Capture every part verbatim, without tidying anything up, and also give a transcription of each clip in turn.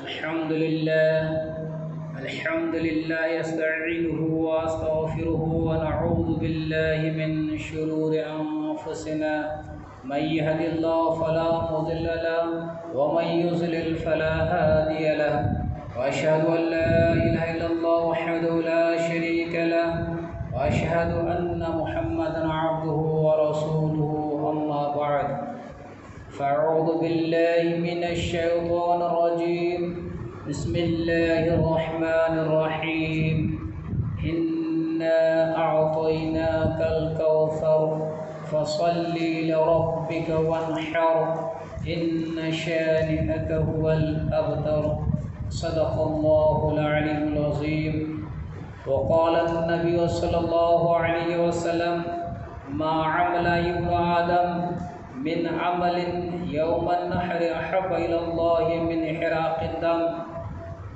الحمد لله. الحمد لله، أستعينه وأستغفره، ونعوذ بالله من شرور أنفسنا. من يهد الله فلا مضل له، ومن يضلل فلا هادي له. وأشهد أن لا إله إلا الله وحده لا شريك له، وأشهد أن محمدا عبده ورسوله. أما بعد، فأعوذ بالله من الشيطان الرجيم. بسم الله الرحمن الرحيم. إنا أعطيناك الكوثر، فصل لربك وانحر، إن شانئك هو الأبتر. صدق الله العلي العظيم. وقال النبي صلى الله عليه وسلم: ما عمل ابن آدم من عمل يوم النحر أحب إلى الله من إحراق الدم،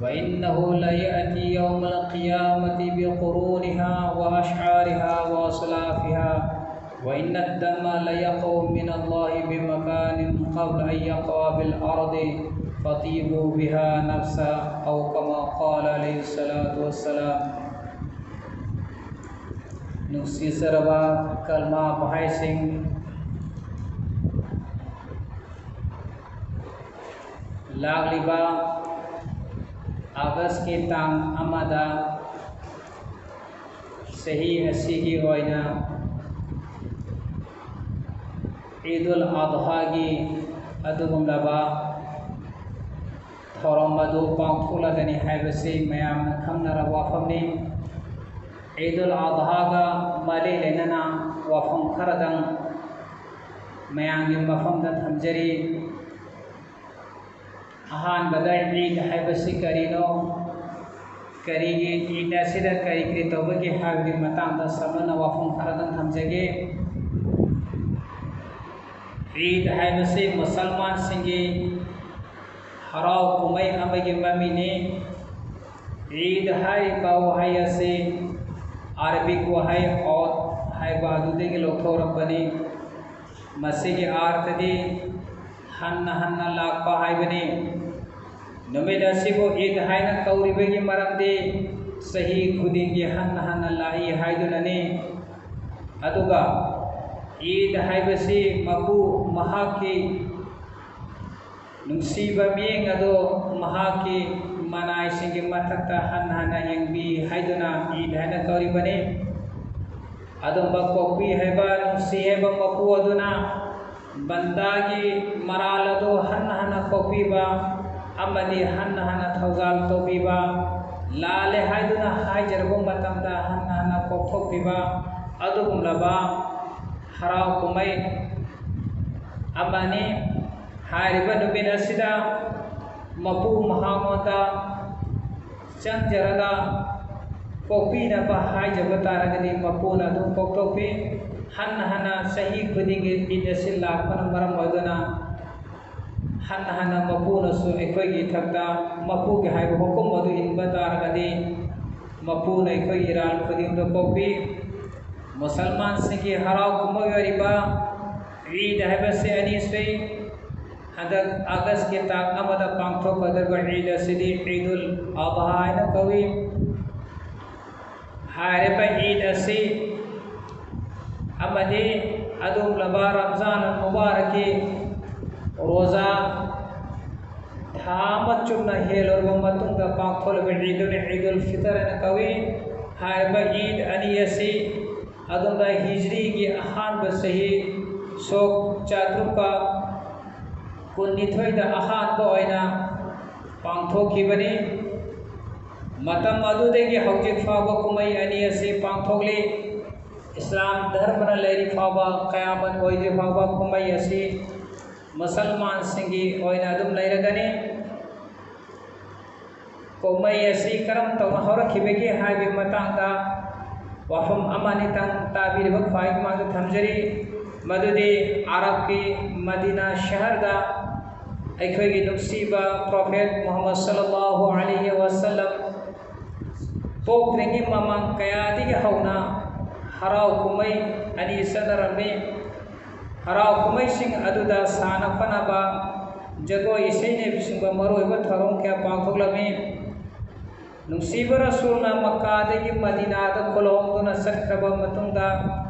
وإنه ليأتي يوم القيامة بقرونها وأشعارها وأصلافها، وإن الدم ليقع من الله بمكان قبل أن يقع بالأرض، فطيبوا بها نفسا، أو كما قال عليه الصلاة والسلام. ꯅꯨꯡꯁꯤꯖꯔꯕ ꯀꯜꯃꯥ ꯚꯥꯏꯁꯤꯡ, ꯂꯥꯛꯂꯤꯕ ꯑꯥꯒꯁꯀꯤ ꯇꯥꯡ ꯑꯃꯗ ꯆꯍꯤ ꯑꯁꯤꯒꯤ ꯑꯣꯏꯅ ꯏꯗꯨꯜ ꯑꯗꯍꯥꯒꯤ ꯑꯗꯨꯒꯨꯝꯂꯕ ꯊꯧꯔꯝ ꯑꯗꯨ ꯄꯥꯡꯊꯣꯛꯂꯒꯅꯤ ꯍꯥꯏꯕꯁꯤ ꯃꯌꯥꯝꯅ ꯈꯪꯅꯔꯕ ꯋꯥꯐꯝꯅꯤ꯫ ꯏꯗꯨꯜ ꯑꯗꯍꯥꯒ ꯃꯔꯤ ꯂꯩꯅꯅ ꯋꯥꯐꯝ ꯈꯔꯗꯪ ꯃꯌꯥꯝꯒꯤ ꯃꯐꯝꯗ ꯊꯝꯖꯔꯤ꯫ ꯑꯍꯥꯟꯕꯗ ꯏꯗ ꯍꯥꯏꯕꯁꯤ ꯀꯔꯤꯅꯣ, ꯀꯔꯤꯒꯤ ꯏꯗ ꯑꯁꯤꯗ ꯀꯔꯤ ꯀꯔꯤ ꯇꯧꯕꯒꯦ ꯍꯥꯏꯕꯒꯤ ꯃꯇꯥꯡꯗ ꯁꯝꯂꯞꯅ ꯋꯥꯐꯝ ꯈꯔꯗꯪ ꯊꯝꯖꯒꯦ꯫ ꯏꯗ ꯍꯥꯏꯕꯁꯤ ꯃꯨꯁꯜꯃꯥꯟꯁꯤꯡꯒꯤ ꯍꯔꯥꯎ ꯀꯨꯝꯍꯩ ꯑꯃꯒꯤ ꯃꯃꯤꯡꯅꯤ꯫ ꯏꯗ ꯍꯥꯏꯔꯤꯕ ꯋꯥꯍꯩ ꯑꯁꯤ ꯑꯔꯕꯤꯛ ꯋꯥꯍꯩ ꯑꯣꯠ ꯍꯥꯏꯕ ꯑꯗꯨꯗꯒꯤ ꯂꯧꯊꯣꯔꯛꯄꯅꯤ꯫ ꯃꯁꯤꯒꯤ ꯑꯥꯔꯊꯗꯤ ꯍꯟꯅ ꯍꯟꯅ ꯂꯥꯛꯄ ꯍꯥꯏꯕꯅꯤ꯫ ꯅꯨꯃꯤꯠ ꯑꯁꯤꯕꯨ ꯏꯗ ꯍꯥꯏꯅ ꯀꯧꯔꯤꯕꯒꯤ ꯃꯔꯝꯗꯤ ꯆꯍꯤ ꯈꯨꯗꯤꯡꯒꯤ ꯍꯟꯅ ꯍꯟꯅ ꯂꯥꯛꯏ ꯍꯥꯏꯗꯨꯅꯅꯤ꯫ ꯑꯗꯨꯒ ꯏꯗ ꯍꯥꯏꯕꯁꯤ ꯃꯄꯨ ꯃꯍꯥꯛꯀꯤ ꯅꯨꯡꯁꯤꯕ ꯃꯤꯠꯌꯦꯡ ꯑꯗꯨ ꯃꯍꯥꯛꯀꯤ ꯃꯅꯥꯏꯁꯤꯡꯒꯤ ꯃꯊꯛꯇ ꯍꯟꯅ ꯍꯟꯅ ꯌꯦꯡꯕꯤ ꯍꯥꯏꯗꯨꯅ ꯏꯗ ꯍꯥꯏꯅ ꯀꯧꯔꯤꯕꯅꯤ꯫ ꯑꯗꯨꯝꯕ ꯀꯣꯛꯄꯤ ꯍꯥꯏꯕ, ꯅꯨꯡꯁꯤ ꯍꯥꯏꯕ ꯃꯄꯨ ꯑꯗꯨꯅ ꯕꯟꯗꯥꯒꯤ ꯃꯔꯥꯜ ꯑꯗꯨ ꯍꯟꯅ ꯍꯟꯅ ꯀꯣꯛꯄꯤꯕ ꯑꯃꯗꯤ ꯍꯟꯅ ꯍꯟꯅ ꯊꯧꯖꯥꯜ ꯇꯧꯕꯤꯕ, ꯂꯥꯜꯂꯦ ꯍꯥꯏꯗꯨꯅ ꯍꯥꯏꯖꯔꯕ ꯃꯇꯝꯗ ꯍꯟꯅ ꯍꯟꯅ ꯀꯣꯛꯊꯣꯛꯄꯤꯕ ꯑꯗꯨꯒꯨꯝꯂꯕ ꯍꯔꯥꯎ ꯀꯨꯝꯍꯩ ꯑꯃꯅꯤ꯫ ꯍꯥꯏꯔꯤꯕ ꯅꯨꯃꯤꯠ ꯑꯁꯤꯗ ꯃꯄꯨ ꯃꯍꯥꯛꯉꯣꯟꯗ ꯆꯪꯖꯔꯒ ꯀꯣꯛꯄꯤꯅꯕ ꯍꯥꯏꯖꯕ ꯇꯥꯔꯒꯗꯤ ꯃꯄꯨꯅ ꯑꯗꯨꯝ ꯀꯣꯛꯊꯣꯛꯄꯤ꯫ ꯍꯟꯅ ꯍꯟꯅ ꯆꯍꯤ ꯈꯨꯗꯤꯡꯒꯤ ꯏꯗ ꯑꯁꯤ ꯂꯥꯛꯄꯅ ꯃꯔꯝ ꯑꯣꯏꯗꯨꯅ ꯍꯟꯅ ꯍꯟꯅ ꯃꯄꯨꯅꯁꯨ ꯑꯩꯈꯣꯏꯒꯤ ꯏꯊꯛꯇ ꯃꯄꯨꯒꯤ ꯍꯥꯏꯕ ꯍꯨꯀꯨꯝ ꯑꯗꯨ ꯏꯟꯕ ꯇꯥꯔꯒꯗꯤ ꯃꯄꯨꯅ ꯑꯩꯈꯣꯏꯒꯤ ꯏꯔꯥꯜ ꯈꯨꯗꯤꯡꯗꯨ ꯀꯣꯛꯄꯤ꯫ ꯃꯨꯁꯜꯃꯥꯟꯁꯤꯡꯒꯤ ꯍꯔꯥꯎ ꯀꯨꯝꯍꯩ ꯑꯣꯏꯔꯤꯕ ꯏꯗ ꯍꯥꯏꯕꯁꯤ ꯑꯅꯤ ꯁꯨꯏ꯫ ꯍꯟꯗꯛ ꯑꯥꯒꯁꯀꯤ ꯇꯥꯡ ꯑꯃꯗ ꯄꯥꯡꯊꯣꯛꯀꯗꯧꯔꯤꯕ ꯏꯗ ꯑꯁꯤꯗꯤ ꯏꯗꯨꯜ ꯑꯗꯍꯥ ꯍꯥꯏꯅ ꯀꯧꯏ꯫ ꯍꯥꯏꯔꯤꯕ ꯏꯗ ꯑꯁꯤ ꯑꯃꯗꯤ ꯑꯗꯨꯒꯨꯝꯂꯕ ꯔꯝꯖꯥꯟ ꯃꯨꯕꯥꯔꯛꯀꯤ ꯔꯣꯖꯥ ꯊꯥ ꯑꯃ ꯆꯨꯞꯅ ꯍꯦꯜꯂꯨꯔꯕ ꯃꯇꯨꯡꯗ ꯄꯥꯡꯊꯣꯛꯂꯤꯕ ꯏꯗꯨꯜ, ꯏꯗꯨꯜ ꯐꯤꯇꯔ ꯍꯥꯏꯅ ꯀꯧꯏ꯫ ꯍꯥꯏꯔꯤꯕ ꯏꯗ ꯑꯅꯤ ꯑꯁꯤ ꯑꯗꯨꯒꯨꯝꯂꯕ ꯍꯤꯖ꯭ꯔꯤꯒꯤ ꯑꯍꯥꯟꯕ ꯆꯍꯤ ꯁꯣꯛ ꯆꯥꯇ꯭ꯔꯨꯛꯀ ꯀꯨꯟꯅꯤꯊꯣꯏꯗ ꯑꯍꯥꯟꯕ ꯑꯣꯏꯅ ꯄꯥꯡꯊꯣꯛꯈꯤꯕꯅꯤ꯫ ꯃꯇꯝ ꯑꯗꯨꯗꯒꯤ ꯍꯧꯖꯤꯛ ꯐꯥꯎꯕ ꯀꯨꯝꯍꯩ ꯑꯅꯤ ꯑꯁꯤ ꯄꯥꯡꯊꯣꯛꯂꯤ꯫ ꯏꯁꯂꯥꯝ ꯙꯔꯃꯅ ꯂꯩꯔꯤ ꯐꯥꯎꯕ, ꯀꯌꯥꯃꯠ ꯑꯣꯏꯗ꯭ꯔꯤ ꯐꯥꯎꯕ ꯀꯨꯝꯍꯩ ꯑꯁꯤ ꯃꯨꯁꯜꯃꯥꯟꯁꯤꯡꯒꯤ ꯑꯣꯏꯅ ꯑꯗꯨꯝ ꯂꯩꯔꯒꯅꯤ꯫ ꯀꯨꯝꯍꯩ ꯑꯁꯤ ꯀꯔꯝ ꯇꯧꯅ ꯍꯧꯔꯛꯈꯤꯕꯒꯦ ꯍꯥꯏꯕꯒꯤ ꯃꯇꯥꯡꯗ ꯋꯥꯐꯝ ꯑꯃ ꯑꯅꯤꯇꯪ ꯇꯥꯕꯤꯔꯤꯕ ꯈ꯭ꯋꯥꯏ ꯃꯃꯥꯡꯗ ꯊꯝꯖꯔꯤ꯫ ꯃꯗꯨꯗꯤ ꯑꯔꯕꯀꯤ ꯃꯗꯤꯅꯥ ꯁꯍꯔꯗ ꯑꯩꯈꯣꯏꯒꯤ ꯅꯨꯡꯁꯤꯕ ꯄ꯭ꯔꯣꯐꯦꯠ ꯃꯨꯍꯝꯃꯗ ꯁꯜꯂꯜꯂꯥꯍꯨ ꯑꯂꯩꯍꯤ ꯋꯥꯁꯜꯂꯝ ꯄꯣꯛꯇ꯭ꯔꯤꯉꯩ ꯃꯃꯥꯡ ꯀꯌꯥꯗꯒꯤ ꯍꯧꯅ ꯍꯔꯥꯎ ꯀꯨꯝꯍꯩ ꯑꯅꯤ ꯆꯠꯅꯔꯝꯃꯤ꯫ ꯍꯔꯥꯎ ꯀꯨꯝꯍꯩꯁꯤꯡ ꯑꯗꯨꯗ ꯁꯥꯟꯅ ꯈꯣꯠꯅꯕ, ꯖꯒꯣꯏ ꯏꯁꯩꯅꯆꯤꯡꯕ ꯃꯔꯨꯑꯣꯏꯕ ꯊꯧꯔꯝ ꯀꯌꯥ ꯄꯥꯡꯊꯣꯛꯂꯝꯃꯤ꯫ ꯅꯨꯡꯁꯤꯕ ꯔꯁꯨꯜꯅ ꯃꯛꯀꯥꯗꯒꯤ ꯃꯗꯤꯅꯥꯗ ꯈꯨꯂꯣꯡꯗꯨꯅ ꯆꯠꯈ꯭ꯔꯕ ꯃꯇꯨꯡꯗ,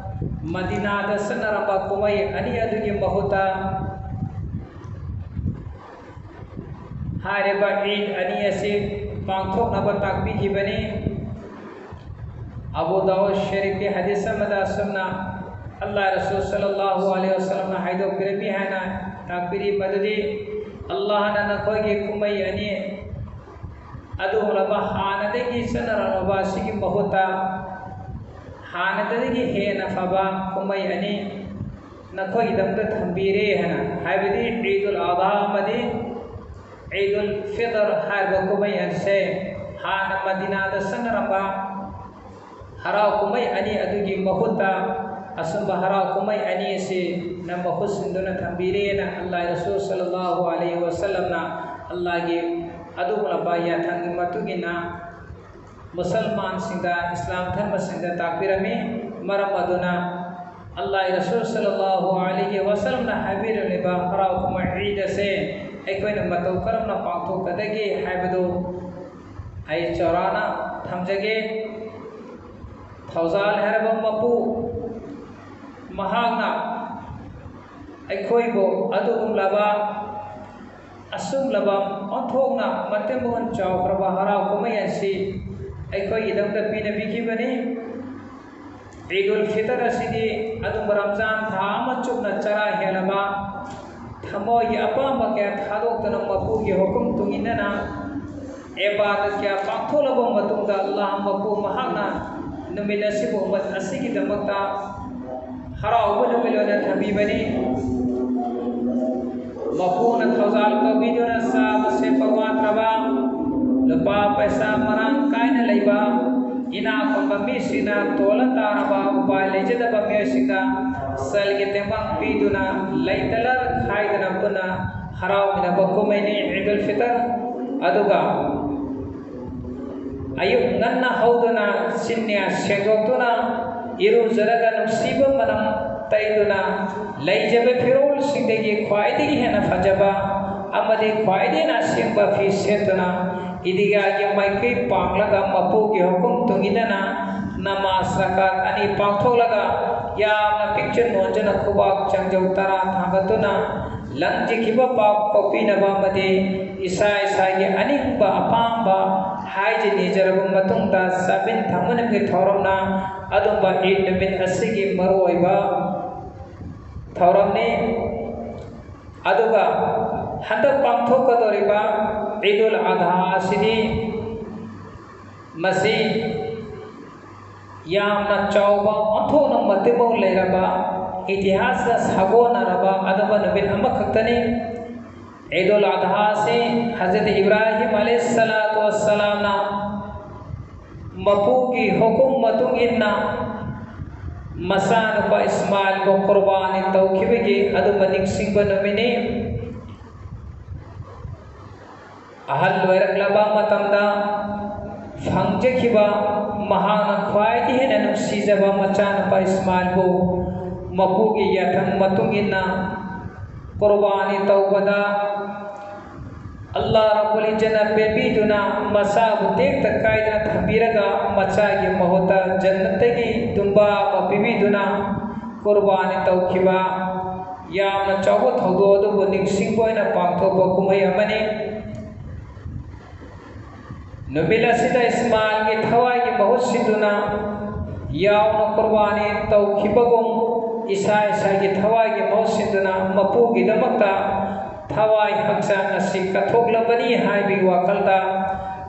ꯃꯗꯤꯅꯥꯗ ꯆꯠꯅꯔꯝꯕ ꯀꯨꯝꯍꯩ ꯑꯅꯤ ꯑꯗꯨꯒꯤ ꯃꯍꯨꯠꯇ ꯍꯥꯏꯔꯤꯕ ꯏꯗ ꯑꯅꯤ ꯑꯁꯤ ꯄꯥꯡꯊꯣꯛꯅꯕ ꯇꯥꯛꯄꯤꯈꯤꯕꯅꯤ꯫ ꯑꯕꯨ ꯗꯥꯎꯗ ꯁꯔꯤꯐꯀꯤ ꯍꯗꯤꯁ ꯑꯃꯗ ꯑꯁꯨꯝꯅ ꯑꯜꯂꯥꯍ ꯔꯁꯨꯜ ꯁꯜꯂꯜꯂꯥꯍꯨ ꯑꯂꯩꯍꯤ ꯋꯁꯜꯂꯝꯅ ꯍꯥꯏꯗꯣꯛꯄꯤꯔꯝꯃꯤ ꯍꯥꯏꯅ ꯇꯥꯛꯄꯤꯔꯤ, ꯃꯗꯨꯗꯤ ꯑꯜꯂꯥꯍꯅ ꯅꯈꯣꯏꯒꯤ ꯀꯨꯝꯍꯩ ꯑꯅꯤ ꯑꯗꯨꯒꯨꯝꯂꯕ ꯍꯥꯟꯅꯗꯒꯤ ꯆꯠꯅꯔꯝꯂꯕ ꯑꯁꯤꯒꯤ ꯃꯍꯨꯠꯇ ꯍꯥꯟꯅꯗꯒꯤ ꯍꯦꯟꯅ ꯐꯕ ꯀꯨꯝꯍꯩ ꯑꯅꯤ ꯅꯈꯣꯏꯒꯤꯗꯃꯛꯇ ꯊꯝꯕꯤꯔꯦ ꯍꯥꯏꯅ, ꯍꯥꯏꯕꯗꯤ ꯏꯗꯨꯜ ꯑꯗꯍꯥ ꯑꯃꯗꯤ ꯏꯗꯨꯜ ꯐꯤꯇꯔ ꯍꯥꯏꯔꯤꯕ ꯀꯨꯝꯍꯩ ꯑꯁꯦ ꯍꯥꯟꯅ ꯃꯗꯤꯅꯥꯗ ꯆꯠꯅꯔꯝꯕ ꯍꯔꯥꯎ ꯀꯨꯝꯍꯩ ꯑꯅꯤ ꯑꯗꯨꯒꯤ ꯃꯍꯨꯠꯇ ꯑꯁꯨꯝꯕ ꯍꯔꯥꯎ ꯀꯨꯝꯍꯩ ꯑꯅꯤ ꯑꯁꯤ ꯅ ꯃꯍꯨꯠ ꯁꯤꯟꯗꯨꯅ ꯊꯝꯕꯤꯔꯦꯅ ꯑꯜꯂꯥꯍ ꯔꯁꯨꯜ ꯁꯜꯂꯜꯂꯥꯍꯨ ꯑꯂꯩꯍꯤ ꯋꯁꯜꯂꯝꯅ ꯑꯜꯂꯥꯍꯒꯤ ꯑꯗꯨꯒꯨꯝꯂꯕ ꯌꯥꯊꯪꯒꯤ ꯃꯇꯨꯡ ꯏꯟꯅ ꯃꯨꯁꯜꯃꯥꯟꯁꯤꯡꯗ, ꯏꯁꯂꯥꯝ ꯙꯔꯃꯁꯤꯡꯗ ꯇꯥꯛꯄꯤꯔꯝꯃꯤ꯫ ꯃꯔꯝ ꯑꯗꯨꯅ ꯑꯜꯂꯥꯍ ꯔꯁꯨꯜ ꯁꯜꯂꯜꯂꯥꯍꯨ ꯑꯂꯩꯍꯤ ꯋꯁꯜꯂꯝꯅ ꯍꯥꯏꯕꯤꯔꯝꯂꯤꯕ ꯍꯔꯥꯎ ꯀꯨꯝꯍꯩ ꯏꯗ ꯑꯁꯦ ꯑꯩꯈꯣꯏꯅ ꯃꯇꯧ ꯀꯔꯝꯅ ꯄꯥꯡꯊꯣꯛꯀꯗꯒꯦ ꯍꯥꯏꯕꯗꯨ ꯑꯩ ꯆꯥꯎꯔꯥꯛꯅ ꯊꯝꯖꯒꯦ꯫ ꯊꯧꯖꯥꯜ ꯍꯥꯏꯔꯕ ꯃꯄꯨ ꯃꯍꯥꯛꯅ ꯑꯩꯈꯣꯏꯕꯨ ꯑꯗꯨꯒꯨꯝꯂꯕ ꯑꯁꯨꯝꯂꯕ ꯑꯣꯟꯊꯣꯛꯅ ꯃꯇꯤꯛ ꯃꯒꯨꯟ ꯆꯥꯎꯈ꯭ꯔꯕ ꯍꯔꯥꯎ ꯀꯨꯝꯍꯩ ꯑꯁꯤ ꯑꯩꯈꯣꯏꯒꯤꯗꯃꯛꯇ ꯄꯤꯅꯕꯤꯈꯤꯕꯅꯤ꯫ ꯏꯗꯨꯜ ꯐꯤꯇꯔ ꯑꯁꯤꯗꯤ ꯑꯗꯨꯝꯕ ꯔꯝꯖꯥꯟ ꯊꯥ ꯑꯃ ꯆꯨꯞꯅ ꯆꯔꯥ ꯍꯦꯜꯂꯕ, ꯊꯃꯣꯏꯒꯤ ꯑꯄꯥꯝꯕ ꯀꯌꯥ ꯊꯥꯗꯣꯛꯇꯨꯅ ꯃꯄꯨꯒꯤ ꯍꯨꯀꯨꯝ ꯇꯨꯡ ꯏꯟꯅꯅ ꯏꯕꯥꯗꯠ ꯀꯌꯥ ꯄꯥꯡꯊꯣꯛꯂꯕ ꯃꯇꯨꯡꯗ ꯑꯜꯂꯥꯍ ꯃꯄꯨ ꯃꯍꯥꯛꯅ ꯅꯨꯃꯤꯠ ꯑꯁꯤꯕꯨ ꯎꯝꯃꯠ ꯑꯁꯤꯒꯤꯗꯃꯛꯇ ꯍꯔꯥꯎꯕ ꯅꯨꯃꯤꯠ ꯑꯣꯏꯅ ꯊꯝꯕꯤꯕꯅꯤ꯫ ꯃꯄꯨꯅ ꯊꯧꯖꯥꯜ ꯇꯧꯕꯤꯗꯨꯅ ꯆꯥꯕ ꯁꯦꯠꯄ ꯋꯥꯠꯇ꯭ꯔꯕ, ꯂꯨꯄꯥ ꯄꯩꯁꯥ ꯃꯔꯥꯡ ꯀꯥꯏꯅ ꯂꯩꯕ, ꯏꯅꯥꯛ ꯈꯨꯟꯕ ꯃꯤꯁꯤꯡꯅ ꯇꯣꯜꯂ ꯇꯥꯔꯕ ꯎꯄꯥꯏ ꯂꯩꯖꯗꯕ ꯃꯤꯑꯣꯏꯁꯤꯡꯗ ꯁꯦꯜꯒꯤ ꯇꯦꯡꯕꯥꯡ ꯄꯤꯗꯨꯅ ꯂꯩꯇ ꯂꯥꯏꯔ ꯈꯥꯏꯗꯅ ꯄꯨꯟꯅ ꯍꯔꯥꯎꯃꯤꯟꯅꯕ ꯀꯨꯝꯍꯩꯅꯤ ꯏꯗꯨꯜ ꯐꯤꯇꯔ꯫ ꯑꯗꯨꯒ ꯑꯌꯨꯛ ꯉꯟꯅ ꯍꯧꯗꯨꯅ ꯆꯤꯟꯌꯥ ꯁꯦꯡꯗꯣꯛꯇꯨꯅ ꯏꯔꯨꯖꯔꯒ ꯅꯨꯡꯁꯤꯕ ꯃꯅꯝ ꯇꯩꯗꯨꯅ ꯂꯩꯖꯕ ꯐꯤꯔꯣꯜꯁꯤꯡꯗꯒꯤ ꯈ꯭ꯋꯥꯏꯗꯒꯤ ꯍꯦꯟꯅ ꯐꯖꯕ ꯑꯃꯗꯤ ꯈ꯭ꯋꯥꯏꯗꯒꯤ ꯑꯁꯦꯡꯕ ꯐꯤ ꯁꯦꯠꯇꯨꯅ ꯏꯗꯤꯒꯥꯒꯤ ꯃꯥꯏꯀꯩ ꯄꯥꯡꯂꯒ ꯃꯄꯨꯒꯤ ꯍꯨꯀꯨꯝ ꯇꯨꯡ ꯏꯟꯅꯅ ꯅꯃꯥꯖ ꯔꯀꯥꯠ ꯑꯅꯤ ꯄꯥꯡꯊꯣꯛꯂꯒ ꯌꯥꯝꯅ ꯄꯤꯛꯆ ꯅꯣꯟꯖꯅ ꯈꯨꯕꯥꯛ ꯆꯪꯖꯧ ꯇꯔꯥ ꯊꯥꯡꯒꯠꯇꯨꯅ ꯂꯪꯖꯈꯤꯕ ꯄꯥꯞ ꯀꯣꯛꯄꯤꯅꯕ ꯑꯃꯗꯤ ꯏꯁꯥ ꯏꯁꯥꯒꯤ ꯑꯅꯤꯡꯕ ꯑꯄꯥꯝꯕ ꯍꯥꯏꯖ ꯅꯤꯖꯔꯕ ꯃꯇꯨꯡꯗ ꯆꯥꯃꯤꯟ ꯊꯛꯃꯤꯟꯅꯕꯒꯤ ꯊꯧꯔꯝꯅ ꯑꯗꯨꯝꯕ ꯏꯗ ꯅꯨꯃꯤꯠ ꯑꯁꯤꯒꯤ ꯃꯔꯨꯑꯣꯏꯕ ꯊꯧꯔꯝꯅꯤ꯫ ꯑꯗꯨꯒ ꯍꯟꯗꯛ ꯄꯥꯡꯊꯣꯛꯀꯗꯧꯔꯤꯕ ꯏꯗꯨꯜ ꯑꯗꯍꯥ ꯑꯁꯤꯗꯤ ꯃꯁꯤ ꯌꯥꯝꯅ ꯆꯥꯎꯕ ꯑꯣꯟꯊꯣꯛꯅ ꯃꯇꯤꯃꯧ ꯂꯩꯔꯕ ꯏꯇꯤꯍꯥꯁꯀ ꯁꯥꯒꯣꯟꯅꯔꯕ ꯑꯗꯨꯝꯕ ꯅꯨꯃꯤꯠ ꯑꯃꯈꯛꯇꯅꯤ꯫ ꯏꯗꯨꯜ ꯑꯗꯍꯥ ꯑꯁꯤ ꯍꯖꯔꯠ ꯏꯕ꯭ꯔꯥꯍꯤꯝ ꯑꯂꯩꯍꯤꯁꯁꯂꯥꯇꯨ ꯋꯥꯁꯁꯂꯥꯝꯅ ꯃꯄꯨꯒꯤ ꯍꯨꯀꯨꯝ ꯃꯇꯨꯡ ꯏꯟꯅ ꯃꯆꯥꯅꯨꯄꯥ ꯏꯁꯃꯥꯏꯜꯕꯨ ꯀꯨꯔꯕꯥꯅꯤ ꯇꯧꯈꯤꯕꯒꯤ ꯑꯗꯨꯝꯕ ꯅꯤꯡꯁꯤꯡꯕ ꯅꯨꯃꯤꯠꯅꯤ꯫ ꯑꯍꯜ ꯑꯣꯏꯔꯛꯂꯕ ꯃꯇꯝꯗ ꯐꯪꯖꯈꯤꯕ ꯃꯍꯥꯛꯅ ꯈ꯭ꯋꯥꯏꯗꯒꯤ ꯍꯦꯟꯅ ꯅꯨꯡꯁꯤꯖꯕ ꯃꯆꯥꯅꯨꯄꯥ ꯏꯁꯃꯥꯏꯜꯕꯨ ꯃꯄꯨꯒꯤ ꯌꯥꯊꯪ ꯃꯇꯨꯡ ꯏꯟꯅ ꯀꯨꯔꯕꯥꯅꯤ ꯇꯧꯕꯗ ꯑꯜꯂꯥꯍ ꯔꯕꯨꯜ ꯏꯖꯠꯅ ꯄꯦꯟꯕꯤꯗꯨꯅ ꯃꯆꯥꯕꯨ ꯇꯦꯛꯇ ꯀꯥꯏꯗꯅ ꯊꯝꯕꯤꯔꯒ ꯃꯆꯥꯒꯤ ꯃꯍꯨꯠꯇ ꯖꯟꯅꯠꯇꯒꯤ ꯗꯨꯝꯕꯥ ꯑꯃ ꯄꯤꯕꯤꯗꯨꯅ ꯀꯨꯔꯕꯥꯅꯤ ꯇꯧꯈꯤꯕ ꯌꯥꯝꯅ ꯆꯥꯎꯕ ꯊꯧꯗꯣꯛ ꯑꯗꯨꯕꯨ ꯅꯤꯡꯁꯤꯡꯕ ꯑꯣꯏꯅ ꯄꯥꯡꯊꯣꯛꯄ ꯀꯨꯝꯍꯩ ꯑꯃꯅꯤ꯫ ꯅꯨꯃꯤꯠ ꯑꯁꯤꯗ ꯏꯁꯃꯥꯏꯜꯒꯤ ꯊꯋꯥꯏꯒꯤ ꯃꯍꯨꯠ ꯁꯤꯟꯗꯨꯅ ꯌꯥꯎꯅ ꯀꯨꯔꯕꯥꯅꯤ ꯇꯧꯈꯤꯕꯒꯨꯝ ꯏꯁꯥ ꯏꯁꯥꯒꯤ ꯊꯋꯥꯏꯒꯤ ꯃꯍꯨꯠ ꯁꯤꯟꯗꯨꯅ ꯃꯄꯨꯒꯤꯗꯃꯛꯇ ꯊꯋꯥꯏ ꯍꯛꯆꯥꯡ ꯑꯁꯤ ꯀꯠꯊꯣꯛꯂꯕꯅꯤ ꯍꯥꯏꯕꯒꯤ ꯋꯥꯈꯜꯗ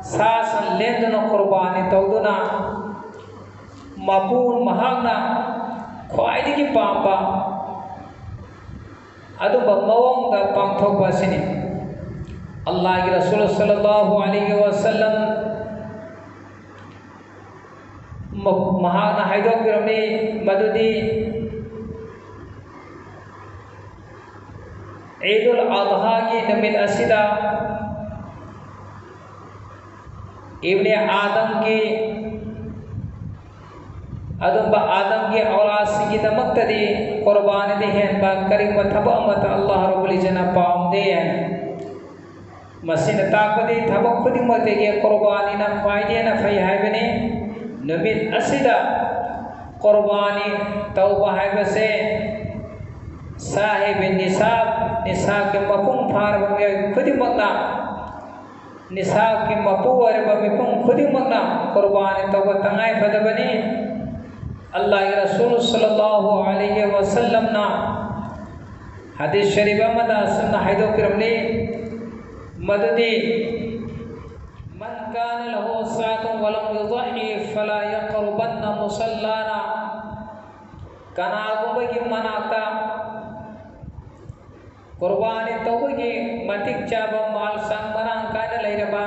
ꯁꯥ ꯁꯟ ꯂꯦꯟꯗꯨꯅ ꯀꯨꯔꯕꯥꯅꯤ ꯇꯧꯗꯨꯅ ꯃꯄꯨ ꯃꯍꯥꯛꯅ ꯈ꯭ꯋꯥꯏꯗꯒꯤ ꯄꯥꯝꯕ ꯑꯗꯨꯝꯕ ꯃꯑꯣꯡꯗ ꯄꯥꯡꯊꯣꯛꯄ ꯑꯁꯤꯅꯤ꯫ ꯑꯜꯂꯥꯍꯒꯤ ꯔꯁꯨꯜ ꯁꯜꯂꯜꯂꯥꯍꯨ ꯑꯂꯩꯍꯤ ꯋꯥꯁꯜꯂꯝ ꯃ-, ꯃꯍꯥꯛꯅ ꯍꯥꯏꯗꯣꯛꯄꯤꯔꯝꯃꯤ ꯃꯗꯨꯗꯤ ꯏꯗꯨꯜ ꯑꯗꯍꯥꯒꯤ ꯅꯨꯃꯤꯠ ꯑꯁꯤꯗ ꯏꯕꯅꯤ ꯑꯥꯗꯝꯒꯤ ꯑꯗꯨꯝꯕ ꯑꯥꯗꯝꯒꯤ ꯑꯧꯂꯥꯗꯁꯤꯡꯒꯤꯗꯃꯛꯇꯗꯤ ꯀꯨꯔꯕꯥꯅꯤꯗꯤ ꯍꯦꯟꯕ ꯀꯔꯤꯒꯨꯝꯕ ꯊꯕꯛ ꯑꯃꯠꯇ ꯑꯜꯂꯥꯍ ꯔꯕꯨꯜ ꯏꯖꯠꯅ ꯄꯥꯝꯗꯦ ꯍꯥꯏꯅ꯫ ꯃꯁꯤꯅ ꯇꯥꯛꯄꯗꯤ ꯊꯕꯛ ꯈꯨꯗꯤꯡꯃꯛꯇꯒꯤ ꯀꯨꯔꯕꯥꯅꯤꯅ ꯈ꯭ꯋꯥꯏꯗꯒꯤ ꯍꯦꯟꯅ ꯐꯩ ꯍꯥꯏꯕꯅꯤ꯫ ꯅꯨꯃꯤꯠ ꯑꯁꯤꯗ ꯀꯨꯔꯕꯥꯅꯤ ꯇꯧꯕ ꯍꯥꯏꯕꯁꯦ ꯁꯥꯍꯤꯕ ꯅꯤꯁꯥꯕ, ꯅꯤꯁꯥꯕꯀꯤ ꯃꯄꯨꯡ ꯐꯥꯔꯕ ꯃꯤꯑꯣꯏ ꯈꯨꯗꯤꯡꯃꯛꯅ, ꯅꯤꯁꯥꯕꯀꯤ ꯃꯄꯨ ꯑꯣꯏꯔꯕ ꯃꯤꯄꯨꯝ ꯈꯨꯗꯤꯡꯃꯛꯅ ꯀꯨꯔꯕꯥꯅꯤ ꯇꯧꯕ ꯇꯉꯥꯏ ꯐꯗꯕꯅꯤ꯫ ꯑꯜꯂꯥꯍꯒꯤ ꯔꯁꯨꯜ ꯁꯜꯂꯜꯂꯥꯍꯨ ꯑꯂꯩꯍꯤ ꯋꯁꯜꯂꯝꯅ ꯍꯗꯤꯁ ꯁꯔꯤꯐ ꯑꯃꯗ ꯑꯁꯨꯝꯅ ꯍꯥꯏꯗꯣꯛꯄꯤꯔꯝꯂꯤ, ꯃꯗꯨꯗꯤ, "من كان له سعة ولم يضح فلا يقربن مصلانا"꯫ ꯀꯅꯥꯒꯨꯝꯕꯒꯤ ꯃꯅꯥꯛꯇ ꯀꯨꯔꯕꯥꯅꯤ ꯇꯧꯕꯒꯤ ꯃꯇꯤꯛ ꯆꯥꯕ ꯃꯥꯜ ꯁꯪ ꯃꯔꯥꯡ ꯀꯥꯏꯅ ꯂꯩꯔꯕ,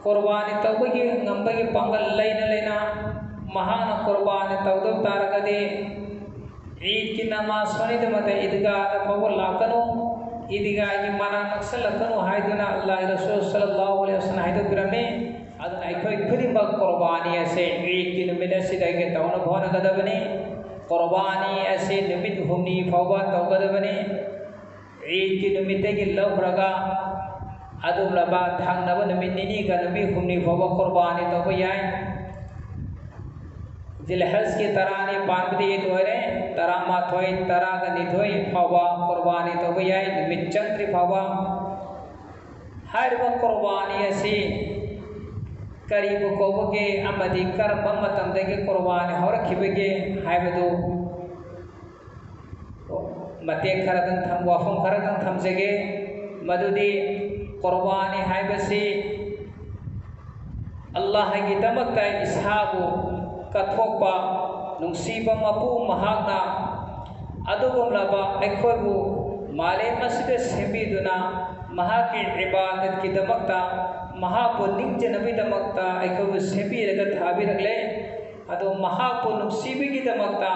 ꯀꯨꯔꯕꯥꯅꯤ ꯇꯧꯕꯒꯤ ꯉꯝꯕꯒꯤ ꯄꯥꯡꯒꯜ ꯂꯩꯅ ꯂꯩꯅ ꯃꯍꯥꯛꯅ ꯀꯨꯔꯕꯥꯅꯤ ꯇꯧꯗꯕ ꯇꯥꯔꯒꯗꯤ, ꯏꯗꯀꯤ ꯅꯃꯥꯖ ꯁꯣꯟꯅꯤꯗꯃꯛꯇ ꯏꯗꯒꯥꯗ ꯐꯥꯎꯕ ꯂꯥꯛꯀꯅꯨ, ꯏꯗꯒꯥꯒꯤ ꯃꯅꯥꯛ ꯅꯛꯁꯜꯂꯛꯀꯅꯨ ꯍꯥꯏꯗꯨꯅ ꯑꯜꯂꯥꯍ ꯔꯁꯨꯜ ꯁꯜꯂꯜꯂꯥꯍꯨ ꯑꯂꯩꯍꯤ ꯋꯁꯜꯂꯝ ꯍꯥꯏꯗꯣꯛꯄꯤꯔꯝꯃꯤ꯫ ꯑꯗꯨꯅ ꯑꯩꯈꯣꯏ ꯈꯨꯗꯤꯡꯃꯛ ꯀꯨꯔꯕꯥꯅꯤ ꯑꯁꯦ ꯏꯗꯀꯤ ꯅꯨꯃꯤꯠ ꯑꯁꯤꯗꯒꯤ ꯇꯧꯅꯕ ꯍꯣꯠꯅꯒꯗꯕꯅꯤ꯫ ꯀꯨꯔꯕꯥꯅꯤ ꯑꯁꯤ ꯅꯨꯃꯤꯠ ꯍꯨꯝꯅꯤ ꯐꯥꯎꯕ ꯇꯧꯒꯗꯕꯅꯤ꯫ ꯏꯗꯀꯤ ꯅꯨꯃꯤꯠꯇꯒꯤ ꯂꯧꯈ꯭ꯔꯒ ꯑꯗꯨꯒꯨꯝꯂꯕ ꯊꯪꯅꯕ ꯅꯨꯃꯤꯠ ꯅꯤꯅꯤꯒ ꯅꯨꯃꯤꯠ ꯍꯨꯝꯅꯤ ꯐꯥꯎꯕ ꯀꯨꯔꯕꯥꯅꯤ ꯇꯧꯕ ꯌꯥꯏ꯫ ꯖꯤꯜꯍꯖꯀꯤ ꯇꯔꯥꯅꯤ ꯄꯥꯟꯕꯗꯤ ꯏꯗ ꯑꯣꯏꯔꯦ꯫ ꯇꯔꯥꯃꯥꯊꯣꯏ, ꯇꯔꯥꯒ ꯅꯤꯊꯣꯏ ꯐꯥꯎꯕ ꯀꯨꯔꯕꯥꯅꯤ ꯇꯧꯕ ꯌꯥꯏ, ꯅꯨꯃꯤꯠ ꯆꯪꯗ꯭ꯔꯤ ꯐꯥꯎꯕ꯫ ꯍꯥꯏꯔꯤꯕ ꯀꯨꯔꯕꯥꯅꯤ ꯑꯁꯤ ꯀꯔꯤꯕꯨ ꯀꯧꯕꯒꯦ ꯑꯃꯗꯤ ꯀꯔꯝꯕ ꯃꯇꯝꯗꯒꯤ ꯀꯨꯔꯕꯥꯅꯤ ꯍꯧꯔꯛꯈꯤꯕꯒꯦ ꯍꯥꯏꯕꯗꯨ ꯃꯇꯦꯛ ꯈꯔꯗꯪ ꯊꯝ-, ꯋꯥꯐꯝ ꯈꯔꯗꯪ ꯊꯝꯖꯒꯦ꯫ ꯃꯗꯨꯗꯤ ꯀꯨꯔꯕꯥꯅꯤ ꯍꯥꯏꯕꯁꯤ ꯑꯜꯂꯥꯍꯒꯤꯗꯃꯛꯇ ꯏꯁꯥꯕꯨ ꯀꯠꯊꯣꯛꯄ, ꯅꯨꯡꯁꯤꯕ ꯃꯄꯨ ꯃꯍꯥꯛꯅ ꯑꯗꯨꯒꯨꯝꯂꯕ ꯑꯩꯈꯣꯏꯕꯨ ꯃꯥꯂꯦꯝ ꯑꯁꯤꯗ ꯁꯦꯝꯕꯤꯗꯨꯅ ꯃꯍꯥꯛꯀꯤ ꯏꯕꯥꯗꯠꯀꯤꯗꯃꯛꯇ, ꯃꯍꯥꯛꯄꯨ ꯅꯤꯡꯖꯅꯕꯒꯤꯗꯃꯛꯇ ꯑꯩꯈꯣꯏꯕꯨ ꯁꯦꯝꯕꯤꯔꯒ ꯊꯥꯕꯤꯔꯛꯂꯦ꯫ ꯑꯗꯣ ꯃꯍꯥꯛꯄꯨ ꯅꯨꯡꯁꯤꯕꯒꯤꯗꯃꯛꯇ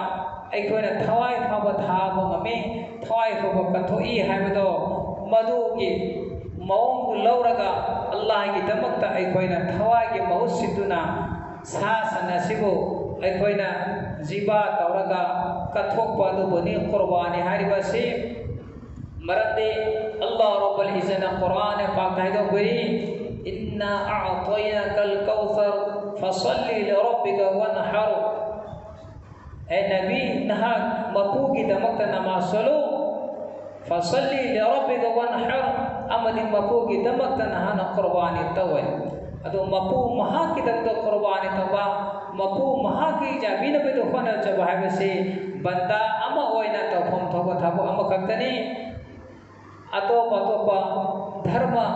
ꯑꯩꯈꯣꯏꯅ ꯊꯋꯥꯏ ꯐꯥꯎꯕ ꯊꯥꯕ ꯉꯝꯃꯤ, ꯊꯋꯥꯏ ꯐꯥꯎꯕ ꯀꯠꯊꯣꯛꯏ ꯍꯥꯏꯕꯗꯣ, ꯃꯗꯨꯒꯤ ꯃꯑꯣꯡꯗꯨ ꯂꯧꯔꯒ ꯑꯜꯂꯥꯍꯒꯤꯗꯃꯛꯇ ꯑꯩꯈꯣꯏꯅ ꯊꯋꯥꯏꯒꯤ ꯃꯍꯨꯠ ꯁꯤꯟꯗꯨꯅ ꯁꯥ ꯁꯟ ꯑꯁꯤꯕꯨ ꯑꯩꯈꯣꯏꯅ ꯖꯤꯕꯥ ꯇꯧꯔꯒ ꯀꯠꯊꯣꯛꯄ ꯑꯗꯨꯕꯨꯅꯤ ꯀꯨꯔꯕꯥꯅꯤ ꯍꯥꯏꯔꯤꯕ ꯑꯁꯤ꯫ ꯃꯔꯝꯗꯤ ꯑꯜꯂꯥꯍ ꯔꯕꯨꯜ ꯏꯖ꯭ꯖꯠꯅ ꯀꯨꯔꯥꯟ ꯄꯥꯛꯇ ꯍꯥꯏꯗꯣꯛꯄꯤꯔꯤ, "ꯏꯟꯅꯥ ꯑꯑꯇꯥꯏꯅꯥꯀꯜ ꯀꯧꯁꯔ, ꯐꯁꯜꯂꯤ ꯂꯤꯔꯕꯤꯀ ꯋꯟꯍꯔ"꯫ ꯍꯦ ꯅꯕꯤ, ꯅꯍꯥꯛ ꯃꯄꯨꯒꯤꯗꯃꯛꯇ ꯅꯃꯥꯖ ꯁꯣꯜꯂꯨ, "ꯐꯁꯜꯂꯤ ꯂꯤꯔꯕꯤꯀ ꯋꯟꯍꯔ"꯫ ꯑꯃꯗꯤ ꯃꯄꯨꯒꯤꯗꯃꯛꯇ ꯅꯍꯥꯛꯅ ꯀꯨꯔꯕꯥꯅꯤ ꯇꯧꯋꯦ꯫ ꯑꯗꯣ ꯃꯄꯨ ꯃꯍꯥꯛꯀꯤꯗꯃꯛꯇ ꯀꯨꯔꯕꯥꯅꯤ ꯇꯧꯕ, ꯃꯄꯨ ꯃꯍꯥꯛꯀꯤ ꯌꯥꯕꯤꯅꯕꯗꯨ ꯍꯣꯠꯅꯖꯕ ꯍꯥꯏꯕꯁꯤ ꯕꯟꯗꯥ ꯑꯃ ꯑꯣꯏꯅ ꯇꯧꯐꯝ ꯊꯣꯛꯄ ꯊꯕꯛ ꯑꯃꯈꯛꯇꯅꯤ꯫ ꯑꯇꯣꯞ ꯑꯇꯣꯞꯄ ꯙꯔꯃ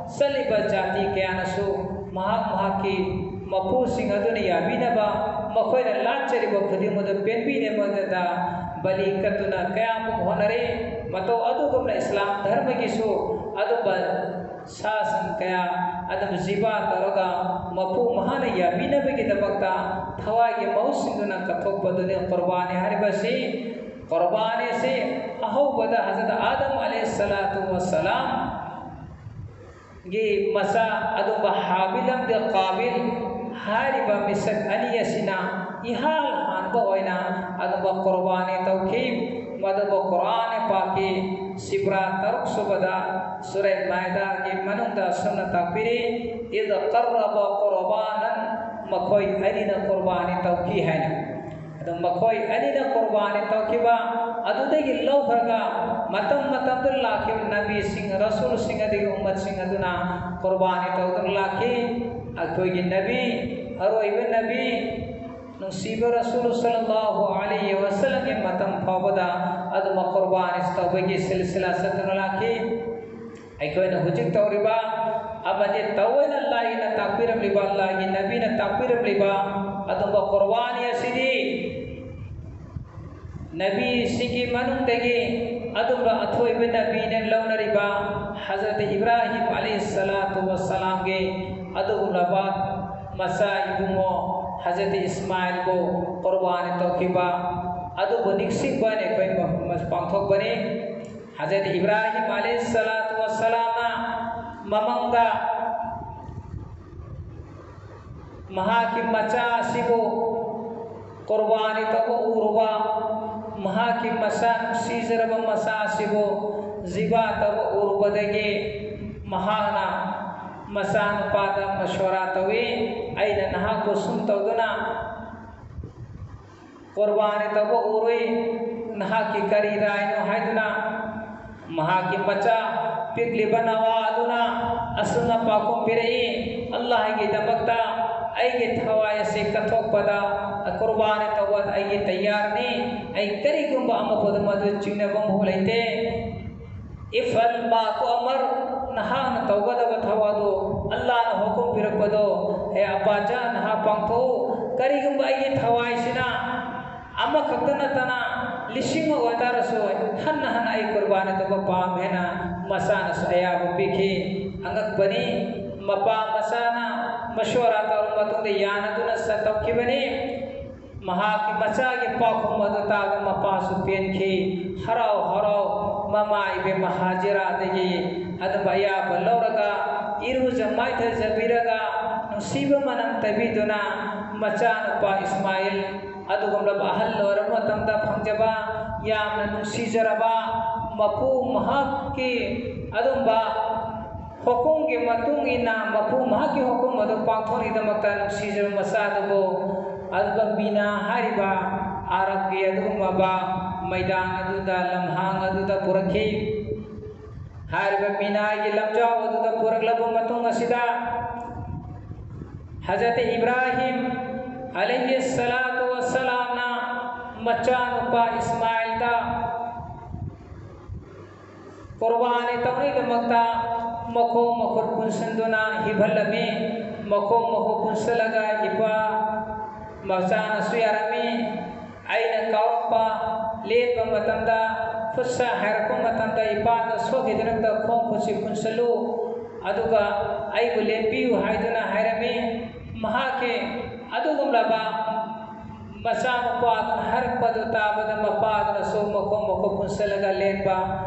ꯆꯠꯂꯤꯕ ꯖꯥꯇꯤ ꯀꯌꯥꯅꯁꯨ ꯃꯍꯥꯛ ꯃꯍꯥꯛꯀꯤ ꯃꯄꯨꯁꯤꯡ ꯑꯗꯨꯅ ꯌꯥꯕꯤꯅꯕ, ꯃꯈꯣꯏꯅ ꯂꯥꯠꯆꯔꯤꯕ ꯈꯨꯗꯤꯡꯃꯛꯇ ꯄꯦꯟꯕꯤꯅꯕꯗ ꯕꯂꯤ ꯀꯠꯇꯨꯅ ꯀꯌꯥꯃꯨꯛ ꯍꯣꯠꯅꯔꯤ꯫ ꯃꯇꯧ ꯑꯗꯨꯒꯨꯝꯅ ꯏꯁꯂꯥꯝ ꯙꯔꯃꯒꯤꯁꯨ ꯑꯗꯨꯝꯕ ꯁꯥ ꯁꯟ ꯀꯌꯥ ꯑꯗꯨꯝ ꯖꯤꯕꯥ ꯇꯧꯔꯒ ꯃꯄꯨ ꯃꯍꯥꯛꯅ ꯌꯥꯕꯤꯅꯕꯒꯤꯗꯃꯛꯇ ꯊꯋꯥꯏꯒꯤ ꯃꯍꯨꯠ ꯁꯤꯟꯗꯨꯅ ꯀꯠꯊꯣꯛꯄꯗꯨꯅꯤ ꯀꯨꯔꯕꯥꯅꯤ ꯍꯥꯏꯔꯤꯕꯁꯤ꯫ ꯀꯨꯔꯕꯥꯅꯤ ꯑꯁꯤ ꯑꯍꯧꯕꯗ ꯍꯖꯔꯠ ꯑꯥꯗꯝ ꯑꯂꯩꯍꯤ ꯁꯂꯥꯇꯨ ꯋꯁꯁꯂꯥꯝ ꯒꯤ ꯃꯆꯥ ꯑꯗꯨꯒꯨꯝꯕ ꯍꯥꯕꯤꯜ ꯑꯃꯗꯤ ꯀꯥꯕꯤꯜ ꯍꯥꯏꯔꯤꯕ ꯃꯤꯁꯛ ꯑꯅꯤ ꯑꯁꯤꯅ ꯏꯍꯥꯟ ꯍꯥꯟꯕ ꯑꯣꯏꯅ ꯑꯗꯨꯒꯨꯝꯕ ꯀꯨꯔꯕꯥꯅꯤ ꯇꯧꯈꯤ꯫ ꯃꯗꯨꯕꯨ ꯀꯨꯔꯥꯟ ꯄꯥꯛꯀꯤ ꯁꯤꯕ꯭ꯔꯥ ꯇꯔꯨꯛ ꯁꯨꯕꯗ ꯁꯨꯔꯦ ꯃꯥꯏꯗꯥꯒꯤ ꯃꯅꯨꯡꯗ ꯑꯁꯨꯝꯅ ꯇꯥꯛꯄꯤꯔꯤ, "ꯏꯗ ꯀꯔꯕ ꯀꯨꯔꯕꯥꯅꯟ", ꯃꯈꯣꯏ ꯑꯅꯤꯅ ꯀꯨꯔꯕꯥꯅꯤ ꯇꯧꯈꯤ ꯍꯥꯏꯅ꯫ ꯑꯗꯨ ꯃꯈꯣꯏ ꯑꯅꯤꯅ ꯀꯨꯔꯕꯥꯅꯤ ꯇꯧꯈꯤꯕ ꯑꯗꯨꯗꯒꯤ ꯂꯧꯈ꯭ꯔꯒ ꯃꯇꯝ ꯃꯇꯝꯗ ꯂꯥꯛꯈꯤꯕ ꯅꯕꯤꯁꯤꯡ, ꯔꯁꯨꯜꯁꯤꯡ ꯑꯗꯒꯤ ꯎꯝꯃꯠꯁꯤꯡ ꯑꯗꯨꯅ ꯀꯨꯔꯕꯥꯅꯤ ꯇꯧꯗꯨꯅ ꯂꯥꯛꯈꯤ꯫ ꯑꯩꯈꯣꯏꯒꯤ ꯅꯕꯤ, ꯑꯔꯣꯏꯕ ꯅꯕꯤ, ꯅꯨꯡꯁꯤꯕ ꯔꯁꯨꯜ ꯁꯜꯂꯜꯂꯥꯍꯨ ꯑꯂꯩꯍꯤ ꯋꯁꯜꯂꯝꯒꯤ ꯃꯇꯝ ꯐꯥꯎꯕꯗ ꯑꯗꯨꯝ ꯀꯨꯔꯕꯥꯅꯤ ꯇꯧꯕꯒꯤ ꯁꯤꯜꯁꯤꯂꯥ ꯆꯠꯇꯨꯅ ꯂꯥꯛꯈꯤ꯫ ꯑꯩꯈꯣꯏꯅ ꯍꯧꯖꯤꯛ ꯇꯧꯔꯤꯕ ꯑꯃꯗꯤ ꯇꯧꯑꯣꯏꯅ ꯂꯥꯏꯅ ꯇꯥꯛꯄꯤꯔꯝꯂꯤꯕ, ꯂꯥꯏꯒꯤ ꯅꯕꯤꯅ ꯇꯥꯛꯄꯤꯔꯝꯂꯤꯕ ꯑꯗꯨꯝꯕ ꯀꯨꯔꯕꯥꯅꯤ ꯑꯁꯤꯗꯤ ꯅꯕꯤꯁꯤꯡꯒꯤ ꯃꯅꯨꯡꯗꯒꯤ ꯑꯗꯨꯝꯕ ꯑꯊꯣꯏꯕ ꯅꯕꯤꯅ ꯂꯧꯅꯔꯤꯕ ꯍꯖꯔꯠ ꯏꯕ꯭ꯔꯥꯍꯤꯝ ꯑꯂꯩꯍꯤ ꯁꯂꯥꯇꯨ ꯋꯁꯁꯂꯥꯝꯒꯤ ꯑꯗꯨꯒꯨꯝꯂꯕ ꯃꯆꯥ ꯏꯕꯨꯡꯉꯣ ꯍꯖꯔꯠ ꯏꯁꯃꯥꯏꯜꯕꯨ ꯀꯨꯔꯕꯥꯅꯤ ꯇꯧꯈꯤꯕ ꯑꯗꯨꯕꯨ ꯅꯤꯡꯁꯤꯡꯕ ꯑꯣꯏꯅ ꯑꯩꯈꯣꯏ ꯃ-, ꯃ-, ꯄꯥꯡꯊꯣꯛꯄꯅꯤ꯫ ꯍꯖꯔꯠ ꯏꯕ꯭ꯔꯥꯍꯤꯝ ꯑꯂꯩꯍꯤ ꯁꯂꯥꯇꯨ ꯋꯁꯁꯂꯥꯝꯅ ꯃꯃꯪꯗ ꯃꯍꯥꯛꯀꯤ ꯃꯆꯥ ꯑꯁꯤꯕꯨ ꯀꯨꯔꯕꯥꯅꯤ ꯇꯧꯕ ꯎꯔꯨꯕ, ꯃꯍꯥꯛꯀꯤ ꯃꯆꯥ, ꯅꯨꯡꯁꯤꯖꯔꯕ ꯃꯆꯥ ꯑꯁꯤꯕꯨ ꯖꯤꯕꯥ ꯇꯧꯕ ꯎꯔꯨꯕꯗꯒꯤ ꯃꯍꯥꯛꯅ ꯃꯆꯥꯅꯨꯄꯥꯗ ꯃꯁꯣꯔꯥ ꯇꯧꯏ, "ꯑꯩꯅ ꯅꯍꯥꯛꯄꯨ ꯁꯨꯝ ꯇꯧꯗꯨꯅ ꯀꯨꯔꯕꯥꯅꯤ ꯇꯧꯕ ꯎꯔꯨꯏ, ꯅꯍꯥꯛꯀꯤ ꯀꯔꯤ ꯔꯥꯏꯅꯣ?" ꯍꯥꯏꯗꯨꯅ ꯃꯍꯥꯛꯀꯤ ꯃꯆꯥ ꯄꯤꯛꯂꯤꯕ ꯅꯋꯥ ꯑꯗꯨꯅ ꯑꯁꯨꯝꯅ ꯄꯥꯎꯈꯨꯝ ꯄꯤꯔꯛꯏ, "ꯑꯜꯂꯥꯍꯒꯤꯗꯃꯛꯇ ꯑꯩꯒꯤ ꯊꯋꯥꯏ ꯑꯁꯤ ꯀꯠꯊꯣꯛꯄꯗ, ꯀꯨꯔꯕꯥꯅꯤ ꯇꯧꯕꯗ ꯑꯩꯒꯤ ꯇꯌꯥꯔꯅꯤ꯫ ꯑꯩ ꯀꯔꯤꯒꯨꯝꯕ ꯑꯃꯐꯥꯎꯗ ꯃꯗꯨ ꯆꯤꯡꯅꯕ ꯑꯃꯐꯥꯎ ꯂꯩꯇꯦ꯫ ꯏꯐꯜ ꯃꯥ ꯇꯨ ꯑꯃꯔ, ꯅꯍꯥꯛꯅ ꯇꯧꯒꯗꯕ ꯊꯕꯛ ꯑꯗꯨ ꯑꯜꯂꯥꯍꯅ ꯍꯨꯀꯨꯝ ꯄꯤꯔꯛꯄꯗꯣ, ꯍꯦ ꯑꯕꯥꯖꯥ, ꯅꯍꯥꯛ ꯄꯥꯡꯊꯣꯛꯎ꯫ ꯀꯔꯤꯒꯨꯝꯕ ꯑꯩꯒꯤ ꯊꯋꯥꯏꯁꯤꯅ ꯑꯃꯈꯛꯇ ꯅꯠꯇꯅ ꯂꯤꯁꯤꯡ ꯑꯃ ꯑꯣꯏꯇꯥꯔꯁꯨ, ꯍꯟꯅ ꯍꯟꯅ ꯑꯩ ꯀꯨꯔꯕꯥꯅꯤ ꯇꯧꯕ ꯄꯥꯝꯃꯦ" ꯍꯥꯏꯅ ꯃꯆꯥꯅꯁꯨ ꯑꯌꯥꯕ ꯄꯤꯈꯤ꯫ ꯑꯉꯛꯄꯅꯤ, ꯃꯄꯥ ꯃꯆꯥꯅ ꯃꯁꯣꯔꯥ ꯇꯧꯔꯕ ꯃꯇꯨꯡꯗ ꯌꯥꯅꯗꯨꯅ ꯆꯠꯊꯣꯛꯈꯤꯕꯅꯤ꯫ ꯃꯍꯥꯛꯀꯤ ꯃꯆꯥꯒꯤ ꯄꯥꯎꯈꯨꯝ ꯑꯗꯨ ꯇꯥꯕꯗ ꯃꯄꯥꯁꯨ ꯄꯦꯟꯈꯤ꯫ ꯍꯔꯥꯎ ꯍꯔꯥꯎ ꯃꯃꯥ ꯏꯕꯦꯝꯃ ꯍꯥꯖꯤꯔꯥꯗꯒꯤ ꯑꯗꯨꯝꯕ ꯑꯌꯥꯕ ꯂꯧꯔꯒ, ꯏꯔꯨꯖ ꯃꯥꯏꯊꯖꯕꯤꯔꯒ, ꯅꯨꯡꯁꯤꯕ ꯃꯅꯝ ꯇꯩꯕꯤꯗꯨꯅ, ꯃꯆꯥꯅꯨꯄꯥ ꯏꯁꯃꯥꯏꯜ ꯑꯗꯨꯒꯨꯝꯂꯕ ꯑꯍꯜ ꯑꯣꯏꯔꯕ ꯃꯇꯝꯗ ꯐꯪꯖꯕ, ꯌꯥꯝꯅ ꯅꯨꯡꯁꯤꯖꯔꯕ ꯃꯄꯨ, ꯃꯍꯥꯛꯀꯤ ꯑꯗꯨꯝꯕ ꯍꯨꯀꯨꯝꯒꯤ ꯃꯇꯨꯡ ꯏꯟꯅ, ꯃꯄꯨ ꯃꯍꯥꯛꯀꯤ ꯍꯨꯀꯨꯝ ꯑꯗꯨ ꯄꯥꯡꯊꯣꯛꯅꯕꯒꯤꯗꯃꯛꯇ ꯅꯨꯡꯁꯤꯖꯕ ꯃꯆꯥ ꯑꯗꯨꯕꯨ ꯑꯗꯨꯒ ꯃꯤꯅꯥ ꯍꯥꯏꯔꯤꯕ ꯑꯔꯕꯀꯤ ꯑꯗꯨꯒꯨꯝꯂꯕ ꯃꯩꯗꯥꯟ ꯑꯗꯨꯗ, ꯂꯝꯍꯥꯡ ꯑꯗꯨꯗ ꯄꯨꯔꯛꯈꯤ꯫ ꯍꯥꯏꯔꯤꯕ ꯃꯤꯅꯥꯒꯤ ꯂꯝꯖꯥꯎ ꯑꯗꯨꯗ ꯄꯨꯔꯛꯂꯕ ꯃꯇꯨꯡ ꯑꯁꯤꯗ, ꯍꯖꯔꯠ ꯏꯕ꯭ꯔꯥꯍꯤꯝ ꯑꯂꯩꯍꯤ ꯁꯂꯥꯇꯨ ꯋꯁꯂꯥꯝꯅ ꯃꯆꯥꯅꯨꯄꯥ ꯏꯁꯃꯥꯏꯜꯗ ꯀꯨꯔꯕꯥꯅꯤ ꯇꯧꯅꯕꯒꯤꯗꯃꯛꯇ ꯃꯈꯣꯡ ꯃꯈꯨꯠ ꯄꯨꯟꯁꯤꯟꯗꯨꯅ ꯍꯤꯞꯍꯜꯂꯝꯃꯤ꯫ ꯃꯈꯣꯡ ꯃꯈꯨꯠ ꯄꯨꯟꯁꯤꯜꯂꯒ ꯏꯄꯥ ꯃꯆꯥꯅꯁꯨ ꯌꯥꯔꯝꯃꯤ꯫ ꯑꯩꯅ ꯀꯥꯎꯔꯛꯄ, ꯂꯦꯟꯕ ꯃꯇꯝꯗ, ꯈꯨꯠꯁꯥ ꯍꯥꯏꯔꯛꯄ ꯃꯇꯝꯗ ꯏꯄꯥꯅ ꯁꯣꯛꯈꯤꯗꯅꯕ ꯈꯣꯡ ꯈꯨꯠꯁꯤ ꯄꯨꯟꯁꯤꯜꯂꯨ, ꯑꯗꯨꯒ ꯑꯩꯕꯨ ꯂꯦꯟꯕꯤꯌꯨ ꯍꯥꯏꯗꯨꯅ ꯍꯥꯏꯔꯝꯃꯤ꯫ ꯃꯍꯥꯛꯀꯤ ꯑꯗꯨꯒꯨꯝꯂꯕ ꯃꯆꯥꯅꯨꯄꯥ ꯑꯗꯨꯅ ꯍꯥꯏꯔꯛꯄꯗꯨ ꯇꯥꯕꯗ ꯃꯄꯥ ꯑꯗꯨꯅꯁꯨ ꯃꯈꯣꯡ ꯃꯈꯨꯠ ꯄꯨꯟꯁꯤꯜꯂꯒ ꯂꯦꯟꯕ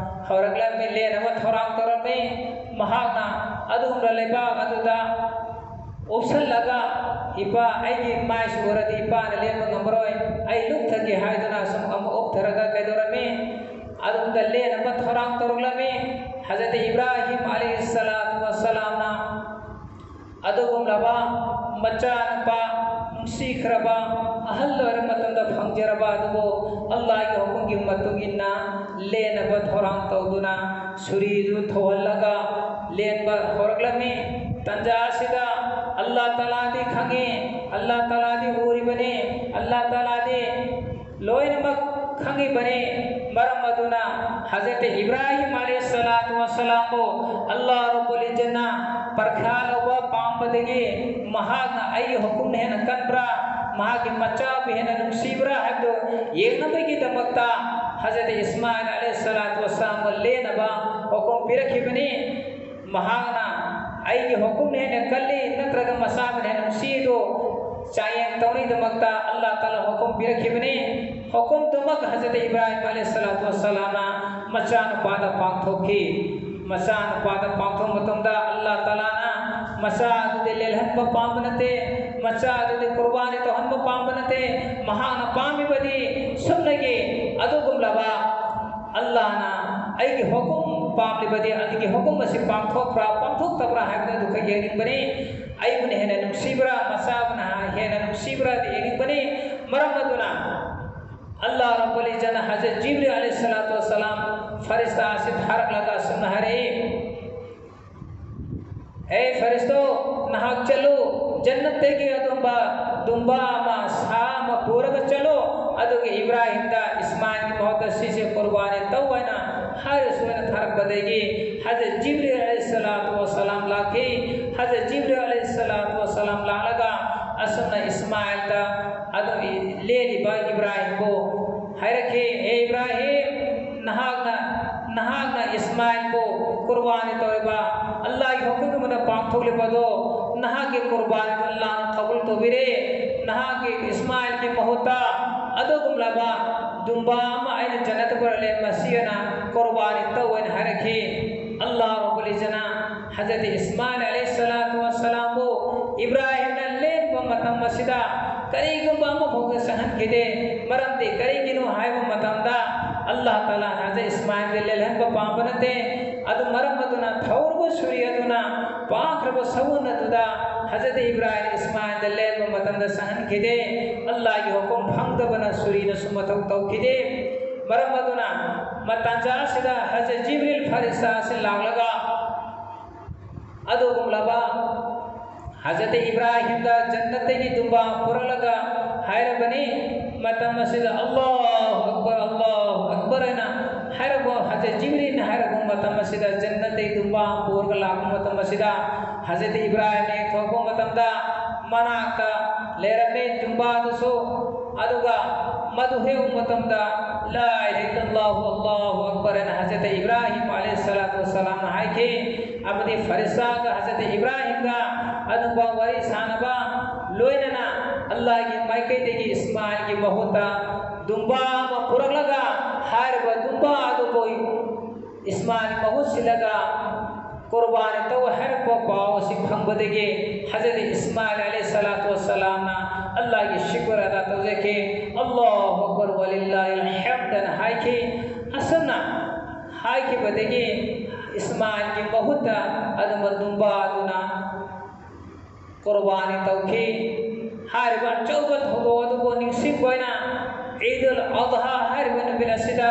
ꯍꯧꯔꯛꯂꯝꯃꯤ, ꯂꯦꯟꯅꯕ ꯊꯧꯔꯥꯡ ꯇꯧꯔꯝꯃꯤ꯫ ꯃꯍꯥꯛꯅ ꯑꯗꯨꯒꯨꯝꯕ ꯂꯩꯕꯥꯛ ꯑꯗꯨꯗ ꯎꯞꯁꯜꯂꯒ, "ꯏꯄꯥ, ꯑꯩꯒꯤ ꯃꯥꯏꯁꯤ ꯎꯔꯗꯤ ꯏꯄꯥꯅ ꯂꯦꯟꯕ ꯉꯝꯃꯔꯣꯏ, ꯑꯩ ꯂꯨꯞꯊꯒꯦ" ꯍꯥꯏꯗꯨꯅ ꯁꯨꯝ ꯑꯃꯨꯛ ꯎꯞꯊꯔꯒ ꯀꯩꯗꯧꯔꯝꯃꯤ? ꯑꯗꯨꯝꯗ ꯂꯦꯟꯅꯕ ꯊꯧꯔꯥꯡ ꯇꯧꯔꯛꯂꯝꯃꯤ꯫ ꯍꯖꯔꯠ ꯏꯕ꯭ꯔꯥꯍꯤꯝ ꯑꯂꯩꯍꯤꯁꯁꯂꯥꯇꯨ ꯋꯥꯁꯁꯂꯥꯝꯅ ꯑꯗꯨꯒꯨꯝꯂꯕ ꯃꯆꯥꯅꯨꯄꯥ, ꯅꯨꯡꯁꯤꯈ꯭ꯔꯕ, ꯑꯍꯜ ꯑꯣꯏꯔ ꯃꯇꯝꯗ ꯐꯪꯖꯔꯕ ꯑꯗꯨꯕꯨ ꯑꯜꯂꯥꯍꯒꯤ ꯍꯨꯀꯨꯝꯒꯤ ꯃꯇꯨꯡ ꯏꯟꯅ ꯂꯦꯟꯅꯕ ꯊꯧꯔꯥꯡ ꯇꯧꯗꯨꯅ ꯁꯨꯔꯤꯗꯨ ꯊꯧꯍꯜꯂꯒ ꯂꯦꯟꯕ ꯍꯧꯔꯛꯂꯝꯃꯤ꯫ ꯇꯟꯖꯥ ꯑꯁꯤꯗ ꯑꯜꯂꯥꯍ ꯇꯥꯂꯥꯗꯤ ꯈꯪꯉꯤ, ꯑꯜꯂꯥꯍ ꯇꯥꯂꯥꯗꯤ ꯎꯔꯤꯕꯅꯤ, ꯑꯜꯂꯥꯍ ꯇꯥꯂꯥꯗꯤ ꯂꯣꯏꯅꯃꯛ ꯈꯪꯉꯤꯕꯅꯤ꯫ ꯃꯔꯝ ꯑꯗꯨꯅ ꯍꯖꯔꯠ ꯏꯕ꯭ꯔꯥꯍꯤꯝ ꯑꯂꯩꯍꯤꯁꯁꯂꯥꯇꯨ ꯋꯥꯁꯁꯂꯥꯝꯕꯨ ꯑꯜꯂꯥꯍ ꯔꯕꯨꯜ ꯏꯖ꯭ꯖꯠꯅ ꯄꯔꯤꯈ꯭ꯌꯥ ꯂꯧꯕ ꯄꯥꯝꯕꯗꯒꯤ ꯃꯍꯥꯛꯅ ꯑꯩꯒꯤ ꯍꯨꯀꯨꯝꯅ ꯍꯦꯟꯅ ꯀꯟꯕ꯭ꯔꯥ, ꯃꯍꯥꯛꯀꯤ ꯃꯆꯥꯕꯨ ꯍꯦꯟꯅ ꯅꯨꯡꯁꯤꯕ꯭ꯔꯥ ꯍꯥꯏꯕꯗꯨ ꯌꯦꯡꯅꯕꯒꯤꯗꯃꯛꯇ ꯍꯖꯔꯠ ꯏꯁꯃꯥꯏꯜ ꯑꯂꯩꯍꯤꯁꯁꯂꯥꯇꯨ ꯋꯥꯁꯁꯂꯥꯝꯕꯨ ꯂꯦꯟꯅꯕ ꯍꯨꯀꯨꯝ ꯄꯤꯔꯛꯈꯤꯕꯅꯤ꯫ ꯃꯍꯥꯛꯅ ꯑꯩꯒꯤ ꯍꯨꯀꯨꯝꯅ ꯍꯦꯟꯅ ꯀꯜꯂꯤ ꯅꯠꯇ꯭ꯔꯒ ꯃꯆꯥꯕꯨꯅ ꯍꯦꯟꯅ ꯅꯨꯡꯁꯤꯗꯣ ꯆꯥꯡꯌꯦꯡ ꯇꯧꯅꯕꯒꯤꯗꯃꯛꯇ ꯑꯜꯂꯥꯍ ꯇꯥꯂꯥ ꯍꯨꯀꯨꯝ ꯄꯤꯔꯛꯈꯤꯕꯅꯤ꯫ ꯍꯨꯀꯨꯝꯗꯨꯃꯛ ꯍꯖꯔꯠ ꯏꯕ꯭ꯔꯥꯍꯤꯝ ꯑꯂꯩꯍꯤꯁꯁꯂꯥꯇꯨ ꯋꯥꯁꯁꯂꯥꯝꯅ ꯃꯆꯥꯅꯨꯄꯥꯗ ꯄꯥꯡꯊꯣꯛꯈꯤ꯫ ꯃꯆꯥꯅꯨꯄꯥꯗ ꯄꯥꯡꯊꯣꯛꯄ ꯃꯇꯝꯗ ꯑꯜꯂꯥꯍ ꯇꯥꯂꯥꯅ ꯃꯆꯥ ꯑꯗꯨꯗꯤ ꯂꯦꯜꯍꯟꯕ ꯄꯥꯝꯕ ꯅꯠꯇꯦ, ꯃꯆꯥ ꯑꯗꯨꯗꯤ ꯀꯨꯔꯕꯥꯅꯤ ꯇꯧꯍꯟꯕ ꯄꯥꯝꯕ ꯅꯠꯇꯦ꯫ ꯃꯍꯥꯛꯅ ꯄꯥꯝꯃꯤꯕꯗꯤ ꯁꯨꯞꯅꯒꯤ ꯑꯗꯨꯒꯨꯝꯂꯕ ꯑꯜꯂꯥꯍꯅ ꯑꯩꯒꯤ ꯍꯨꯀꯨꯝ ꯄꯥꯝꯂꯤꯕꯗꯤ ꯑꯗꯨꯒꯤ ꯍꯨꯀꯨꯝ ꯑꯁꯤ ꯄꯥꯡꯊꯣꯛꯄ꯭ꯔꯥ ꯄꯥꯡꯊꯣꯛꯇꯕ꯭ꯔꯥ ꯍꯥꯏꯕꯗꯨ ꯑꯗꯨꯈꯛ ꯌꯦꯡꯅꯤꯡꯕꯅꯤ꯫ ꯑꯩꯕꯨꯅ ꯍꯦꯟꯅ ꯅꯨꯡꯁꯤꯕ꯭ꯔꯥ, ꯃꯆꯥꯕꯨꯅ ꯍꯦꯟꯅ ꯅꯨꯡꯁꯤꯕ꯭ꯔꯥ ꯑꯗꯨ ꯌꯦꯡꯅꯤꯡꯕꯅꯤ꯫ ꯃꯔꯝ ꯑꯗꯨꯅ ꯑꯜꯂꯥꯍ ꯔꯕꯨꯜ ꯏꯖ꯭ꯖꯠꯅ ꯍꯖꯔꯠ ꯖꯤꯕ꯭ꯔꯤꯜ ꯑꯂꯩꯍꯤꯁꯁꯂꯥꯇꯨ ꯋꯥꯁꯁꯂꯥꯝ ꯐꯔꯤꯁꯇꯥ ꯑꯁꯤ ꯊꯥꯔꯛꯂꯒ ꯑꯁꯨꯝꯅ ꯍꯥꯏꯔꯛꯏ, "ꯑꯦ ꯐꯔꯤꯁꯇꯣ, ꯅꯍꯥꯛ ꯆꯠꯂꯨ, ꯖꯟꯅꯠꯇꯒꯤ ꯑꯗꯨꯝꯕ ꯗꯨꯝꯕꯥ ꯑꯃ, ꯁꯥ ꯑꯃ ꯄꯨꯔꯒ ꯆꯠꯂꯨ, ꯑꯗꯨꯒ ꯏꯕ꯭ꯔꯥꯍꯤꯝꯗ ꯏꯁꯃꯥꯏꯜꯒꯤ ꯃꯍꯨꯠꯇ ꯁꯤꯁꯦ ꯀꯨꯔꯕꯥꯅꯤ ꯇꯧ" ꯍꯥꯏꯅ ꯍꯥꯏꯔꯁꯨ ꯍꯥꯏꯅ ꯊꯥꯔꯛꯄꯗꯒꯤ ꯍꯖꯔꯠ ꯖꯤꯕ꯭ꯔꯤꯜ ꯑꯂꯩꯍꯤꯁꯁꯂꯥꯇꯨ ꯋꯥꯁꯁꯂꯥꯝ ꯂꯥꯛꯈꯤ꯫ ꯍꯖꯔꯠ ꯖꯤꯕ꯭ꯔꯤꯜ ꯑꯂꯩꯍꯤꯁꯁꯂꯥꯇꯨ ꯋꯥꯁꯁꯂꯥꯝ ꯂꯥꯛꯂꯒ ꯑꯁꯨꯝꯅ ꯏꯁꯃꯥꯏꯜꯗ ꯑꯗꯨ ꯂꯦꯜꯂꯤꯕ ꯏꯕ꯭ꯔꯥꯍꯤꯝꯕꯨ ꯍꯥꯏꯔꯛꯈꯤ, "ꯑꯦ ꯏꯕ꯭ꯔꯥꯍꯤꯝ, ꯅꯍꯥꯛꯅ, ꯅꯍꯥꯛꯅ ꯏꯁꯃꯥꯏꯜꯕꯨ ꯀꯨꯔꯕꯥꯅꯤ ꯇꯧꯔꯤꯕ, ꯑꯜꯂꯥꯍꯒꯤ ꯍꯨꯀꯨꯝꯒꯤ ꯃꯇꯨꯡ ꯏꯟꯅ ꯄꯥꯡꯊꯣꯛꯂꯤꯕꯗꯣ, ꯅꯍꯥꯛꯀꯤ ꯀꯨꯔꯕꯥꯅꯤꯗꯨ ꯑꯜꯂꯥꯍꯅ ꯀꯕꯨꯜ ꯇꯧꯕꯤꯔꯦ꯫ ꯅꯍꯥꯛꯀꯤ ꯏꯁꯃꯥꯏꯜꯒꯤ ꯃꯍꯨꯠꯇ ꯑꯗꯨꯒꯨꯝꯂꯕ ꯗꯨꯝꯕꯥ ꯑꯃ ꯑꯩꯅ ꯖꯟꯅꯠꯇ ꯄꯨꯔꯛꯂꯦ, ꯃꯁꯤ ꯑꯣꯏꯅ ꯀꯨꯔꯕꯥꯅꯤ ꯇꯧ" ꯍꯥꯏꯅ ꯍꯥꯏꯔꯛꯈꯤ꯫ ꯑꯜꯂꯥꯍ ꯔꯕꯨꯜ ꯏꯖ꯭ꯖꯠꯅ ꯍꯖꯔꯠ ꯏꯁꯃꯥꯏꯜ ꯑꯂꯩꯍꯤꯁꯁꯂꯥꯇꯨ ꯋꯥꯁꯁꯂꯥꯝꯕꯨ ꯏꯕ꯭ꯔꯥꯍꯤꯝꯅ ꯂꯦꯟꯕ ꯃꯇꯝ ꯑꯁꯤꯗ ꯀꯔꯤꯒꯨꯝꯕ ꯑꯃꯐꯥꯎꯕ ꯆꯪꯍꯟꯈꯤꯗꯦ꯫ ꯃꯔꯝꯗꯤ ꯀꯔꯤꯒꯤꯅꯣ ꯍꯥꯏꯕ ꯃꯇꯝꯗ ꯑꯜꯂꯥꯍ ꯇꯥꯂꯥꯅ ꯍꯖꯔꯠ ꯏꯁꯃꯥꯏꯜꯗ ꯂꯦꯜꯍꯟꯕ ꯄꯥꯝꯕ ꯅꯠꯇꯦ꯫ ꯑꯗꯨ ꯃꯔꯝ ꯑꯗꯨꯅ ꯊꯧꯔꯕ ꯁꯨꯔꯤ ꯑꯗꯨꯅ ꯄꯥꯛꯈ꯭ꯔꯕ ꯁꯎꯟ ꯑꯗꯨꯗ ꯍꯖꯔꯠ ꯏꯕ꯭ꯔꯥꯍꯤꯝ ꯏꯁꯃꯥꯏꯜꯗ ꯂꯦꯟꯕ ꯃꯇꯝꯗ ꯁꯪꯍꯟꯈꯤꯗꯦ꯫ ꯑꯜꯂꯥꯍꯒꯤ ꯍꯨꯀꯨꯝ ꯐꯪꯗꯕꯅ ꯁꯨꯔꯤꯅꯁꯨ ꯃꯊꯧ ꯇꯧꯈꯤꯗꯦ꯫ ꯃꯔꯝ ꯑꯗꯨꯅ ꯃꯇꯥꯟꯖꯥ ꯑꯁꯤꯗ ꯍꯖꯔꯠ ꯖꯤꯕ꯭ꯔꯤꯜ ꯐꯔꯤꯁꯇꯥ ꯑꯁꯤ ꯂꯥꯛꯂꯒ ꯑꯗꯨꯒꯨꯝꯂꯕ ꯍꯖꯔꯠ ꯏꯕ꯭ꯔꯥꯍꯤꯝꯗ ꯖꯟꯅꯠꯇꯒꯤ ꯗꯨꯝꯕꯥ ꯄꯨꯔꯛꯂꯒ ꯍꯥꯏꯔꯕꯅꯤ꯫ ꯃꯇꯝ ꯑꯁꯤꯗ "ꯑꯜꯂꯥꯍꯨ ꯑꯛꯕꯔ, ꯑꯜꯂꯥꯍꯨ ꯑꯛꯕꯔ" ꯍꯥꯏꯅ ꯍꯥꯏꯔꯛꯄ, ꯍꯖꯔꯠ ꯖꯤꯕ꯭ꯔꯤꯜꯅ ꯍꯥꯏꯔꯛꯄ ꯃꯇꯝ ꯑꯁꯤꯗ, ꯖꯟꯅꯠꯇꯒꯤ ꯗꯨꯝꯕꯥ ꯄꯨꯔꯒ ꯂꯥꯛꯄ ꯃꯇꯝ ꯑꯁꯤꯗ, ꯍꯖꯔꯠ ꯏꯕ꯭ꯔꯥꯍꯤꯝꯅ ꯌꯦꯡꯊꯣꯛꯄ ꯃꯇꯝꯗ ꯃꯅꯥꯛꯇ ꯂꯩꯔꯝꯃꯤ ꯗꯨꯝꯕꯥꯗꯨꯁꯨ꯫ ꯑꯗꯨꯒ ꯃꯗꯨ ꯍꯦꯛ ꯎꯕ ꯃꯇꯝꯗ "ꯂꯥ ꯏꯂꯥꯍ ꯏꯜꯂꯜꯂꯥꯍꯨ, ꯑꯜꯂꯥꯍꯨ ꯑꯛꯕꯔ" ꯍꯥꯏꯅ ꯍꯖꯔꯠ ꯏꯕ꯭ꯔꯥꯍꯤꯝ ꯑꯂꯩꯍꯤ ꯁꯂꯥꯇꯨ ꯋꯁꯁꯂꯥꯝꯅ ꯍꯥꯏꯈꯤ꯫ ꯑꯃꯗꯤ ꯐꯔꯤꯁꯇꯥꯒ ꯍꯖꯔꯠ ꯏꯕ꯭ꯔꯥꯍꯤꯝꯒ ꯑꯗꯨꯝꯕ ꯋꯥꯔꯤ ꯁꯥꯟꯅꯕ ꯂꯣꯏꯅꯅ ꯑꯜꯂꯥꯍꯒꯤ ꯃꯥꯏꯀꯩꯗꯒꯤ ꯏꯁꯃꯥꯏꯜꯒꯤ ꯃꯍꯨꯠꯇ ꯗꯨꯝꯕꯥ ꯑꯃ ꯄꯨꯔꯛꯂꯒ ꯍꯥꯏꯔꯤꯕ ꯗꯨꯝꯕꯥ ꯑꯗꯨꯕꯨ ꯏꯁꯃꯥꯏꯜ ꯃꯍꯨꯠ ꯁꯤꯜꯂꯒ ꯀꯨꯔꯕꯥꯅꯤ ꯇꯧ ꯍꯥꯏꯔꯛꯄ ꯄꯥꯎ ꯑꯁꯤ ꯐꯪꯕꯗꯒꯤ ꯍꯖꯔꯠ ꯏꯁꯃꯥꯏꯜ ꯑꯂꯩꯍꯤ ꯁꯂꯥꯇꯨ ꯋꯁꯁꯂꯥꯝꯅ ꯑꯜꯂꯥꯍꯒꯤ ꯁꯨꯀ꯭ꯔ ꯑꯗꯥ ꯇꯧꯖꯈꯤ꯫ "ꯑꯜꯂꯥꯍꯨ ꯑꯛꯕꯔ ꯋꯂꯤꯜꯂꯥꯍꯤꯜ ꯍꯝꯗ" ꯍꯥꯏꯅ ꯍꯥꯏꯈꯤ꯫ ꯑꯁꯨꯝꯅ ꯍꯥꯏꯈꯤꯕꯗꯒꯤ ꯏꯁꯃꯥꯏꯜꯒꯤ ꯃꯍꯨꯠꯇ ꯑꯗꯨꯝꯕ ꯗꯨꯝꯕꯥ ꯑꯗꯨꯅ ꯀꯨꯔꯕꯥꯅꯤ ꯇꯧꯈꯤ꯫ ꯍꯥꯏꯔꯤꯕ ꯑꯆꯧꯕ ꯊꯧꯗꯣꯛ ꯑꯗꯨꯕꯨ ꯅꯤꯡꯁꯤꯡꯕ ꯑꯣꯏꯅ ꯏꯗꯨꯜ ꯑꯗꯍꯥ ꯍꯥꯏꯔꯤꯕ ꯅꯨꯃꯤꯠ ꯑꯁꯤꯗ,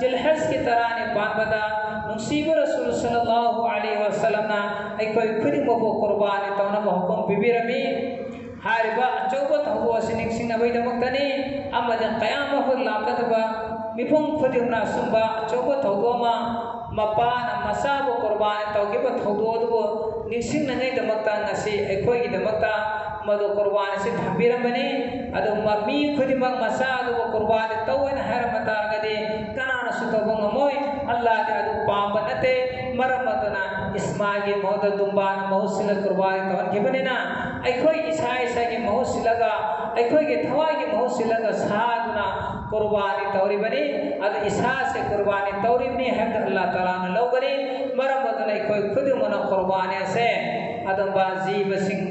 ꯖꯤꯜꯍꯖꯀꯤ ꯇꯔꯥꯅꯤ ꯄꯥꯟꯕꯗ, ꯅꯨꯡꯁꯤꯕ ꯔꯁꯨꯜ ꯁꯜꯂꯜꯂꯥꯍꯨ ꯑꯂꯩꯍꯤ ꯋꯁꯜꯂꯝꯅ ꯑꯩꯈꯣꯏ ꯈꯨꯗꯤꯡꯃꯛꯄꯨ ꯀꯨꯔꯕꯥꯅꯤ ꯇꯧꯅꯕ ꯍꯨꯀꯨꯝ ꯄꯤꯕꯤꯔꯝꯃꯤ꯫ ꯍꯥꯏꯔꯤꯕ ꯑꯆꯧꯕ ꯊꯧꯗꯣꯛ ꯑꯁꯤ ꯅꯤꯡꯁꯤꯡꯅꯕꯒꯤꯗꯃꯛꯇꯅꯤ꯫ ꯑꯃꯗꯤ ꯀꯌꯥꯃꯠ ꯂꯥꯛꯀꯗꯕ ꯃꯤꯄꯨꯝ ꯈꯨꯗꯤꯡꯃꯛꯅ ꯑꯁꯨꯝꯕ ꯑꯆꯧꯕ ꯊꯧꯗꯣꯛ ꯑꯃ, ꯃꯄꯥꯅ ꯃꯆꯥꯕꯨ ꯀꯨꯔꯕꯥꯅꯤ ꯇꯧꯈꯤꯕ ꯊꯧꯗꯣꯛ ꯑꯗꯨꯕꯨ ꯅꯤꯡꯁꯤꯡꯅꯉꯩꯗꯃꯛꯇ ꯉꯁꯤ ꯑꯩꯈꯣꯏꯒꯤꯗꯃꯛꯇ ꯃꯗꯨ ꯀꯨꯔꯕꯥꯅꯤꯁꯤ ꯊꯝꯕꯤꯔꯝꯕꯅꯤ꯫ ꯑꯗꯨ ꯃ-, ꯃꯤ ꯈꯨꯗꯤꯡꯃꯛ ꯃꯆꯥ ꯑꯗꯨꯕꯨ ꯀꯨꯔꯕꯥꯅꯤ ꯇꯧ ꯍꯥꯏꯅ ꯍꯥꯏꯔꯝꯕ ꯇꯥꯔꯒꯗꯤ ꯀꯅꯥꯅꯁꯨ ꯇꯧꯕ ꯉꯝꯃꯣꯏ꯫ ꯑꯜꯂꯥꯍꯗꯤ ꯑꯗꯨ ꯄꯥꯝꯕ ꯅꯠꯇꯦ꯫ ꯃꯔꯝ ꯑꯗꯨꯅ ꯏꯁꯃꯥꯏꯜꯒꯤ ꯃꯍꯨꯠꯇ ꯗꯨꯝꯕꯥꯅ ꯃꯍꯨꯠ ꯁꯤꯜꯂ ꯀꯨꯔꯕꯥꯅꯤ ꯇꯧꯍꯟꯈꯤꯕꯅꯤꯅ, ꯑꯩꯈꯣꯏ ꯏꯁꯥ ꯏꯁꯥꯒꯤ ꯃꯍꯨꯠ ꯁꯤꯜꯂꯒ, ꯑꯩꯈꯣꯏꯒꯤ ꯊꯋꯥꯏꯒꯤ ꯃꯍꯨꯠ ꯁꯤꯜꯂꯒ ꯁꯥꯗꯨꯅ ꯀꯨꯔꯕꯥꯅꯤ ꯇꯧꯔꯤꯕꯅꯤ꯫ ꯑꯗꯨ ꯏꯁꯥꯁꯦ ꯀꯨꯔꯕꯥꯅꯤ ꯇꯧꯔꯤꯕꯅꯤ ꯍꯥꯏꯕꯗꯨ ꯑꯜꯂꯥꯍ ꯇꯥꯂꯥꯅ ꯂꯧꯒꯅꯤ꯫ ꯃꯔꯝ ꯑꯗꯨꯅ ꯑꯩꯈꯣꯏ ꯈꯨꯗꯤꯡꯃꯛꯅ ꯀꯨꯔꯕꯥꯅꯤ ꯑꯁꯦ ꯑꯗꯨꯝꯕ ꯖꯤꯕꯁꯤꯡ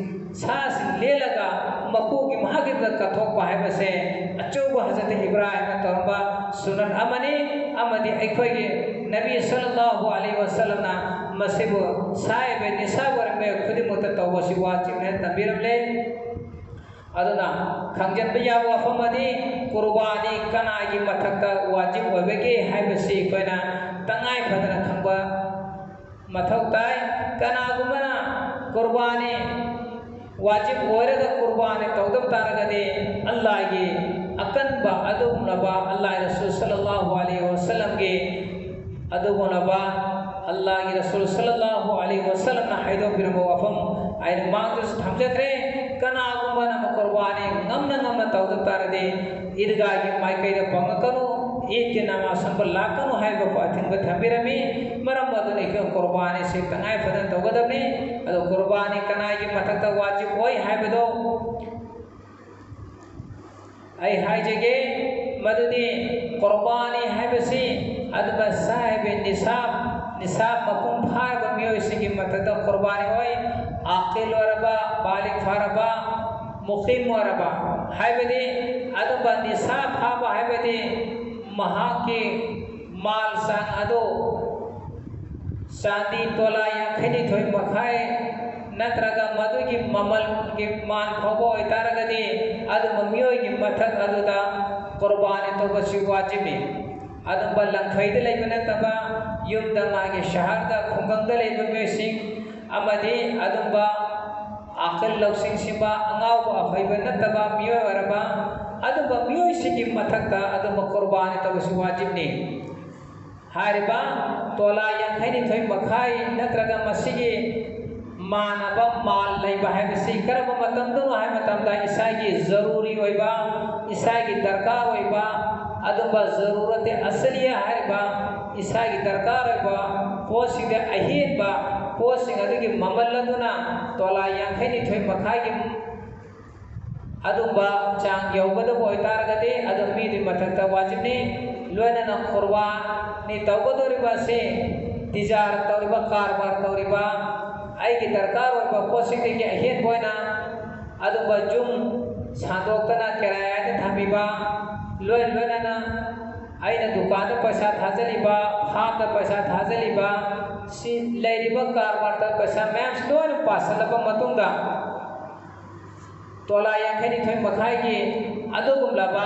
ꯁꯥꯁꯤꯡ ꯂꯦꯜꯂꯒ ꯃꯀꯣꯛꯀꯤ ꯃꯍꯥꯛꯀꯤꯗ ꯀꯠꯊꯣꯛꯄ ꯍꯥꯏꯕꯁꯦ ꯑꯆꯧꯕ ꯍꯖꯔꯠ ꯏꯕ꯭ꯔꯥꯍꯤꯝꯅ ꯇꯧꯔꯝꯕ ꯁꯨꯅꯟ ꯑꯃꯅꯤ꯫ ꯑꯃꯗꯤ ꯑꯩꯈꯣꯏꯒꯤ ꯅꯕꯤ ꯁꯜꯂꯜꯂꯥꯍꯨ ꯑꯂꯩꯍꯤ ꯋꯁꯜꯂꯝꯅ ꯃꯁꯤꯕꯨ ꯁꯥꯏꯕ ꯅꯤꯁꯥꯕ ꯑꯣꯏꯔꯝꯕ ꯈꯨꯗꯤꯡꯃꯛꯇ ꯇꯧꯕꯁꯤ ꯋꯥꯖꯤꯕꯅꯦ ꯇꯝꯕꯤꯔꯝꯂꯦ꯫ ꯑꯗꯨꯅ ꯈꯪꯖꯤꯟꯕ ꯌꯥꯕ ꯋꯥꯐꯝ ꯑꯃꯗꯤ ꯀꯨꯔꯕꯥꯅꯤ ꯀꯅꯥꯒꯤ ꯃꯊꯛꯇ ꯋꯥꯖꯤꯕ ꯑꯣꯏꯕꯒꯦ ꯍꯥꯏꯕꯁꯤ ꯑꯩꯈꯣꯏꯅ ꯇꯉꯥꯏ ꯐꯗꯅ ꯈꯪꯕ ꯃꯊꯧ ꯇꯥꯏ꯫ ꯀꯅꯥꯒꯨꯝꯕꯅ ꯀꯨꯔꯕꯥꯅꯤ ꯋꯥꯖꯤꯕ ꯑꯣꯏꯔꯒ ꯀꯨꯔꯕꯥꯅꯤ ꯇꯧꯗꯕ ꯇꯥꯔꯒꯗꯤ ꯑꯜꯂꯥꯍꯒꯤ ꯑꯀꯟꯕ ꯑꯗꯨꯒꯨꯝꯂꯕ ꯑꯜꯂꯥꯍ ꯔꯁꯨꯜ ꯁꯜꯂꯜꯂꯥꯍꯨ ꯑꯂꯩꯍꯤ ꯋꯁꯜꯂꯝꯒꯤ ꯑꯗꯨꯒꯨꯝꯂꯕ ꯑꯜꯂꯥꯍꯒꯤ ꯔꯁꯨꯜ ꯁꯜꯂꯜꯂꯥꯍꯨ ꯑꯂꯩꯍꯤ ꯋꯁꯜꯂꯝꯅ ꯍꯥꯏꯗꯣꯛꯄꯤꯔꯝꯕ ꯋꯥꯐꯝ ꯑꯩꯅ ꯃꯥꯡꯗꯁꯨ ꯊꯝꯖꯈ꯭ꯔꯦ꯫ ꯀꯅꯥꯒꯨꯝꯕꯅ ꯀꯨꯔꯕꯥꯅꯤ ꯉꯝꯅ ꯉꯝꯅ ꯇꯧꯗꯕ ꯇꯥꯔꯗꯤ ꯏꯗꯒꯥꯒꯤ ꯃꯥꯏꯀꯩꯗ ꯐꯪꯉꯛꯀꯅꯨ, ꯏꯗꯀꯤ ꯅꯃꯥꯖ ꯁꯣꯟꯕ ꯂꯥꯛꯀꯅꯨ ꯍꯥꯏꯕ ꯑꯊꯤꯡꯕ ꯊꯝꯕꯤꯔꯝꯃꯤ꯫ ꯃꯔꯝ ꯑꯗꯨꯅ ꯑꯩꯈꯣꯏ ꯀꯨꯔꯕꯥꯅꯤꯁꯤ ꯇꯉꯥꯏ ꯐꯗꯅ ꯇꯧꯒꯗꯕꯅꯤ꯫ ꯑꯗꯣ ꯀꯨꯔꯕꯥꯅꯤ ꯀꯅꯥꯒꯤ ꯃꯊꯛꯇ ꯋꯥꯖꯤꯕ ꯑꯣꯏ ꯍꯥꯏꯕꯗꯣ ꯑꯩ ꯍꯥꯏꯖꯒꯦ, ꯃꯗꯨꯗꯤ ꯀꯨꯔꯕꯥꯅꯤ ꯍꯥꯏꯕꯁꯤ ꯑꯗꯨꯒ ꯁꯥꯍꯤꯕ ꯅꯤꯁꯥꯕ, ꯅꯤꯁꯥꯕ ꯃꯄꯨꯡ ꯐꯥꯔꯕ ꯃꯤꯑꯣꯏꯁꯤꯡꯒꯤ ꯃꯊꯛꯇ ꯀꯨꯔꯕꯥꯅꯤ ꯑꯣꯏ꯫ ꯑꯥꯀꯤꯜ ꯑꯣꯏꯔꯕ, ꯕꯥꯂꯤꯒ ꯐꯥꯔꯕ, ꯃꯨꯀꯤꯝ ꯑꯣꯏꯔꯕ, ꯍꯥꯏꯕꯗꯤ ꯑꯗꯨꯝꯕ ꯅꯤꯁꯥꯕ ꯐꯥꯕ ꯍꯥꯏꯕꯗꯤ ꯃꯍꯥꯛꯀꯤ ꯃꯥꯜ ꯆꯥꯡ ꯑꯗꯨ ꯆꯥꯟꯗꯤ ꯇꯣꯂꯥ ꯌꯥꯡꯈꯩꯅꯤꯊꯣꯏ ꯃꯈꯥꯏ ꯅꯠꯇ꯭ꯔꯒ ꯃꯗꯨꯒꯤ ꯃꯃꯜꯒꯤ ꯃꯥꯟ ꯐꯥꯎꯕ ꯑꯣꯏꯇꯥꯔꯒꯗꯤ ꯑꯗꯨꯝꯕ ꯃꯤꯑꯣꯏꯒꯤ ꯃꯊꯛ ꯑꯗꯨꯗ ꯀꯨꯔꯕꯥꯅꯤ ꯇꯧꯕꯁꯤ ꯋꯥꯖꯤꯕꯅꯤ꯫ ꯑꯗꯨꯝꯕ ꯂꯪꯐꯩꯗ ꯂꯩꯕ ꯅꯠꯇꯕ, ꯌꯨꯝꯗ ꯃꯥꯒꯤ ꯁꯍꯔꯗ, ꯈꯨꯡꯒꯪꯗ ꯂꯩꯕ ꯃꯤꯑꯣꯏꯁꯤꯡ ꯑꯃꯗꯤ ꯑꯗꯨꯝꯕ ꯑꯀꯜ ꯂꯧꯁꯤꯡ ꯁꯤꯡꯕ, ꯑꯉꯥꯎꯕ ꯑꯐꯩꯕ ꯅꯠꯇꯕ ꯃꯤꯑꯣꯏ ꯑꯣꯏꯔꯕ ꯑꯗꯨꯝꯕ ꯃꯤꯑꯣꯏꯁꯤꯡꯒꯤ ꯃꯊꯛꯇ ꯑꯗꯨꯝꯕ ꯀꯨꯔꯕꯥꯅꯤ ꯇꯧꯕꯁꯤ ꯋꯥꯖꯤꯕꯅꯤ꯫ ꯍꯥꯏꯔꯤꯕ ꯇꯣꯂꯥ ꯌꯥꯡꯈꯩꯅꯤꯊꯣꯏ ꯃꯈꯥꯏ ꯅꯠꯇ꯭ꯔꯒ ꯃꯁꯤꯒꯤ ꯃꯥꯟꯅꯕ ꯃꯥꯜ ꯂꯩꯕ ꯍꯥꯏꯕꯁꯤ ꯀꯔꯝꯕ ꯃꯇꯝꯗꯅꯣ ꯍꯥꯏꯕ ꯃꯇꯝꯗ ꯏꯁꯥꯒꯤ ꯖꯔꯨꯔꯤ ꯑꯣꯏꯕ, ꯏꯁꯥꯒꯤ ꯗꯔꯀꯥꯔ ꯑꯣꯏꯕ, ꯑꯗꯨꯝꯕ ꯖꯔꯨꯔꯠ ꯑꯁꯂꯤꯌꯥ ꯍꯥꯏꯔꯤꯕ ꯏꯁꯥꯒꯤ ꯗꯔꯀꯥꯔ ꯑꯣꯏꯕ ꯄꯣꯠꯁꯤꯡꯗ ꯑꯍꯦꯟꯕ ꯄꯣꯠꯁꯤꯡ ꯑꯗꯨꯒꯤ ꯃꯃꯜ ꯑꯗꯨꯅ ꯇꯣꯂꯥ ꯌꯥꯡꯈꯩꯅꯤꯊꯣꯏ ꯃꯈꯥꯏꯒꯤ ꯑꯗꯨꯝꯕ ꯆꯥꯡ ꯌꯧꯒꯗꯕ ꯑꯣꯏꯇꯥꯔꯒꯗꯤ ꯑꯗꯨꯝ ꯃꯤꯗꯨꯒꯤ ꯃꯊꯛꯇ ꯋꯥꯖꯤꯕꯅꯤ꯫ ꯂꯣꯏꯅꯅ ꯀꯨꯔꯕꯥꯅꯤ ꯇꯧꯒꯗꯧꯔꯤꯕ ꯑꯁꯤ ꯇꯤꯖꯥꯔ ꯇꯧꯔꯤꯕ, ꯀꯔꯕꯥꯔ ꯇꯧꯔꯤꯕ, ꯑꯩꯒꯤ ꯗꯔꯀꯥꯔ ꯑꯣꯏꯕ ꯄꯣꯠꯁꯤꯡꯗꯒꯤ ꯑꯍꯦꯟꯕ ꯑꯣꯏꯅ ꯑꯗꯨꯝꯕ ꯌꯨꯝ ꯁꯥꯟꯗꯣꯛꯇꯅ ꯀꯤꯔꯥꯌꯥꯗ ꯊꯝꯕꯤꯕ, ꯂꯣꯏ ꯂꯣꯏꯅꯅ ꯑꯩꯅ ꯗꯨꯀꯥꯟꯗ ꯄꯩꯁꯥ ꯊꯥꯖꯜꯂꯤꯕ, ꯐꯥꯝꯗ ꯄꯩꯁꯥ ꯊꯥꯖꯜꯂꯤꯕ, ꯁꯤ ꯂꯩꯔꯤꯕ ꯀꯔꯕꯥꯔꯗ ꯄꯩꯁꯥ ꯃꯌꯥꯝꯁꯤ ꯂꯣꯏꯅ ꯄꯥꯁꯤꯜꯂꯕ ꯃꯇꯨꯡꯗ, ꯇꯣꯂꯥ ꯌꯥꯡꯈꯩꯅꯤꯊꯣꯏ ꯃꯈꯥꯏꯒꯤ ꯑꯗꯨꯒꯨꯝꯂꯕ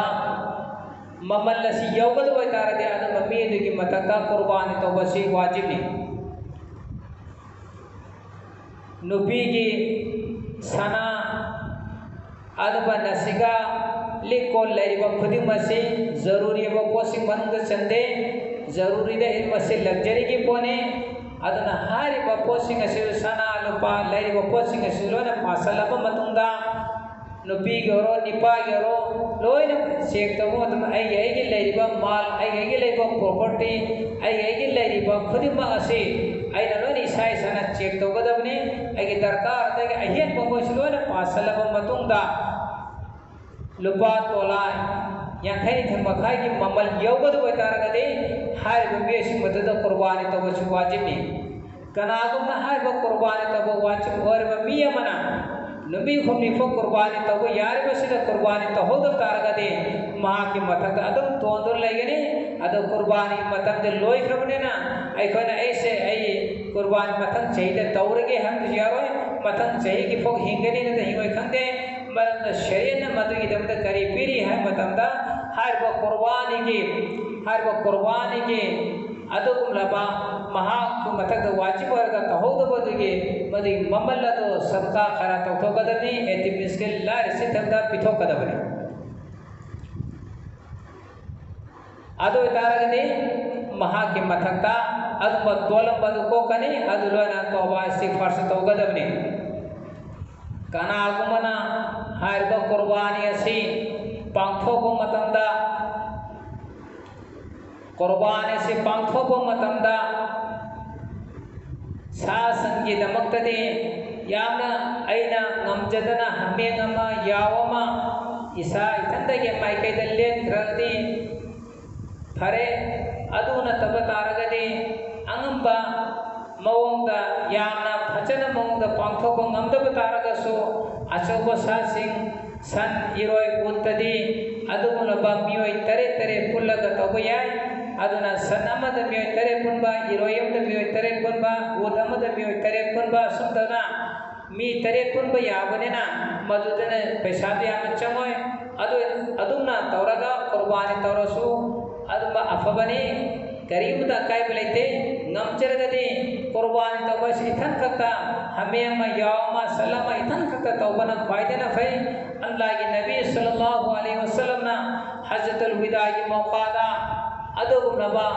ꯃꯃꯜ ꯑꯁꯤ ꯌꯧꯒꯗꯕ ꯑꯣꯏꯇꯥꯔꯗꯤ, ꯑꯗꯨꯝꯕ ꯃꯤ ꯑꯗꯨꯒꯤ ꯃꯊꯛꯇ ꯀꯨꯔꯕꯥꯅꯤ ꯇꯧꯕꯁꯤ ꯋꯥꯖꯤꯕꯅꯤ꯫ ꯅꯨꯄꯤꯒꯤ ꯁꯅꯥ, ꯑꯗꯨꯒ ꯅꯁꯤꯒꯥ, ꯂꯤꯛ ꯀꯣꯟ ꯂꯩꯔꯤꯕ ꯈꯨꯗꯤꯡꯃꯛꯁꯤ ꯖꯔꯨꯔꯤ ꯑꯣꯏꯕ ꯄꯣꯠꯁꯤꯡ ꯃꯅꯨꯡꯗ ꯆꯟꯗꯦ꯫ ꯖꯔꯨꯔꯤꯗ ꯃꯁꯤ ꯂꯛꯖꯔꯤꯒꯤ ꯄꯣꯠꯅꯤ꯫ ꯑꯗꯨꯅ ꯍꯥꯏꯔꯤꯕ ꯄꯣꯠꯁꯤꯡ ꯑꯁꯤ, ꯁꯅꯥ ꯂꯨꯄꯥ ꯂꯩꯔꯤꯕ ꯄꯣꯠꯁꯤꯡ ꯑꯁꯤ ꯂꯣꯏꯅ ꯄꯥꯁꯤꯜꯂꯕ ꯃꯇꯨꯡꯗ, ꯅꯨꯄꯤꯒꯤ ꯑꯣꯏꯔꯣ, ꯅꯤꯄꯥꯒꯤ ꯑꯣꯏꯔꯣ, ꯂꯣꯏꯅ ꯆꯦꯛ ꯇꯧꯕ ꯃꯇꯝꯗ ꯑꯩꯒꯤ, ꯑꯩꯒꯤ ꯂꯩꯔꯤꯕ ꯃꯥꯜ, ꯑꯩꯒꯤ, ꯑꯩꯒꯤ ꯂꯩꯔꯤꯕ ꯄ꯭ꯔꯣꯄꯔꯇꯤ, ꯑꯩꯒꯤ, ꯑꯩꯒꯤ ꯂꯩꯔꯤꯕ ꯈꯨꯗꯤꯡꯃꯛ ꯑꯁꯤ ꯑꯩꯅ ꯂꯣꯏꯅ ꯏꯁꯥ ꯏꯁꯥꯅ ꯆꯦꯛ ꯇꯧꯒꯗꯕꯅꯤ꯫ ꯑꯩꯒꯤ ꯗꯔꯀꯥꯔꯗꯒꯤ ꯑꯍꯦꯟꯕ ꯃꯣꯏꯁꯨ ꯂꯣꯏꯅ ꯄꯥꯁꯤꯜꯂꯕ ꯃꯇꯨꯡꯗ, ꯂꯨꯄꯥ ꯇꯣꯂꯥ ꯌꯥꯡꯈꯩ ꯅꯤꯊꯣꯏ ꯃꯈꯥꯏꯒꯤ ꯃꯃꯜ ꯌꯧꯒꯗꯕ ꯑꯣꯏꯇꯥꯔꯒꯗꯤ, ꯍꯥꯏꯔꯤꯕ ꯃꯤꯑꯣꯏꯁꯤꯡ ꯃꯗꯨꯗ ꯀꯨꯔꯕꯥꯅꯤ ꯇꯧꯕꯁꯨ ꯋꯥꯖꯤꯕꯅꯤ꯫ ꯀꯅꯥꯒꯨꯝꯕ ꯍꯥꯏꯔꯤꯕ ꯀꯨꯔꯕꯥꯅꯤ ꯇꯧꯕ ꯋꯥꯖꯤꯕ ꯑꯣꯏꯔꯕ ꯃꯤ ꯑꯃꯅ ꯅꯨꯃꯤꯠ ꯍꯨꯝꯅꯤ ꯐꯥꯎ ꯀꯨꯔꯕꯥꯅꯤ ꯇꯧꯕ ꯌꯥꯔꯤꯕꯁꯤꯗ ꯀꯨꯔꯕꯥꯅꯤ ꯇꯧꯍꯧꯗꯕ ꯇꯥꯔꯒꯗꯤ, ꯃꯍꯥꯛꯀꯤ ꯃꯊꯛꯇ ꯑꯗꯨꯝ ꯇꯣꯟꯗꯨꯅ ꯂꯩꯒꯅꯤ꯫ ꯑꯗꯣ ꯀꯨꯔꯕꯥꯅꯤ ꯃꯇꯝꯗꯤ ꯂꯣꯏꯈ꯭ꯔꯕꯅꯤꯅ, ꯑꯩꯈꯣꯏꯅ ꯑꯩꯁꯦ ꯑꯩ ꯀꯨꯔꯕꯥꯅꯤ ꯃꯊꯪ ꯆꯍꯤꯗ ꯇꯧꯔꯒꯦ ꯍꯥꯏꯕꯁꯨ ꯌꯥꯔꯣꯏ꯫ ꯃꯊꯪ ꯆꯍꯤꯒꯤ ꯐꯥꯎ ꯍꯤꯡꯒꯅꯤ ꯅꯠꯇ꯭ꯔ ꯍꯤꯡꯉꯣꯏ ꯈꯪꯗꯦ꯫ ꯃꯔꯝꯗ ꯁꯔꯤꯌꯠꯅ ꯃꯗꯨꯒꯤꯗꯃꯛꯇ ꯀꯔꯤ ꯄꯤꯔꯤ ꯍꯥꯏꯕ ꯃꯇꯝꯗ, ꯍꯥꯏꯔꯤꯕ ꯀꯨꯔꯕꯥꯅꯤꯒꯤ, ꯍꯥꯏꯔꯤꯕ ꯀꯨꯔꯕꯥꯅꯤꯒꯤ ꯑꯗꯨꯒꯨꯝꯂꯕ ꯃꯍꯥꯛꯀꯤ ꯃꯊꯛꯇ ꯋꯥꯖꯤꯕ ꯑꯣꯏꯔꯒ ꯇꯧꯍꯧꯗꯕꯗꯨꯒꯤ ꯃꯗꯨꯒꯤ ꯃꯃꯜ ꯑꯗꯨ ꯁꯗꯀꯥ ꯈꯔ ꯇꯧꯊꯣꯛꯀꯗꯕꯅꯤ, ꯌꯦꯇꯤꯝ ꯃꯤꯁꯀꯤꯟ ꯂꯥꯏꯔ ꯁꯤꯊꯕꯗ ꯄꯤꯊꯣꯛꯀꯗꯕꯅꯤ꯫ ꯑꯗꯨ ꯑꯣꯏꯇꯥꯔꯒꯗꯤ ꯃꯍꯥꯛꯀꯤ ꯃꯊꯛꯇ ꯑꯗꯨꯝꯕ ꯇꯣꯜꯂꯝꯕ ꯑꯗꯨ ꯀꯣꯛꯀꯅꯤ, ꯑꯗꯨ ꯂꯣꯏꯅ ꯇꯧꯕ ꯏꯁꯇꯤꯒꯐꯥꯔꯁꯨ ꯇꯧꯒꯗꯕꯅꯤ꯫ ꯀꯅꯥꯒꯨꯝꯕꯅ ꯍꯥꯏꯔꯤꯕ ꯀꯨꯔꯕꯥꯅꯤ ꯑꯁꯤ ꯄꯥꯡꯊꯣꯛꯄ ꯃꯇꯝꯗ, ꯀꯨꯔꯕꯥꯅꯤ ꯑꯁꯤ ꯄꯥꯡꯊꯣꯛꯄ ꯃꯇꯝꯗ ꯁꯥ ꯁꯟꯒꯤꯗꯃꯛꯇꯗꯤ ꯌꯥꯝꯅ ꯑꯩꯅ ꯉꯝꯖꯗꯅ ꯍꯥꯃꯦꯡ ꯑꯃ, ꯌꯥꯎ ꯑꯃ, ꯏꯁꯥ ꯏꯊꯟꯇꯒꯤ ꯃꯥꯏꯀꯩꯗ ꯂꯦꯟꯈ꯭ꯔꯒꯗꯤ ꯐꯔꯦ꯫ ꯑꯗꯨ ꯅꯠꯇꯕ ꯇꯥꯔꯒꯗꯤ ꯑꯉꯝꯕ ꯃꯑꯣꯡꯗ, ꯌꯥꯝꯅ ꯐꯖꯅ ꯃꯑꯣꯡꯗ ꯄꯥꯡꯊꯣꯛꯄ ꯉꯝꯗꯕ ꯇꯥꯔꯒꯁꯨ, ꯑꯆꯧꯕ ꯁꯥꯁꯤꯡ, ꯁꯟ, ꯏꯔꯣꯏ, ꯎꯠꯇꯗꯤ ꯑꯗꯨꯒꯨꯝꯂꯕ ꯃꯤꯑꯣꯏ ꯇꯔꯦꯠ ꯇꯔꯦꯠ ꯄꯨꯜꯂꯒ ꯇꯧꯕ ꯌꯥꯏ꯫ ꯑꯗꯨꯅ ꯁꯟ ꯑꯃꯗ ꯃꯤꯑꯣꯏ ꯇꯔꯦꯠ ꯄꯨꯟꯕ, ꯏꯔꯣꯏ ꯑꯃꯗ ꯃꯤꯑꯣꯏ ꯇꯔꯦꯠ ꯄꯨꯟꯕ, ꯎꯠ ꯑꯃꯗ ꯃꯤꯑꯣꯏ ꯇꯔꯦꯠ ꯄꯨꯟꯕ, ꯑꯁꯨꯝ ꯇꯧꯅ ꯃꯤ ꯇꯔꯦꯠ ꯄꯨꯟꯕ ꯌꯥꯕꯅꯤꯅ, ꯃꯗꯨꯗꯅ ꯄꯩꯁꯥꯗꯨ ꯌꯥꯝꯅ ꯆꯪꯉꯣꯏ꯫ ꯑꯗꯨ, ꯑꯗꯨꯝꯅ ꯇꯧꯔꯒ ꯀꯨꯔꯕꯥꯅꯤ ꯇꯧꯔꯁꯨ ꯑꯗꯨꯝꯕ ꯑꯐꯕꯅꯤ꯫ ꯀꯔꯤꯒꯨꯝꯕꯗ ꯑꯀꯥꯏꯕ ꯂꯩꯇꯦ꯫ ꯉꯝꯖꯔꯒꯗꯤ ꯀꯨꯔꯕꯥꯅꯤ ꯇꯧꯕ ꯑꯁꯤ ꯏꯊꯟ ꯈꯛꯇ, ꯍꯥꯃꯦꯡ ꯑꯃ, ꯌꯥꯎ ꯑꯃ, ꯁꯟ ꯑꯃ ꯏꯊꯟ ꯈꯛꯇ ꯇꯧꯕꯅ ꯈ꯭ꯋꯥꯏꯗꯩꯅ ꯐꯩ꯫ ꯑꯜꯂꯥꯍꯒꯤ ꯅꯕꯤ ꯁꯜꯂꯜꯂꯥꯍꯨ ꯑꯂꯩꯍꯤ ꯋꯁꯜꯂꯝꯅ ꯍꯖ꯭ꯖꯇꯨꯜ ꯋꯤꯗꯥꯒꯤ ꯃꯧꯀꯥꯗ ꯑꯗꯨꯒꯨꯝꯂꯕ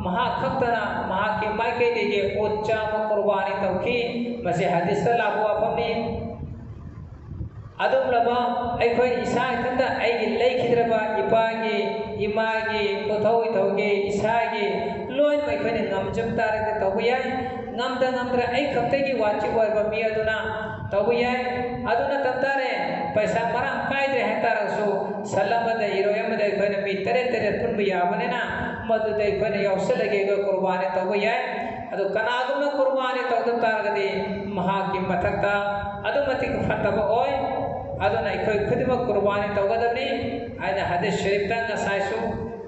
ꯃꯍꯥꯛ ꯈꯛꯇꯅ ꯃꯍꯥꯛꯀꯤ ꯃꯥꯏꯀꯩꯗꯒꯤ ꯎꯠ ꯆꯥꯝꯃ ꯀꯨꯔꯕꯥꯅꯤ ꯇꯧꯈꯤ꯫ ꯃꯁꯤ ꯍꯗꯤꯁꯇ ꯂꯥꯛꯄ ꯋꯥꯐꯝꯅꯤ꯫ ꯑꯗꯨꯒꯨꯝꯂꯕ ꯑꯩꯈꯣꯏ ꯏꯁꯥ ꯏꯊꯟꯇ, ꯑꯩꯒꯤ ꯂꯩꯈꯤꯗ꯭ꯔꯕ ꯏꯄꯥꯒꯤ, ꯏꯃꯥꯒꯤ, ꯄꯣꯠꯊꯧ ꯏꯊꯧꯒꯤ, ꯏꯁꯥꯒꯤ ꯂꯣꯏꯅꯃꯛ ꯑꯩꯈꯣꯏꯅ ꯉꯝꯖꯕ ꯇꯥꯔꯒꯗꯤ ꯇꯧꯕ ꯌꯥꯏ꯫ ꯉꯝꯗ ꯉꯝꯗ꯭ꯔ ꯑꯩ ꯈꯛꯇꯒꯤ ꯋꯥꯆꯤꯞ ꯑꯣꯏꯕ ꯃꯤ ꯑꯗꯨꯅ ꯇꯧꯕ ꯌꯥꯏ꯫ ꯑꯗꯨꯅ ꯇꯝ ꯇꯥꯔꯦ, ꯄꯩꯁꯥ ꯃꯔꯥꯡ ꯀꯥꯏꯗ꯭ꯔꯦ ꯍꯥꯏꯇꯥꯔꯒꯁꯨ, ꯁꯟ ꯑꯃꯗ, ꯏꯔꯣꯏ ꯑꯃꯗ ꯑꯩꯈꯣꯏꯅ ꯃꯤ ꯇꯔꯦꯠ ꯇꯔꯦꯠ ꯄꯨꯟꯕ ꯌꯥꯕꯅꯤꯅ, ꯃꯗꯨꯗ ꯑꯩꯈꯣꯏꯅ ꯌꯥꯎꯁꯜꯂꯒꯦ, ꯑꯩꯈꯣꯏ ꯀꯨꯔꯕꯥꯅꯤ ꯇꯧꯕ ꯌꯥꯏ꯫ ꯑꯗꯨ ꯀꯅꯥꯒꯨꯝꯕ ꯀꯨꯔꯕꯥꯅꯤ ꯇꯧꯗꯕ ꯇꯥꯔꯒꯗꯤ ꯃꯍꯥꯛꯀꯤ ꯃꯊꯛꯇ ꯑꯗꯨꯛꯀꯤ ꯃꯇꯤꯛ ꯐꯠꯇꯕ ꯑꯣꯏ꯫ ꯑꯗꯨꯅ ꯑꯩꯈꯣꯏ ꯈꯨꯗꯤꯡꯃꯛ ꯀꯨꯔꯕꯥꯅꯤ ꯇꯧꯒꯗꯕꯅꯤ꯫ ꯑꯩꯅ ꯍꯗꯤꯁ ꯁꯔꯤꯐꯇ ꯉꯁꯥꯏꯁꯨ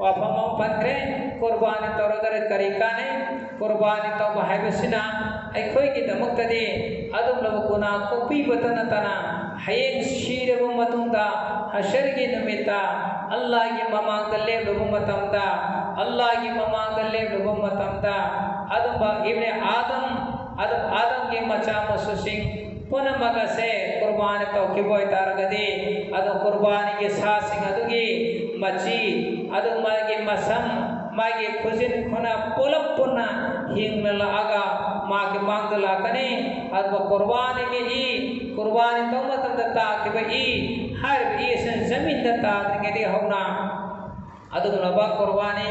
ꯋꯥꯐꯝ ꯑꯃ ꯄꯟꯈ꯭ꯔꯦ, ꯀꯨꯔꯕꯥꯅꯤ ꯇꯧꯔꯒ ꯀꯔꯤ ꯀꯥꯟꯅꯩ? ꯀꯨꯔꯕꯥꯅꯤ ꯇꯧꯕ ꯍꯥꯏꯕꯁꯤꯅ ꯑꯩꯈꯣꯏꯒꯤꯗꯃꯛꯇꯗꯤ ꯑꯗꯨꯒꯨꯝꯂꯕ ꯒꯨꯅꯥ ꯀꯣꯛꯄꯤꯕꯇ ꯅꯠꯇꯅ, ꯍꯌꯦꯡ ꯁꯤꯔꯕ ꯃꯇꯨꯡꯗ ꯍꯁꯔꯒꯤ ꯅꯨꯃꯤꯠꯇ ꯑꯜꯂꯥꯍꯒꯤ ꯃꯃꯥꯡꯗ ꯂꯦꯞꯂꯨꯕ ꯃꯇꯝꯗ, ꯑꯜꯂꯥꯍꯒꯤ ꯃꯃꯥꯡꯗ ꯂꯦꯞꯂꯨꯕ ꯃꯇꯝꯗ, ꯑꯗꯨꯝꯕ ꯏꯕꯅꯦ ꯑꯥꯗꯝ, ꯑꯗꯨꯝ ꯑꯥꯗꯝꯒꯤ ꯃꯆꯥ ꯃꯁꯨꯁꯤꯡ ꯄꯨꯝꯅꯃꯛ ꯑꯁꯦ ꯀꯨꯔꯕꯥꯅꯤ ꯇꯧꯈꯤꯕ ꯑꯣꯏꯇꯥꯔꯒꯗꯤ, ꯑꯗꯨ ꯀꯨꯔꯕꯥꯅꯤꯒꯤ ꯁꯥꯁꯤꯡ ꯑꯗꯨꯒꯤ ꯃꯆꯤ, ꯑꯗꯨ ꯃꯥꯒꯤ ꯃꯁꯝ, ꯃꯥꯒꯤ ꯈꯨꯖꯤꯟ ꯈꯨꯅ ꯄꯨꯂꯞ ꯄꯨꯟꯅ ꯍꯤꯡꯅ ꯂꯥꯛꯑꯒ ꯃꯥꯒꯤ ꯃꯥꯡꯗ ꯂꯥꯛꯀꯅꯤ꯫ ꯑꯗꯨꯒ ꯀꯨꯔꯕꯥꯅꯤꯒꯤ ꯏ, ꯀꯨꯔꯕꯥꯅꯤ ꯇꯧꯕ ꯃꯇꯝꯗ ꯇꯥꯈꯤꯕ ꯏ, ꯍꯥꯏꯔꯤꯕ ꯏ ꯑꯁꯤꯅ ꯖꯃꯤꯟꯗ ꯇꯥꯗ꯭ꯔꯤꯉꯩꯗꯒꯤ ꯍꯧꯅ ꯑꯗꯨꯒꯨꯝꯂꯕ ꯀꯨꯔꯕꯥꯅꯤ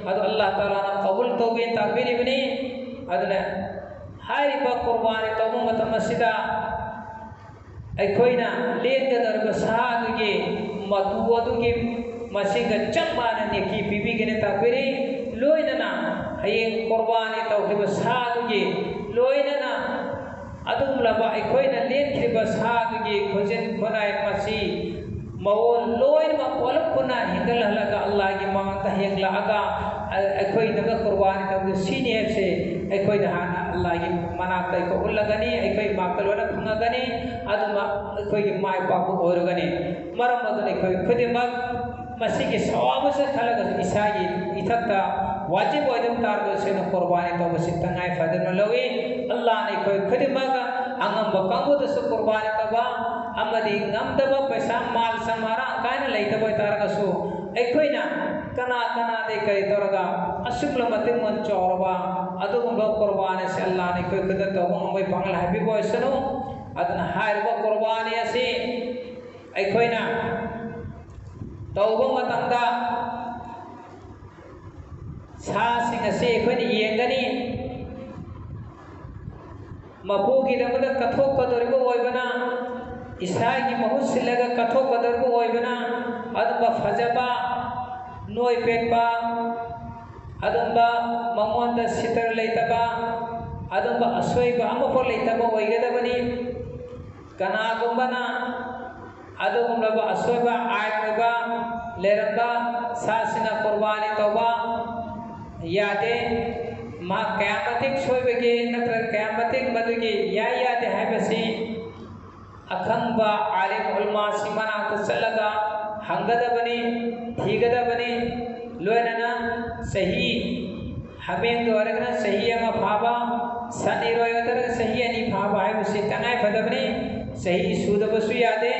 ꯑꯗꯨ ꯑꯜꯂꯥꯍ ꯇꯥꯂꯥꯅ ꯀꯕꯨꯜ ꯇꯧꯒꯦꯅ ꯇꯥꯛꯄꯤꯔꯤꯕꯅꯤ꯫ ꯑꯗꯨꯅ ꯍꯥꯏꯔꯤꯕ ꯀꯨꯔꯕꯥꯅꯤ ꯇꯧꯕ ꯃꯇꯝ ꯑꯁꯤꯗ ꯑꯩꯈꯣꯏꯅ ꯂꯦꯟꯒꯗꯧꯔꯤꯕ ꯁꯥ ꯑꯗꯨꯒꯤ ꯃꯇꯨ ꯑꯗꯨꯒꯤ ꯃꯁꯤꯡꯒ ꯆꯞ ꯃꯥꯟꯅ ꯅꯦꯀꯤ ꯄꯤꯕꯤꯒꯅꯤ ꯇꯥꯛꯄꯤꯔꯤ꯫ ꯂꯣꯏꯅꯅ ꯍꯌꯦꯡ ꯀꯨꯔꯕꯥꯅꯤ ꯇꯧꯈꯤꯕ ꯁꯥꯗꯨꯒꯤ ꯂꯣꯏꯅꯅ ꯑꯗꯨꯒꯨꯝꯂꯕ ꯑꯩꯈꯣꯏꯅ ꯂꯦꯟꯈꯤꯕ ꯁꯥꯗꯨꯒꯤ ꯈꯨꯖꯤꯟ ꯈꯨꯅꯥꯏ ꯃꯆꯤ ꯃꯑꯣꯡ ꯂꯣꯏꯅꯃꯛ ꯄꯨꯂꯞ ꯄꯨꯟꯅ ꯍꯦꯟꯒꯠꯍꯜꯂꯒ ꯑꯜꯂꯥꯍꯒꯤ ꯃꯃꯥꯡꯗ ꯍꯦꯛꯂꯛꯑꯒ ꯑꯩꯈꯣꯏꯅꯒ ꯀꯨꯔꯕꯥꯅꯤ ꯇꯧꯕꯗ ꯁꯤꯅꯤ ꯍꯥꯏꯕꯁꯦ ꯑꯩꯈꯣꯏꯅ ꯍꯥꯟꯅ ꯑꯜꯂꯥꯍꯒꯤ ꯃꯅꯥꯛꯇ ꯑꯩꯈꯣꯏ ꯎꯠꯂꯒꯅꯤ, ꯑꯩꯈꯣꯏ ꯃꯥꯛꯇ ꯂꯣꯏꯅ ꯐꯪꯉꯒꯅꯤ꯫ ꯑꯗꯨꯅ ꯑꯩꯈꯣꯏꯒꯤ ꯃꯥꯏ ꯄꯥꯛꯄ ꯑꯣꯏꯔꯒꯅꯤ꯫ ꯃꯔꯝ ꯑꯗꯨꯅ ꯑꯩꯈꯣꯏ ꯈꯨꯗꯤꯡꯃꯛ ꯃꯁꯤꯒꯤ ꯁꯋꯥꯕꯁꯦ ꯈꯜꯂꯒꯁꯨ ꯏꯁꯥꯒꯤ ꯏꯊꯛꯇ ꯋꯥꯖꯤꯕ ꯑꯣꯏꯗꯕ ꯇꯥꯔꯒꯁꯨ ꯑꯩꯅ ꯀꯨꯔꯕꯥꯅꯤ ꯇꯧꯕꯁꯤ ꯇꯉꯥꯏ ꯐꯗꯅ ꯂꯧꯏ꯫ ꯑꯜꯂꯥꯍꯅ ꯑꯩꯈꯣꯏ ꯈꯨꯗꯤꯡꯃꯛ ꯑꯉꯝꯕ ꯀꯥꯡꯕꯨꯗꯁꯨ ꯀꯨꯔꯕꯥꯅꯤ ꯇꯧꯕ ꯑꯃꯗꯤ ꯉꯝꯗꯕ ꯄꯩꯁꯥ ꯃꯥꯜ ꯁꯟ ꯃꯔꯥꯡ ꯀꯥꯏꯅ ꯂꯩꯇꯕ ꯑꯣꯏꯇꯥꯔꯒꯁꯨ ꯑꯩꯈꯣꯏꯅ ꯀꯅꯥ ꯀꯅꯥꯗꯒꯤ ꯀꯔꯤ ꯇꯧꯔꯒ ꯑꯁꯨꯛꯂ ꯃꯇꯤꯛ ꯃꯃꯜ ꯆꯥꯎꯔꯕ ꯑꯗꯨꯒꯨꯝꯕ ꯀꯨꯔꯕꯥꯅꯤ ꯑꯁꯤ ꯑꯜꯂꯥꯍꯅ ꯑꯩꯈꯣꯏ ꯈꯨꯗꯤꯡꯃꯛ ꯇꯧꯕ ꯉꯝꯕꯒꯤ ꯄꯥꯡꯒꯜ ꯍꯥꯏꯕꯤꯕ ꯑꯣꯏꯁꯅꯨ꯫ ꯑꯗꯨꯅ ꯍꯥꯏꯔꯤꯕ ꯀꯨꯔꯕꯥꯅꯤ ꯑꯁꯤ ꯑꯩꯈꯣꯏꯅ ꯇꯧꯕ ꯃꯇꯝꯗ ꯁꯥꯁꯤꯡ ꯑꯁꯤ ꯑꯩꯈꯣꯏꯅ ꯌꯦꯡꯒꯅꯤ꯫ ꯃꯄꯨꯒꯤꯗꯃꯛꯇ ꯀꯠꯊꯣꯛꯀꯗꯧꯔꯤꯕ ꯑꯣꯏꯕꯅ, ꯏꯁꯥꯒꯤ ꯃꯍꯨꯠ ꯁꯤꯜꯂꯒ ꯀꯠꯊꯣꯛꯀꯗꯧꯔꯤꯕ ꯑꯣꯏꯕꯅ, ꯑꯗꯨꯝꯕ ꯐꯖꯕ, ꯅꯣꯏ ꯄꯦꯠꯄ, ꯑꯗꯨꯝꯕ ꯃꯉꯣꯟꯗ ꯁꯤꯇꯔ ꯂꯩꯇꯕ, ꯑꯗꯨꯝꯕ ꯑꯁꯣꯏꯕ ꯑꯃꯐꯥꯎ ꯂꯩꯇꯕ ꯑꯣꯏꯒꯗꯕꯅꯤ꯫ ꯀꯅꯥꯒꯨꯝꯕꯅ ꯑꯗꯨꯒꯨꯝꯂꯕ ꯑꯁꯣꯏꯕ ꯑꯥꯏꯟ ꯑꯣꯏꯕ ꯂꯩꯔꯝꯕ ꯁꯥꯁꯤꯡꯅ ꯀꯨꯔꯕꯥꯅꯤ ꯇꯧꯕ ꯌꯥꯗꯦ꯫ ꯃꯍꯥꯛ ꯀꯌꯥ ꯃꯇꯤꯛ ꯁꯣꯏꯕꯒꯦ ꯅꯠꯇ꯭ꯔꯒ ꯀꯌꯥ ꯃꯇꯤꯛ ꯃꯗꯨꯒꯤ ꯌꯥꯏ ꯌꯥꯗꯦ ꯍꯥꯏꯕꯁꯤ ꯑꯈꯪꯕ ꯑꯥꯂꯤꯝ ꯎꯂꯃꯥꯁꯤꯡ ꯃꯅꯥꯛꯇ ꯆꯠꯂꯒ ꯍꯪꯒꯗꯕꯅꯤ, ꯊꯤꯒꯗꯕꯅꯤ꯫ ꯂꯣꯏꯅꯅ ꯆꯍꯤ ꯍꯥꯃꯦꯡꯗ ꯑꯣꯏꯔꯒꯅ ꯆꯍꯤ ꯑꯃ ꯐꯥꯕ, ꯁꯟ ꯏꯔꯣꯏ ꯑꯣꯏꯔꯒꯅ ꯆꯍꯤ ꯑꯅꯤ ꯐꯥꯕ ꯍꯥꯏꯕꯁꯤ ꯇꯉꯥꯏ ꯐꯗꯕꯅꯤ꯫ ꯆꯍꯤ ꯁꯨꯗꯕꯁꯨ ꯌꯥꯗꯦ꯫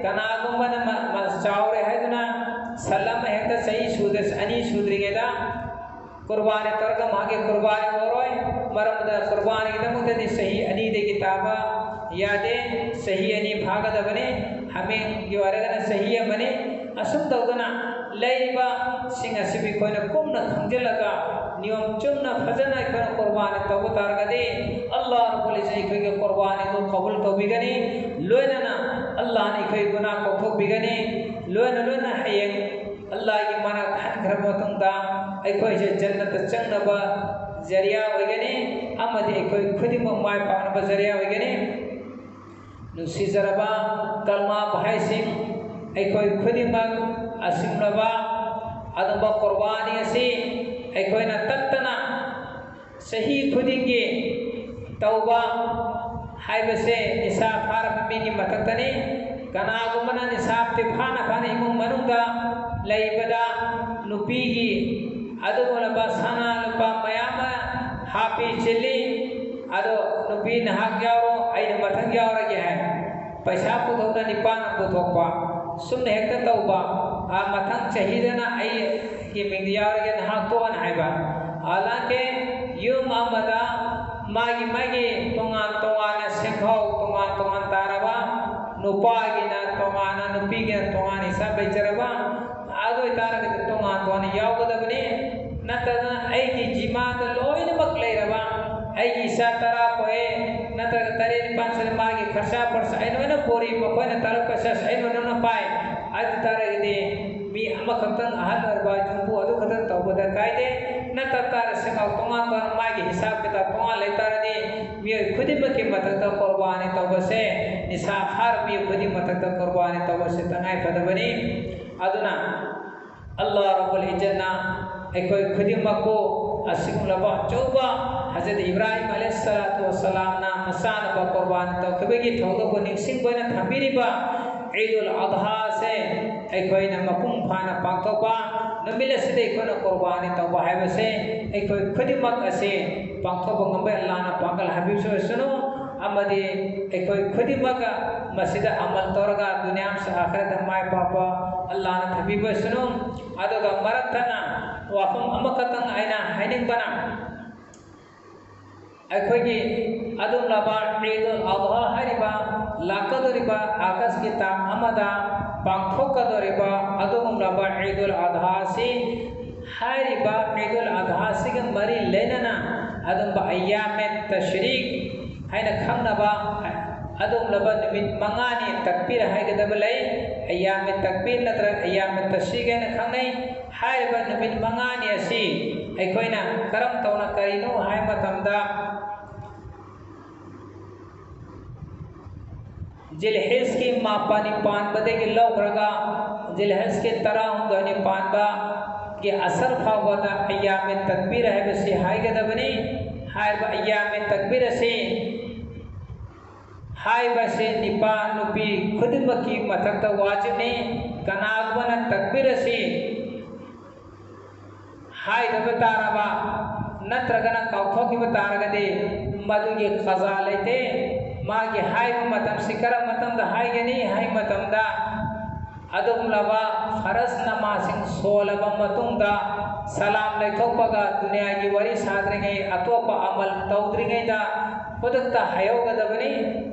ꯀꯅꯥꯒꯨꯝꯕꯅ ꯃ-, ꯃ-, ꯆꯥꯎꯔꯦ ꯍꯥꯏꯗꯨꯅ ꯁꯟ ꯑꯃ ꯍꯦꯛꯇ ꯆꯍꯤ ꯁꯨꯗ-, ꯑꯅꯤ ꯁꯨꯗ꯭ꯔꯤꯉꯩꯗ ꯀꯨꯔꯕꯥꯅꯤ ꯇꯧꯔꯒ ꯃꯥꯒꯤ ꯀꯨꯔꯕꯥꯅꯤ ꯑꯣꯏꯔꯣꯏ꯫ ꯃꯔꯝꯗ ꯀꯨꯔꯕꯥꯅꯤꯒꯤꯗꯃꯛꯇꯗꯤ ꯆꯍꯤ ꯑꯅꯤꯗꯒꯤ ꯇꯥꯕ ꯌꯥꯗꯦ꯫ ꯆꯍꯤ ꯑꯅꯤ ꯐꯥꯒꯗꯕꯅꯤ꯫ ꯍꯥꯃꯦꯡꯒꯤ ꯑꯣꯏꯔꯒꯅ ꯆꯍꯤ ꯑꯃꯅꯤ꯫ ꯑꯁꯨꯝ ꯇꯧꯗꯅ ꯂꯩꯔꯤꯕꯁꯤꯡ ꯑꯁꯤꯕꯨ ꯑꯩꯈꯣꯏꯅ ꯀꯨꯞꯅ ꯈꯪꯖꯤꯜꯂꯒ ꯅꯤꯌꯣꯝ ꯆꯨꯝꯅ ꯐꯖꯅ ꯑꯩꯈꯣꯏꯅ ꯀꯨꯔꯕꯥꯅꯤ ꯇꯧꯕ ꯇꯥꯔꯒꯗꯤ ꯑꯜꯂꯥꯍ ꯔꯕꯨꯜ ꯏꯖꯠ ꯑꯩꯈꯣꯏꯒꯤ ꯀꯨꯔꯕꯥꯅꯤꯗꯨ ꯀꯕꯨꯜ ꯇꯧꯕꯤꯒꯅꯤ꯫ ꯂꯣꯏꯅꯅ ꯑꯜꯂꯥꯍꯅ ꯑꯩꯈꯣꯏ ꯒꯨꯅꯥ ꯀꯣꯛꯊꯣꯛꯄꯤꯒꯅꯤ꯫ ꯂꯣꯏꯅ ꯂꯣꯏꯅ ꯍꯌꯦꯡ ꯑꯜꯂꯥꯍꯒꯤ ꯃꯅꯥꯛꯇ ꯍꯟꯈ꯭ꯔꯕ ꯃꯇꯨꯡꯗ ꯑꯩꯈꯣꯏꯁꯦ ꯖꯟꯅꯠꯇ ꯆꯪꯅꯕ ꯖꯔꯤꯌꯥ ꯑꯣꯏꯒꯅꯤ, ꯑꯃꯗꯤ ꯑꯩꯈꯣꯏ ꯈꯨꯗꯤꯡꯃꯛ ꯃꯥꯏ ꯄꯥꯛꯅꯕ ꯖꯔꯤꯌꯥ ꯑꯣꯏꯒꯅꯤ꯫ ꯅꯨꯡꯁꯤꯖꯔꯕ ꯀꯜꯃꯥ ꯚꯥꯏꯁꯤꯡ, ꯑꯩꯈꯣꯏ ꯈꯨꯗꯤꯡꯃꯛ ꯑꯁꯤꯒꯨꯝꯂꯕ ꯑꯗꯨꯝꯕ ꯀꯨꯔꯕꯥꯅꯤ ꯑꯁꯤ ꯑꯩꯈꯣꯏꯅ ꯇꯠꯇꯅ ꯆꯍꯤ ꯈꯨꯗꯤꯡꯒꯤ ꯇꯧꯕ ꯍꯥꯏꯕꯁꯦ ꯅꯤꯁꯥ ꯐꯥꯔꯕ ꯃꯤꯒꯤ ꯃꯊꯛꯇꯅꯤ꯫ ꯀꯅꯥꯒꯨꯝꯕꯅ ꯅꯤꯁꯥꯞꯇꯤ ꯐꯥꯅ ꯐꯥꯅ ꯏꯃꯨꯡ ꯃꯅꯨꯡꯗ ꯂꯩꯕꯗ ꯅꯨꯄꯤꯒꯤ ꯑꯗꯨꯒꯨꯝꯂꯕ ꯁꯅꯥ ꯂꯨꯄꯥ ꯃꯌꯥꯝ ꯑꯃ ꯍꯥꯞꯄꯤ ꯆꯤꯜꯂꯤ, ꯑꯗꯣ ꯅꯨꯄꯤ ꯅꯍꯥꯛ ꯌꯥꯎꯔꯣ, ꯑꯩꯅ ꯃꯊꯪ ꯌꯥꯎꯔꯒꯦ ꯍꯥꯏ꯫ ꯄꯩꯁꯥ ꯄꯨꯊꯣꯛꯅ ꯅꯤꯄꯥꯅ ꯄꯨꯊꯣꯛꯄ, ꯁꯨꯝꯅ ꯍꯦꯛꯇ ꯇꯧꯕ, ꯑꯥ, ꯃꯊꯪ ꯆꯍꯤꯗꯅ ꯑꯩꯒꯤ ꯃꯤꯡꯗ ꯌꯥꯎꯔꯒꯦ, ꯅꯍꯥꯛ ꯇꯣꯛꯑꯅ ꯍꯥꯏꯕ꯫ ꯍꯥꯂꯥꯟꯀꯦ ꯌꯨꯝ ꯑꯃꯗ ꯃꯥꯒꯤ ꯃꯥꯒꯤ ꯇꯣꯉꯥꯟ ꯇꯣꯉꯥꯟꯅ ꯁꯤꯡꯈꯧ ꯇꯣꯉꯥꯟ ꯇꯣꯉꯥꯟ ꯇꯥꯔꯕ, ꯅꯨꯄꯥꯒꯤꯅ ꯇꯣꯉꯥꯟꯅ, ꯅꯨꯄꯤꯒꯤꯅ ꯇꯣꯉꯥꯟꯅ ꯍꯤꯁꯥꯕ ꯂꯩꯖꯔꯕ, ꯑꯗꯨ ꯑꯣꯏꯇꯥꯔꯒꯗꯤ ꯇꯣꯉꯥꯟ ꯇꯣꯉꯥꯟꯅ ꯌꯥꯎꯒꯗꯕꯅꯤ꯫ ꯅꯠꯇꯗꯅ ꯑꯩꯒꯤ ꯖꯤꯃꯥꯗ ꯂꯣꯏꯅꯃꯛ ꯂꯩꯔꯕ, ꯑꯩꯒꯤ ꯏꯆꯥ ꯇꯔꯥ ꯄꯣꯛꯑꯦ, ꯅꯠꯇ꯭ꯔꯒ ꯇꯔꯦꯠ ꯅꯤꯄꯥꯜ ꯁꯨꯔꯦ, ꯃꯥꯒꯤ ꯈꯔꯆꯥ ꯄꯔꯆꯥ ꯑꯩ ꯂꯣꯏꯅ ꯄꯨꯔꯤ, ꯃꯈꯣꯏꯅ ꯇꯔꯨꯛ ꯄꯩꯁꯥꯁꯨ ꯑꯩ ꯂꯣꯏꯅꯃꯛ ꯄꯥꯏ꯫ ꯑꯗꯨ ꯇꯥꯔꯒꯗꯤ ꯃꯤ ꯑꯃꯈꯛꯇꯪ ꯑꯍꯜ ꯑꯣꯏꯔꯕ ꯌꯨꯝꯕꯨ ꯑꯗꯨ ꯈꯛꯇꯪ ꯇꯧꯕꯗ ꯀꯥꯏꯗꯦ꯫ ꯅꯠꯇ ꯇꯥꯔꯁꯤ ꯇꯣꯉꯥꯟ ꯇꯣꯉꯥꯟ ꯃꯥꯒꯤ ꯍꯤꯁꯥꯕ ꯀꯤꯇꯥꯕ ꯇꯣꯉꯥꯟ ꯂꯩꯇꯥꯔꯗꯤ ꯃꯤꯑꯣꯏ ꯈꯨꯗꯤꯡꯃꯛꯀꯤ ꯃꯊꯛꯇ ꯀꯨꯔꯕꯥꯅꯤ ꯇꯧꯕꯁꯦ, ꯅꯤꯁꯥ ꯐꯥꯔꯕ ꯃꯤꯑꯣꯏ ꯈꯨꯗꯤꯡ ꯃꯊꯛꯇ ꯀꯨꯔꯕꯥꯅꯤ ꯇꯧꯕꯁꯦ ꯇꯉꯥꯏ ꯐꯗꯕꯅꯤ꯫ ꯑꯗꯨꯅ ꯑꯜꯂꯥꯍ ꯔꯕꯨꯜ ꯏꯖꯠꯅ ꯑꯩꯈꯣꯏ ꯈꯨꯗꯤꯡꯃꯛꯄꯨ ꯑꯁꯤꯒꯨꯝꯂꯕ ꯑꯆꯧꯕ ꯍꯖꯔꯠ ꯏꯕ꯭ꯔꯥꯍꯤꯝ ꯑꯂꯩꯍꯤꯁꯁꯂꯥꯇꯨ ꯋꯥꯁꯁꯂꯥꯝꯅ ꯃꯆꯥꯅꯨꯄꯥ ꯀꯨꯔꯕꯥꯅꯤ ꯇꯧꯈꯤꯕꯒꯤ ꯊꯧꯗꯣꯛꯄꯨ ꯅꯤꯡꯁꯤꯡꯕ ꯑꯣꯏꯅ ꯊꯝꯕꯤꯔꯤꯕ ꯏꯗꯨꯜ ꯑꯗꯍꯥꯁꯦ ꯑꯩꯈꯣꯏꯅ ꯃꯄꯨꯡ ꯐꯥꯅ ꯄꯥꯡꯊꯣꯛꯄ, ꯅꯨꯃꯤꯠ ꯑꯁꯤꯗ ꯑꯩꯈꯣꯏꯅ ꯀꯨꯔꯕꯥꯅꯤ ꯇꯧꯕ ꯍꯥꯏꯕꯁꯦ ꯑꯩꯈꯣꯏ ꯈꯨꯗꯤꯡꯃꯛ ꯑꯁꯤ ꯄꯥꯡꯊꯣꯛꯄ ꯉꯝꯕ ꯑꯜꯂꯥꯍꯅ ꯄꯥꯡꯒꯜ ꯍꯥꯏꯕꯤꯕꯁꯨ ꯑꯣꯏꯁꯅꯨ꯫ ꯑꯃꯗꯤ ꯑꯩꯈꯣꯏ ꯈꯨꯗꯤꯡꯃꯛ ꯃꯁꯤꯗ ꯑꯃꯜ ꯇꯧꯔꯒ ꯗꯨꯅꯤꯌꯥ ꯑꯃꯁꯨꯡ ꯑꯥꯈꯤꯔꯠꯇ ꯃꯥꯏ ꯄꯥꯛꯄ ꯑꯜꯂꯥꯍꯅ ꯊꯝꯕꯤꯕ ꯑꯣꯏꯁꯅꯨ꯫ ꯑꯗꯨꯒ ꯃꯔꯛ ꯊꯠꯅ ꯋꯥꯐꯝ ꯑꯃꯈꯛꯇꯪ ꯑꯩꯅ ꯍꯥꯏꯅꯤꯡꯕꯅ, ꯑꯩꯈꯣꯏꯒꯤ ꯑꯗꯨꯒꯨꯝꯂꯕ ꯏꯗꯨꯜ ꯑꯗꯍꯥ ꯍꯥꯏꯔꯤꯕ ꯂꯥꯛꯀꯗꯧꯔꯤꯕ ꯑꯥꯒꯁꯀꯤ ꯇꯥꯡ ꯑꯃꯗ ꯄꯥꯡꯊꯣꯛꯀꯗꯧꯔꯤꯕ ꯑꯗꯨꯒꯨꯝꯂꯕ ꯏꯗꯨꯜ ꯑꯗꯍꯥ ꯑꯁꯤ, ꯍꯥꯏꯔꯤꯕ ꯏꯗꯨꯜ ꯑꯗꯍꯥ ꯑꯁꯤꯒ ꯃꯔꯤ ꯂꯩꯅꯅ ꯑꯗꯨꯝꯕ ꯑꯌꯥꯃꯦ ꯇꯁ꯭ꯔꯤꯛ ꯍꯥꯏꯅ ꯈꯪꯅꯕ ꯑꯗꯨꯒꯨꯝꯂꯕ ꯅꯨꯃꯤꯠ ꯃꯉꯥꯅꯤ ꯇꯛꯕꯤꯔ ꯍꯥꯏꯒꯗꯕ ꯂꯩ꯫ ꯑꯌꯥꯃꯦ ꯇꯛꯕꯤꯔ ꯅꯠꯇ꯭ꯔꯒ ꯑꯌꯥꯃꯦ ꯇꯁ꯭ꯔꯤꯛ ꯍꯥꯏꯅ ꯈꯪꯅꯩ꯫ ꯍꯥꯏꯔꯤꯕ ꯅꯨꯃꯤꯠ ꯃꯉꯥꯅꯤ ꯑꯁꯤ ꯑꯩꯈꯣꯏꯅ ꯀꯔꯝ ꯇꯧꯅ ꯀꯔꯤꯅꯣ ꯍꯥꯏꯕ ꯃꯇꯝꯗ, ꯖꯤꯜꯍꯤꯖꯀꯤ ꯃꯥꯄꯅꯤ ꯄꯥꯟꯕꯗꯒꯤ ꯂꯧꯈ꯭ꯔꯒ ꯖꯤꯜꯍꯤꯖꯀꯤ ꯇꯔꯥꯍꯨꯝꯗꯣꯏꯅꯤ ꯄꯥꯟꯕꯒꯤ ꯑꯁꯔ ꯐꯥꯎꯕꯗ ꯑꯌꯥꯃꯦ ꯇꯛꯕꯤꯔ ꯍꯥꯏꯕꯁꯤ ꯍꯥꯏꯒꯗꯕꯅꯤ꯫ ꯍꯥꯏꯔꯤꯕ ꯑꯌꯥꯃꯦ ꯇꯛꯕꯤꯔ ꯑꯁꯤ ꯍꯥꯏꯕꯁꯤ ꯅꯤꯄꯥ ꯅꯨꯄꯤ ꯈꯨꯗꯤꯡꯃꯛꯀꯤ ꯃꯊꯛꯇ ꯋꯥꯖꯤꯕꯅꯤ꯫ ꯀꯅꯥꯒꯨꯝꯕꯅ ꯇꯛꯕꯤꯔ ꯑꯁꯤ ꯍꯥꯏꯗꯕ ꯇꯥꯔꯕ ꯅꯠꯇ꯭ꯔꯒꯅ ꯀꯥꯎꯊꯣꯛꯈꯤꯕ ꯇꯥꯔꯒꯗꯤ ꯃꯗꯨꯒꯤ ꯀꯖꯥ ꯂꯩꯇꯦ꯫ ꯃꯥꯒꯤ ꯍꯥꯏꯕ ꯃꯇꯝꯁꯤ ꯀꯔꯝꯕ ꯃꯇꯝꯗ ꯍꯥꯏꯒꯅꯤ ꯍꯥꯏꯕ ꯃꯇꯝꯗ, ꯑꯗꯨꯒꯨꯝꯂꯕ ꯐꯔꯖ ꯅꯃꯥꯖꯁꯤꯡ ꯁꯣꯜꯂꯕ ꯃꯇꯨꯡꯗ, ꯁꯂꯥꯝ ꯂꯩꯊꯣꯛꯄꯒ ꯗꯨꯅꯤꯌꯥꯒꯤ ꯋꯥꯔꯤ ꯁꯥꯗ꯭ꯔꯤꯉꯩ, ꯑꯇꯣꯞꯄ ꯑꯃꯜ ꯇꯧꯗ꯭ꯔꯤꯉꯩꯗ ꯈꯨꯗꯛꯇ ꯍꯥꯏꯍꯧꯒꯗꯕꯅꯤ꯫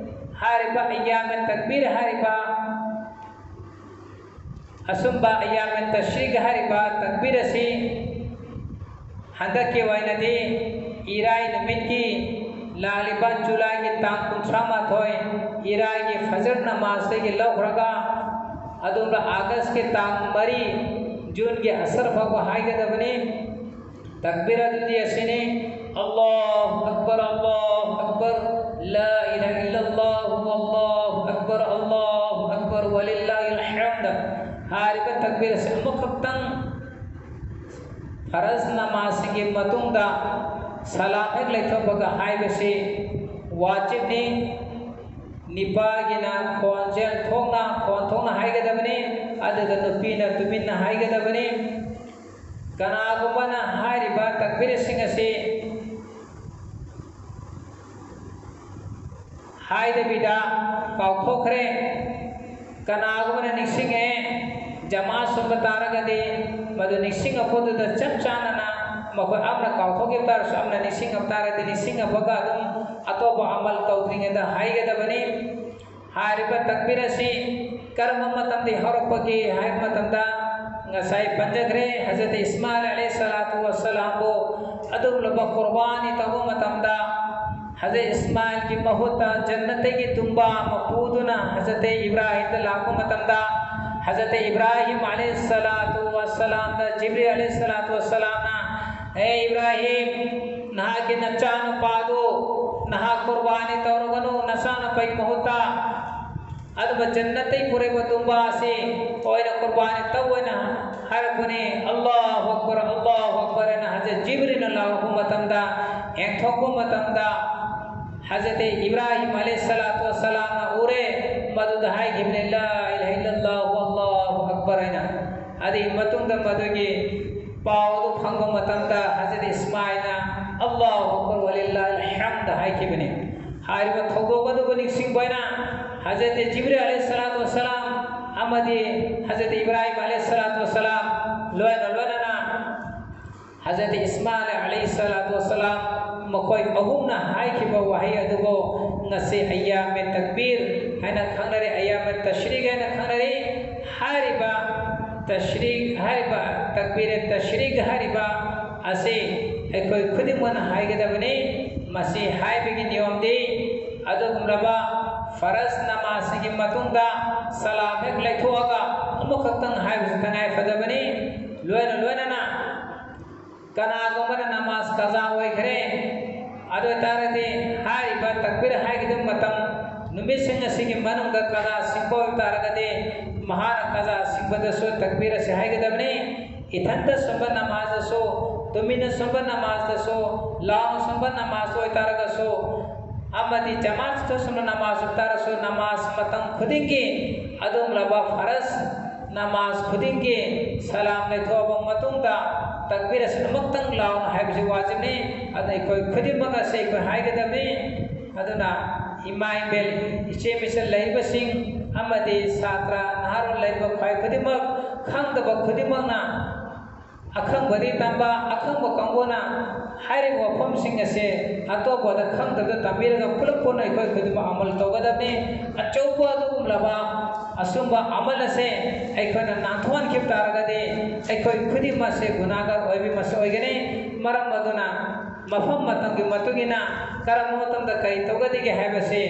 ꯍꯥꯏꯔꯤꯕ ꯑꯌꯥꯃꯦ ꯇꯛꯕꯤꯔ ꯍꯥꯏꯔꯤꯕ, ꯑꯁꯨꯝꯕ ꯑꯌꯥꯃꯦ ꯇꯁ꯭ꯔꯤꯛ ꯍꯥꯏꯔꯤꯕ ꯇꯛꯕꯤꯔ ꯑꯁꯤ ꯍꯟꯗꯛꯀꯤ ꯑꯣꯏꯅꯗꯤ ꯏꯔꯥꯏ ꯅꯨꯃꯤꯠꯀꯤ ꯂꯥꯛꯂꯤꯕ ꯖꯨꯂꯥꯏꯒꯤ ꯇꯥꯡ ꯀꯨꯟꯊ꯭ꯔꯥ ꯃꯥꯊꯣꯏ, ꯏꯔꯥꯏꯒꯤ ꯐꯖꯔ ꯅꯃꯥꯖꯇꯒꯤ ꯂꯧꯈ꯭ꯔꯒ ꯑꯗꯨꯒ ꯑꯥꯒꯁꯀꯤ ꯇꯥꯡ ꯃꯔꯤ, ꯖꯨꯟꯒꯤ ꯑꯁꯔ ꯐꯥꯎꯕ ꯍꯥꯏꯒꯗꯕꯅꯤ꯫ ꯇꯛꯕꯤꯔ ꯑꯗꯨꯗꯤ ꯑꯁꯤꯅꯤ: الله أكبر، الله أكبر، لا إله إلا الله، والله أكبر، الله أكبر، ولله الحمد꯫ ꯍꯥꯏꯔꯤꯕ ꯇꯛꯕꯤꯔ ꯑꯁꯤ ꯑꯃꯈꯛꯇꯪ ꯐꯔꯖ ꯅꯃꯥꯖꯁꯤꯡꯒꯤ ꯃꯇꯨꯡꯗ ꯁꯂꯥꯝ ꯍꯦꯛ ꯂꯩꯊꯣꯛꯄꯒ ꯍꯥꯏꯕꯁꯤ ꯋꯥꯖꯤꯕꯅꯤ꯫ ꯅꯤꯄꯥꯒꯤꯅ ꯈꯣꯟꯖꯦꯜ ꯊꯣꯛꯅ, ꯈꯣꯟ ꯊꯣꯛꯅ ꯍꯥꯏꯒꯗꯕꯅꯤ, ꯑꯗꯨꯒ ꯅꯨꯄꯤꯅ ꯇꯨꯃꯤꯟꯅ ꯍꯥꯏꯒꯗꯕꯅꯤ꯫ ꯀꯅꯥꯒꯨꯝꯕꯅ ꯍꯥꯏꯔꯤꯕ ꯇꯛꯕꯤꯔꯁꯤꯡ ꯑꯁꯤ ꯍꯥꯏꯗꯕꯤꯗ ꯀꯥꯎꯊꯣꯛꯈ꯭ꯔꯦ, ꯀꯅꯥꯒꯨꯝꯕꯅ ꯅꯤꯡꯁꯤꯡꯉꯦ, ꯖꯃꯥ ꯁꯨꯝꯕ ꯇꯥꯔꯒꯗꯤ ꯃꯗꯨ ꯅꯤꯡꯁꯤꯡꯉꯛꯄꯗꯨꯗ ꯆꯞ ꯆꯥꯅꯅ ꯃꯈꯣꯏ ꯑꯃꯅ ꯀꯥꯎꯊꯣꯛꯈꯤꯕ ꯇꯥꯔꯁꯨ ꯑꯃꯅ ꯅꯤꯡꯁꯤꯡꯉꯛꯄ ꯇꯥꯔꯗꯤ ꯅꯤꯡꯁꯤꯡꯉꯛꯄꯒ ꯑꯗꯨꯝ ꯑꯇꯣꯞꯄ ꯑꯃꯜ ꯇꯧꯗ꯭ꯔꯤꯉꯩꯗ ꯍꯥꯏꯒꯗꯕꯅꯤ꯫ ꯍꯥꯏꯔꯤꯕ ꯇꯛꯕꯤꯔ ꯑꯁꯤ ꯀꯔꯝꯕ ꯃꯇꯝꯗꯒꯤ ꯍꯧꯔꯛꯄꯒꯦ ꯍꯥꯏꯕ ꯃꯇꯝꯗ, ꯉꯁꯥꯏ ꯄꯟꯖꯈ꯭ꯔꯦ, ꯍꯖꯔꯠ ꯏꯁꯃꯥꯏꯜ ꯑꯂꯩꯍꯤ ꯁꯂꯥꯇꯨ ꯋꯁꯁꯂꯥꯝꯕꯨ ꯑꯗꯨꯒꯨꯝꯂꯕ ꯀꯨꯔꯕꯥꯅꯤ ꯇꯧꯕ ꯃꯇꯝꯗ ꯍꯖꯔꯠ ꯏꯁꯃꯥꯏꯜꯒꯤ ꯃꯍꯨꯠꯇ ꯖꯟꯅꯠꯇꯒꯤ ꯇꯨꯝꯕ ꯑꯃ ꯄꯨꯗꯨꯅ ꯍꯖꯔꯠ ꯏꯕ꯭ꯔꯥꯍꯤꯝꯗ ꯂꯥꯛꯄ ꯃꯇꯝꯗ, ꯍꯖꯔꯠ ꯏꯕ꯭ꯔꯥꯍꯤꯝ ꯑꯂꯩꯍꯤꯁꯁꯂꯥꯇꯨ ꯋꯥꯁꯁꯂꯥꯝꯗ ꯖꯤꯕ꯭ꯔꯤꯜ ꯑꯂꯩꯍꯤꯁꯁꯂꯥꯇꯨ ꯋꯥꯁꯁꯂꯥꯝꯅ, "ꯍꯦ ꯏꯕ꯭ꯔꯥꯍꯤꯝ, ꯅꯍꯥꯛꯀꯤ ꯅꯆꯥꯅꯨꯄꯥꯗꯨ ꯅꯍꯥꯛ ꯀꯨꯔꯕꯥꯅꯤ ꯇꯧꯔꯒꯅꯨ, ꯅꯆꯥꯅꯨꯄꯥꯒꯤ ꯃꯍꯨꯠꯇ ꯑꯗꯨꯒ ꯖꯟꯅꯠꯇꯩ ꯄꯨꯔꯛꯄ ꯇꯨꯝꯕ ꯑꯁꯤ ꯑꯣꯏꯅ ꯀꯨꯔꯕꯥꯅꯤ ꯇꯧ" ꯍꯥꯏꯅ ꯍꯥꯏꯔꯛꯄꯅꯤ꯫ "ꯑꯜꯂꯥꯍꯨ ꯑꯛꯕꯔ, ꯑꯜꯂꯥꯍꯨ ꯑꯛꯕꯔ" ꯍꯥꯏꯅ ꯍꯖꯔꯠ ꯖꯤꯕ꯭ꯔꯤꯜꯅ ꯂꯥꯎꯔꯛꯄ ꯃꯇꯝꯗ, ꯌꯦꯡꯊꯣꯛꯄ ꯃꯇꯝꯗ, ꯍꯖꯔꯠ ꯏꯕ꯭ꯔꯥꯍꯤꯝ ꯑꯂꯩꯍꯤꯁꯁꯂꯥꯇꯨ ꯋꯥꯁꯁꯂꯥꯝꯅ ꯎꯔꯦ, ꯃꯗꯨꯗ ꯍꯥꯏꯈꯤꯕꯅꯤ, "ꯂꯥ ꯏꯂꯥꯍ ꯏꯜꯂꯜꯂꯥꯍꯨ ꯑꯜꯂꯥꯍꯨ ꯑꯛꯕꯔ" ꯍꯥꯏꯅ꯫ ꯑꯗꯨꯒꯤ ꯃꯇꯨꯡꯗ ꯃꯗꯨꯒꯤ ꯄꯥꯎꯗꯨ ꯐꯪꯕ ꯃꯇꯝꯗ ꯍꯖꯔꯠ ꯏꯁꯃꯥꯏꯜꯅ "ꯑꯜꯂꯥꯍꯨ ꯑꯛꯕꯔ ꯋꯥꯂꯤꯜꯂꯥꯍꯤꯜ ꯍꯝꯗ" ꯍꯥꯏꯈꯤꯕꯅꯤ꯫ ꯍꯥꯏꯔꯤꯕ ꯊꯧꯗꯣꯛ ꯑꯗꯨꯕꯨ ꯅꯤꯡꯁꯤꯡꯕ ꯑꯣꯏꯅ ꯍꯖꯔꯠ ꯖꯤꯕ꯭ꯔꯤꯜ ꯑꯂꯩꯍꯤꯁꯁꯂꯥꯇꯨ ꯋꯥꯁꯁꯂꯥꯝ ꯑꯃꯗꯤ ꯍꯖꯔꯠ ꯏꯕ꯭ꯔꯥꯍꯤꯝ ꯑꯂꯩꯍꯤꯁꯁꯂꯥꯇꯨ ꯋꯥꯁꯁꯂꯥꯝ ꯂꯣꯏꯅ ꯂꯣꯏꯅꯅ ꯍꯖꯔꯠ ꯏꯁꯃꯥꯏꯜ ꯑꯂꯩꯍꯤꯁꯁꯂꯥꯇꯨ ꯋꯥꯁꯁꯂꯥꯝ ꯃꯈꯣꯏ ꯑꯍꯨꯝꯅ ꯍꯥꯏꯈꯤꯕ ꯋꯥꯍꯩ ꯑꯗꯨꯕꯨ ꯉꯁꯤ ꯑꯌꯥꯃꯦ ꯇꯛꯕꯤꯔ ꯍꯥꯏꯅ ꯈꯪꯅꯔꯤ, ꯑꯌꯥꯃꯦ ꯇꯁ꯭ꯔꯤꯛ ꯍꯥꯏꯅ ꯈꯪꯅꯔꯤ꯫ ꯍꯥꯏꯔꯤꯕ ꯇꯁ꯭ꯔꯤꯛ, ꯍꯥꯏꯔꯤꯕ ꯇꯛꯕꯤꯔꯦ ꯇꯁ꯭ꯔꯤꯛ ꯍꯥꯏꯔꯤꯕ ꯑꯁꯤ ꯑꯩꯈꯣꯏ ꯈꯨꯗꯤꯡꯃꯛꯅ ꯍꯥꯏꯒꯗꯕꯅꯤ꯫ ꯃꯁꯤ ꯍꯥꯏꯕꯒꯤ ꯅꯤꯌꯣꯝꯗꯤ ꯑꯗꯨꯒꯨꯝꯂꯕ ꯐꯔꯖ ꯅꯃꯥꯖꯁꯤꯒꯤ ꯃꯇꯨꯡꯗ ꯁꯂꯥꯝ ꯍꯦꯛ ꯂꯩꯊꯣꯛꯑꯒ ꯑꯃꯈꯛꯇꯪ ꯍꯥꯏꯕꯁꯤ ꯇꯉꯥꯏ ꯐꯗꯕꯅꯤ꯫ ꯂꯣꯏꯅ ꯂꯣꯏꯅꯅ ꯀꯅꯥꯒꯨꯝꯕꯅ ꯅꯃꯥꯖ ꯀꯖꯥ ꯑꯣꯏꯈ꯭ꯔꯦ, ꯑꯗꯨ ꯑꯣꯏꯇꯥꯔꯒꯗꯤ ꯍꯥꯏꯔꯤꯕ ꯇꯛꯕꯤꯔ ꯍꯥꯏꯒꯗꯕ ꯃꯇꯝ ꯅꯨꯃꯤꯠꯁꯤꯡ ꯑꯁꯤꯒꯤ ꯃꯅꯨꯡꯗ ꯀꯖꯥ ꯁꯤꯡꯕ ꯑꯣꯏꯕ ꯇꯥꯔꯒꯗꯤ ꯃꯍꯥꯛꯅ ꯀꯖꯥ ꯁꯤꯡꯕꯗꯁꯨ ꯇꯛꯕꯤꯔ ꯑꯁꯤ ꯍꯥꯏꯒꯗꯕꯅꯤ꯫ ꯏꯊꯟꯇ ꯁꯨꯝꯕ ꯅꯃꯥꯖꯇꯁꯨ, ꯇꯨꯃꯤꯟꯅ ꯁꯨꯝꯕ ꯅꯃꯥꯖꯇꯁꯨ, ꯂꯥꯎꯅ ꯁꯨꯝꯕ ꯅꯃꯥꯖ ꯑꯣꯏꯇꯥꯔꯒꯁꯨ, ꯑꯃꯗꯤ ꯖꯃꯥꯠꯇ ꯁꯨꯝꯕ ꯅꯃꯥꯖ ꯑꯣꯏꯇꯥꯔꯁꯨ, ꯅꯃꯥꯖ ꯃꯇꯝ ꯈꯨꯗꯤꯡꯒꯤ ꯑꯗꯨꯒꯨꯝꯂꯕ ꯐꯔꯖ ꯅꯃꯥꯖ ꯈꯨꯗꯤꯡꯒꯤ ꯁꯂꯥꯝ ꯂꯩꯊꯣꯛꯑꯕ ꯃꯇꯨꯡꯗ ꯇꯛꯕꯤꯔ ꯑꯁꯤ ꯑꯃꯨꯛꯇꯪ ꯂꯥꯎꯅ ꯍꯥꯏꯕꯁꯤ ꯋꯥꯖꯤꯕꯅꯤ꯫ ꯑꯗꯨꯅ ꯑꯩꯈꯣꯏ ꯈꯨꯗꯤꯡꯃꯛ ꯑꯁꯤ ꯑꯩꯈꯣꯏ ꯍꯥꯏꯒꯗꯕꯅꯤ꯫ ꯑꯗꯨꯅ ꯏꯃꯥ ꯏꯕꯦꯜ, ꯏꯆꯦ ꯃꯆꯜ ꯂꯩꯔꯤꯕꯁꯤꯡ ꯑꯃꯗꯤ ꯁꯥꯇ꯭ꯔ ꯅꯍꯥꯔꯣꯜ ꯂꯩꯔꯤꯕ ꯈ꯭ꯋꯥꯏ ꯈꯨꯗꯤꯡꯃꯛ, ꯈꯪꯗꯕ ꯈꯨꯗꯤꯡꯃꯛꯅ ꯑꯈꯪꯕꯗꯤ ꯇꯝꯕ, ꯑꯈꯪꯕ ꯀꯥꯡꯕꯨꯅ ꯍꯥꯏꯔꯤꯕ ꯋꯥꯐꯝꯁꯤꯡ ꯑꯁꯦ ꯑꯇꯣꯞꯄꯗ ꯈꯪꯗꯕꯗ ꯇꯝꯕꯤꯔꯒ ꯄꯨꯂꯞ ꯄꯨꯟꯅ ꯑꯩꯈꯣꯏ ꯈꯨꯗꯤꯡꯃꯛ ꯑꯃꯜ ꯇꯧꯒꯗꯕꯅꯤ꯫ ꯑꯆꯧꯕ ꯑꯗꯨꯒꯨꯝꯂꯕ ꯑꯁꯨꯝꯕ ꯑꯃꯜ ꯑꯁꯦ ꯑꯩꯈꯣꯏꯅ ꯅꯥꯟꯊꯣꯛꯍꯟꯈꯤꯕ ꯇꯥꯔꯒꯗꯤ ꯑꯩꯈꯣꯏ ꯈꯨꯗꯤꯡꯃꯛꯁꯦ ꯒꯨꯅꯥꯒꯔ ꯑꯣꯏꯕ ꯃꯁꯛ ꯑꯣꯏꯒꯅꯤ꯫ ꯃꯔꯝ ꯑꯗꯨꯅ ꯃꯐꯝ ꯃꯇꯝꯒꯤ ꯃꯇꯨꯡ ꯏꯟꯅ ꯀꯔꯝꯕ ꯃꯇꯝꯗ ꯀꯔꯤ ꯇꯧꯒꯗꯒꯦ ꯍꯥꯏꯕꯁꯤ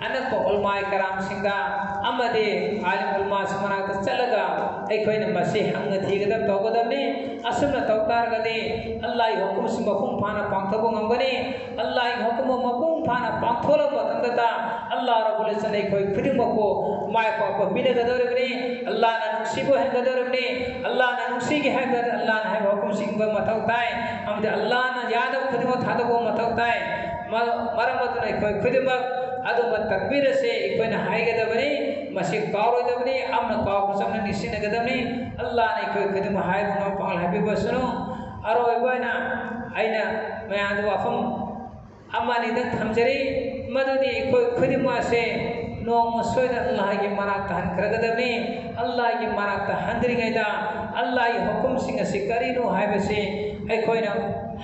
ꯑꯅꯛꯄ ꯎꯂꯃꯥꯏ ꯀꯔꯥꯝꯁꯤꯡꯗ ꯑꯃꯗꯤ ꯑꯥꯂꯤꯝ ꯎꯂꯃꯥꯁꯤꯡ ꯃꯅꯥꯛꯇ ꯆꯠꯂꯒ ꯑꯩꯈꯣꯏꯅ ꯃꯁꯤ ꯍꯪꯅ ꯊꯤꯒꯗꯕ ꯇꯧꯒꯗꯕꯅꯤ꯫ ꯑꯁꯨꯝꯅ ꯇꯧ ꯇꯥꯔꯒꯗꯤ ꯑꯜꯂꯥꯍꯒꯤ ꯍꯨꯀꯨꯝꯁꯤ ꯃꯄꯨꯡ ꯐꯥꯅ ꯄꯥꯡꯊꯣꯛꯄ ꯉꯝꯒꯅꯤ꯫ ꯑꯜꯂꯥꯍꯒꯤ ꯍꯨꯀꯨꯝ ꯃꯄꯨꯡ ꯐꯥꯅ ꯄꯥꯡꯊꯣꯛꯂꯕ ꯃꯇꯝꯗꯇ ꯑꯜꯂꯥꯍ ꯔꯕꯨꯜ ꯏꯖꯠꯅ ꯑꯩꯈꯣꯏ ꯈꯨꯗꯤꯡꯃꯛꯄꯨ ꯃꯥꯏ ꯄꯥꯛꯄ ꯄꯤꯅꯒꯗꯧꯔꯤꯕꯅꯤ꯫ ꯑꯜꯂꯥꯍꯅ ꯅꯨꯡꯁꯤꯕ ꯑꯣꯏꯍꯟꯒꯗꯧꯔꯤꯕꯅꯤ꯫ ꯑꯜꯂꯥꯍꯅ ꯅꯨꯡꯁꯤꯒꯦ ꯍꯥꯏꯕꯗ ꯑꯜꯂꯥꯍꯅ ꯍꯥꯏꯕ ꯍꯨꯀꯨꯝꯁꯤꯡꯕ ꯃꯊꯧ ꯇꯥꯏ꯫ ꯑꯃꯗꯤ ꯑꯜꯂꯥꯍꯅ ꯌꯥꯗꯕ ꯈꯨꯗꯤꯡꯃꯛ ꯊꯥꯗꯣꯛꯄ ꯃꯊꯧ ꯇꯥꯏ꯫ ꯃ-, ꯃꯔꯝ ꯑꯗꯨꯅ ꯑꯩꯈꯣꯏ ꯈꯨꯗꯤꯡꯃꯛ ꯑꯗꯨꯝꯕ ꯇꯛꯕꯤꯔ ꯑꯁꯤ ꯑꯩꯈꯣꯏꯅ ꯍꯥꯏꯒꯗꯕꯅꯤ꯫ ꯃꯁꯤ ꯀꯥꯎꯔꯣꯏꯗꯕꯅꯤ꯫ ꯑꯃꯅ ꯀꯥꯎꯕ ꯆꯞꯅ ꯅꯤꯡꯁꯤꯡꯅꯒꯗꯕꯅꯤ꯫ ꯑꯜꯂꯥꯍꯅ ꯑꯩꯈꯣꯏ ꯈꯨꯗꯤꯡꯃꯛ ꯍꯥꯏꯕ ꯉꯝꯕ ꯄꯥꯡꯒꯜ ꯍꯥꯏꯕꯤꯕꯁꯅꯨ꯫ ꯑꯔꯣꯏꯕ ꯑꯣꯏꯅ ꯑꯩꯅ ꯃꯌꯥꯝꯗ ꯋꯥꯐꯝ ꯑꯃ ꯑꯅꯤꯗꯪ ꯊꯝꯖꯔꯤ, ꯃꯗꯨꯗꯤ ꯑꯩꯈꯣꯏ ꯈꯨꯗꯤꯡꯃꯛ ꯑꯁꯦ ꯅꯣꯡꯃ ꯁꯣꯏꯗꯅ ꯑꯜꯂꯥꯍꯒꯤ ꯃꯅꯥꯛꯇ ꯍꯟꯈ꯭ꯔꯒꯗꯕꯅꯤ꯫ ꯑꯜꯂꯥꯍꯒꯤ ꯃꯅꯥꯛꯇ ꯍꯟꯗ꯭ꯔꯤꯉꯩꯗ ꯑꯜꯂꯥꯍꯒꯤ ꯍꯨꯀꯨꯝꯁꯤꯡ ꯑꯁꯤ ꯀꯔꯤꯅꯣ ꯍꯥꯏꯕꯁꯤ ꯑꯩꯈꯣꯏꯅ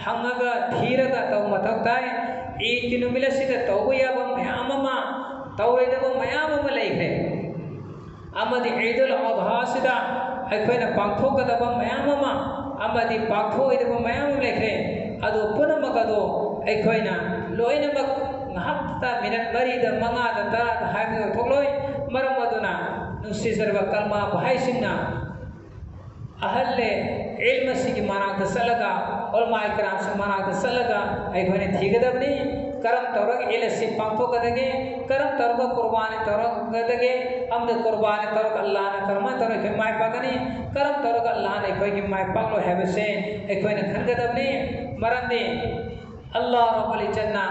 ꯍꯪꯉꯒ ꯊꯤꯔꯒ ꯇꯧꯕ ꯃꯊꯧ ꯇꯥꯏ꯫ ꯏꯗꯀꯤ ꯅꯨꯃꯤꯠ ꯑꯁꯤꯗ ꯇꯧꯕ ꯌꯥꯕ ꯃꯌꯥꯝ ꯑꯃ, ꯇꯧꯔꯣꯏꯗꯕ ꯃꯌꯥꯝ ꯑꯃ ꯂꯩꯈ꯭ꯔꯦ꯫ ꯑꯃꯗꯤ ꯏꯗꯨꯜ ꯑꯗꯍꯥꯁꯤꯗ ꯑꯩꯈꯣꯏꯅ ꯄꯥꯡꯊꯣꯛꯀꯗꯕ ꯃꯌꯥꯝ ꯑꯃ, ꯑꯃꯗꯤ ꯄꯥꯡꯊꯣꯛꯑꯣꯏꯗꯕ ꯃꯌꯥꯝ ꯑꯃ ꯂꯩꯈ꯭ꯔꯦ꯫ ꯑꯗꯨ ꯄꯨꯝꯅꯃꯛ ꯑꯗꯨ ꯑꯩꯈꯣꯏꯅ ꯂꯣꯏꯅꯃꯛ ꯉꯥꯏꯍꯥꯛꯇ, ꯃꯤꯅꯠ ꯃꯔꯤꯗ, ꯃꯉꯥꯗ, ꯇꯔꯥꯗ ꯍꯥꯏꯕꯗ ꯊꯣꯛꯂꯣꯏ꯫ ꯃꯔꯝ ꯑꯗꯨꯅ ꯅꯨꯡꯁꯤꯖꯔꯕ ꯀꯜꯃꯥ ꯚꯥꯏꯁꯤꯡꯅ ꯑꯍꯜꯂꯦ ꯏꯜꯃꯁꯤꯒꯤ ꯃꯅꯥꯛꯇ ꯆꯠꯂꯒ, ꯎꯂꯃꯥꯏ ꯀꯔꯥꯝꯁꯤꯡ ꯃꯅꯥꯛꯇ ꯆꯠꯂꯒ ꯑꯩꯈꯣꯏꯅ ꯊꯤꯒꯗꯕꯅꯤ꯫ ꯀꯔꯝ ꯇꯧꯔꯒ ꯏꯜ ꯑꯁꯤ ꯄꯥꯡꯊꯣꯛꯀꯗꯒꯦ? ꯀꯔꯝ ꯇꯧꯔꯒ ꯀꯨꯔꯕꯥꯅꯤ ꯇꯧꯔꯛꯀꯗꯒꯦ? ꯑꯃꯗꯤ ꯀꯨꯔꯕꯥꯅꯤ ꯇꯧꯔꯒ ꯑꯜꯂꯥꯍꯅ ꯀꯔꯝꯍꯥꯏꯅ ꯇꯧꯔꯒ ꯑꯩꯈꯣꯏ ꯃꯥꯏ ꯄꯥꯛꯀꯅꯤ? ꯀꯔꯝ ꯇꯧꯔꯒ ꯑꯜꯂꯥꯍꯅ ꯑꯩꯈꯣꯏꯒꯤ ꯃꯥꯏ ꯄꯥꯛꯂꯣꯏ ꯍꯥꯏꯕꯁꯦ ꯑꯩꯈꯣꯏꯅ ꯈꯟꯒꯗꯕꯅꯤ꯫ ꯃꯔꯝꯗꯤ ꯑꯜꯂꯥꯍ ꯔꯕꯨꯜ ꯏꯖꯠꯅ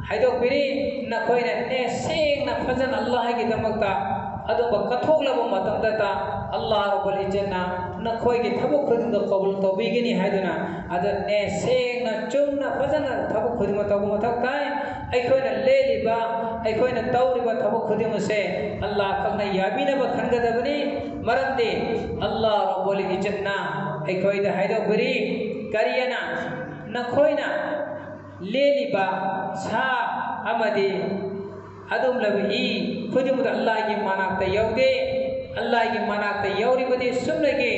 ꯍꯥꯏꯗꯣꯛꯄꯤꯔꯤ, ꯅꯈꯣꯏꯅ ꯅꯦ ꯁꯦꯡꯅ ꯐꯖꯅ ꯑꯜꯂꯥꯍꯒꯤꯗꯃꯛꯇ ꯑꯗꯨꯝꯕ ꯀꯠꯊꯣꯛꯂꯕ ꯃꯇꯝꯗꯇ ꯑꯜꯂꯥꯍ ꯔꯕꯨꯜ ꯏꯖꯠꯅ ꯅꯈꯣꯏꯒꯤ ꯊꯕꯛ ꯈꯨꯗꯤꯡꯗꯣ ꯀꯕꯨꯜ ꯇꯧꯕꯤꯒꯅꯤ ꯍꯥꯏꯗꯨꯅ, ꯑꯗꯨ ꯅꯦ ꯁꯦꯡꯅ ꯆꯨꯝꯅ ꯐꯖꯅ ꯊꯕꯛ ꯈꯨꯗꯤꯡꯃꯛ ꯇꯧꯕ ꯃꯊꯧ ꯇꯥꯏ꯫ ꯑꯩꯈꯣꯏꯅ ꯂꯦꯜꯂꯤꯕ, ꯑꯩꯈꯣꯏꯅ ꯇꯧꯔꯤꯕ ꯊꯕꯛ ꯈꯨꯗꯤꯡꯃꯛꯁꯦ ꯑꯜꯂꯥꯍ ꯈꯛꯅ ꯌꯥꯕꯤꯅꯕ ꯈꯟꯒꯗꯕꯅꯤ꯫ ꯃꯔꯝꯗꯤ ꯑꯜꯂꯥꯍ ꯔꯕꯨꯜ ꯏꯖꯠꯅ ꯑꯩꯈꯣꯏꯗ ꯍꯥꯏꯗꯣꯛꯄꯤꯔꯤ, ꯀꯔꯤꯑꯅ? ꯅꯈꯣꯏꯅ ꯂꯦꯜꯂꯤꯕ ꯁꯥ ꯑꯃꯗꯤ ꯑꯗꯨꯒꯨꯝꯂꯕ ꯏ ꯈꯨꯗꯤꯡꯃꯛꯇ ꯑꯜꯂꯥꯍꯒꯤ ꯃꯅꯥꯛꯇ ꯌꯧꯗꯦ꯫ ꯑꯜꯂꯥꯍꯒꯤ ꯃꯅꯥꯛꯇ ꯌꯧꯔꯤꯕꯗꯤ ꯁꯨꯞꯅꯒꯤ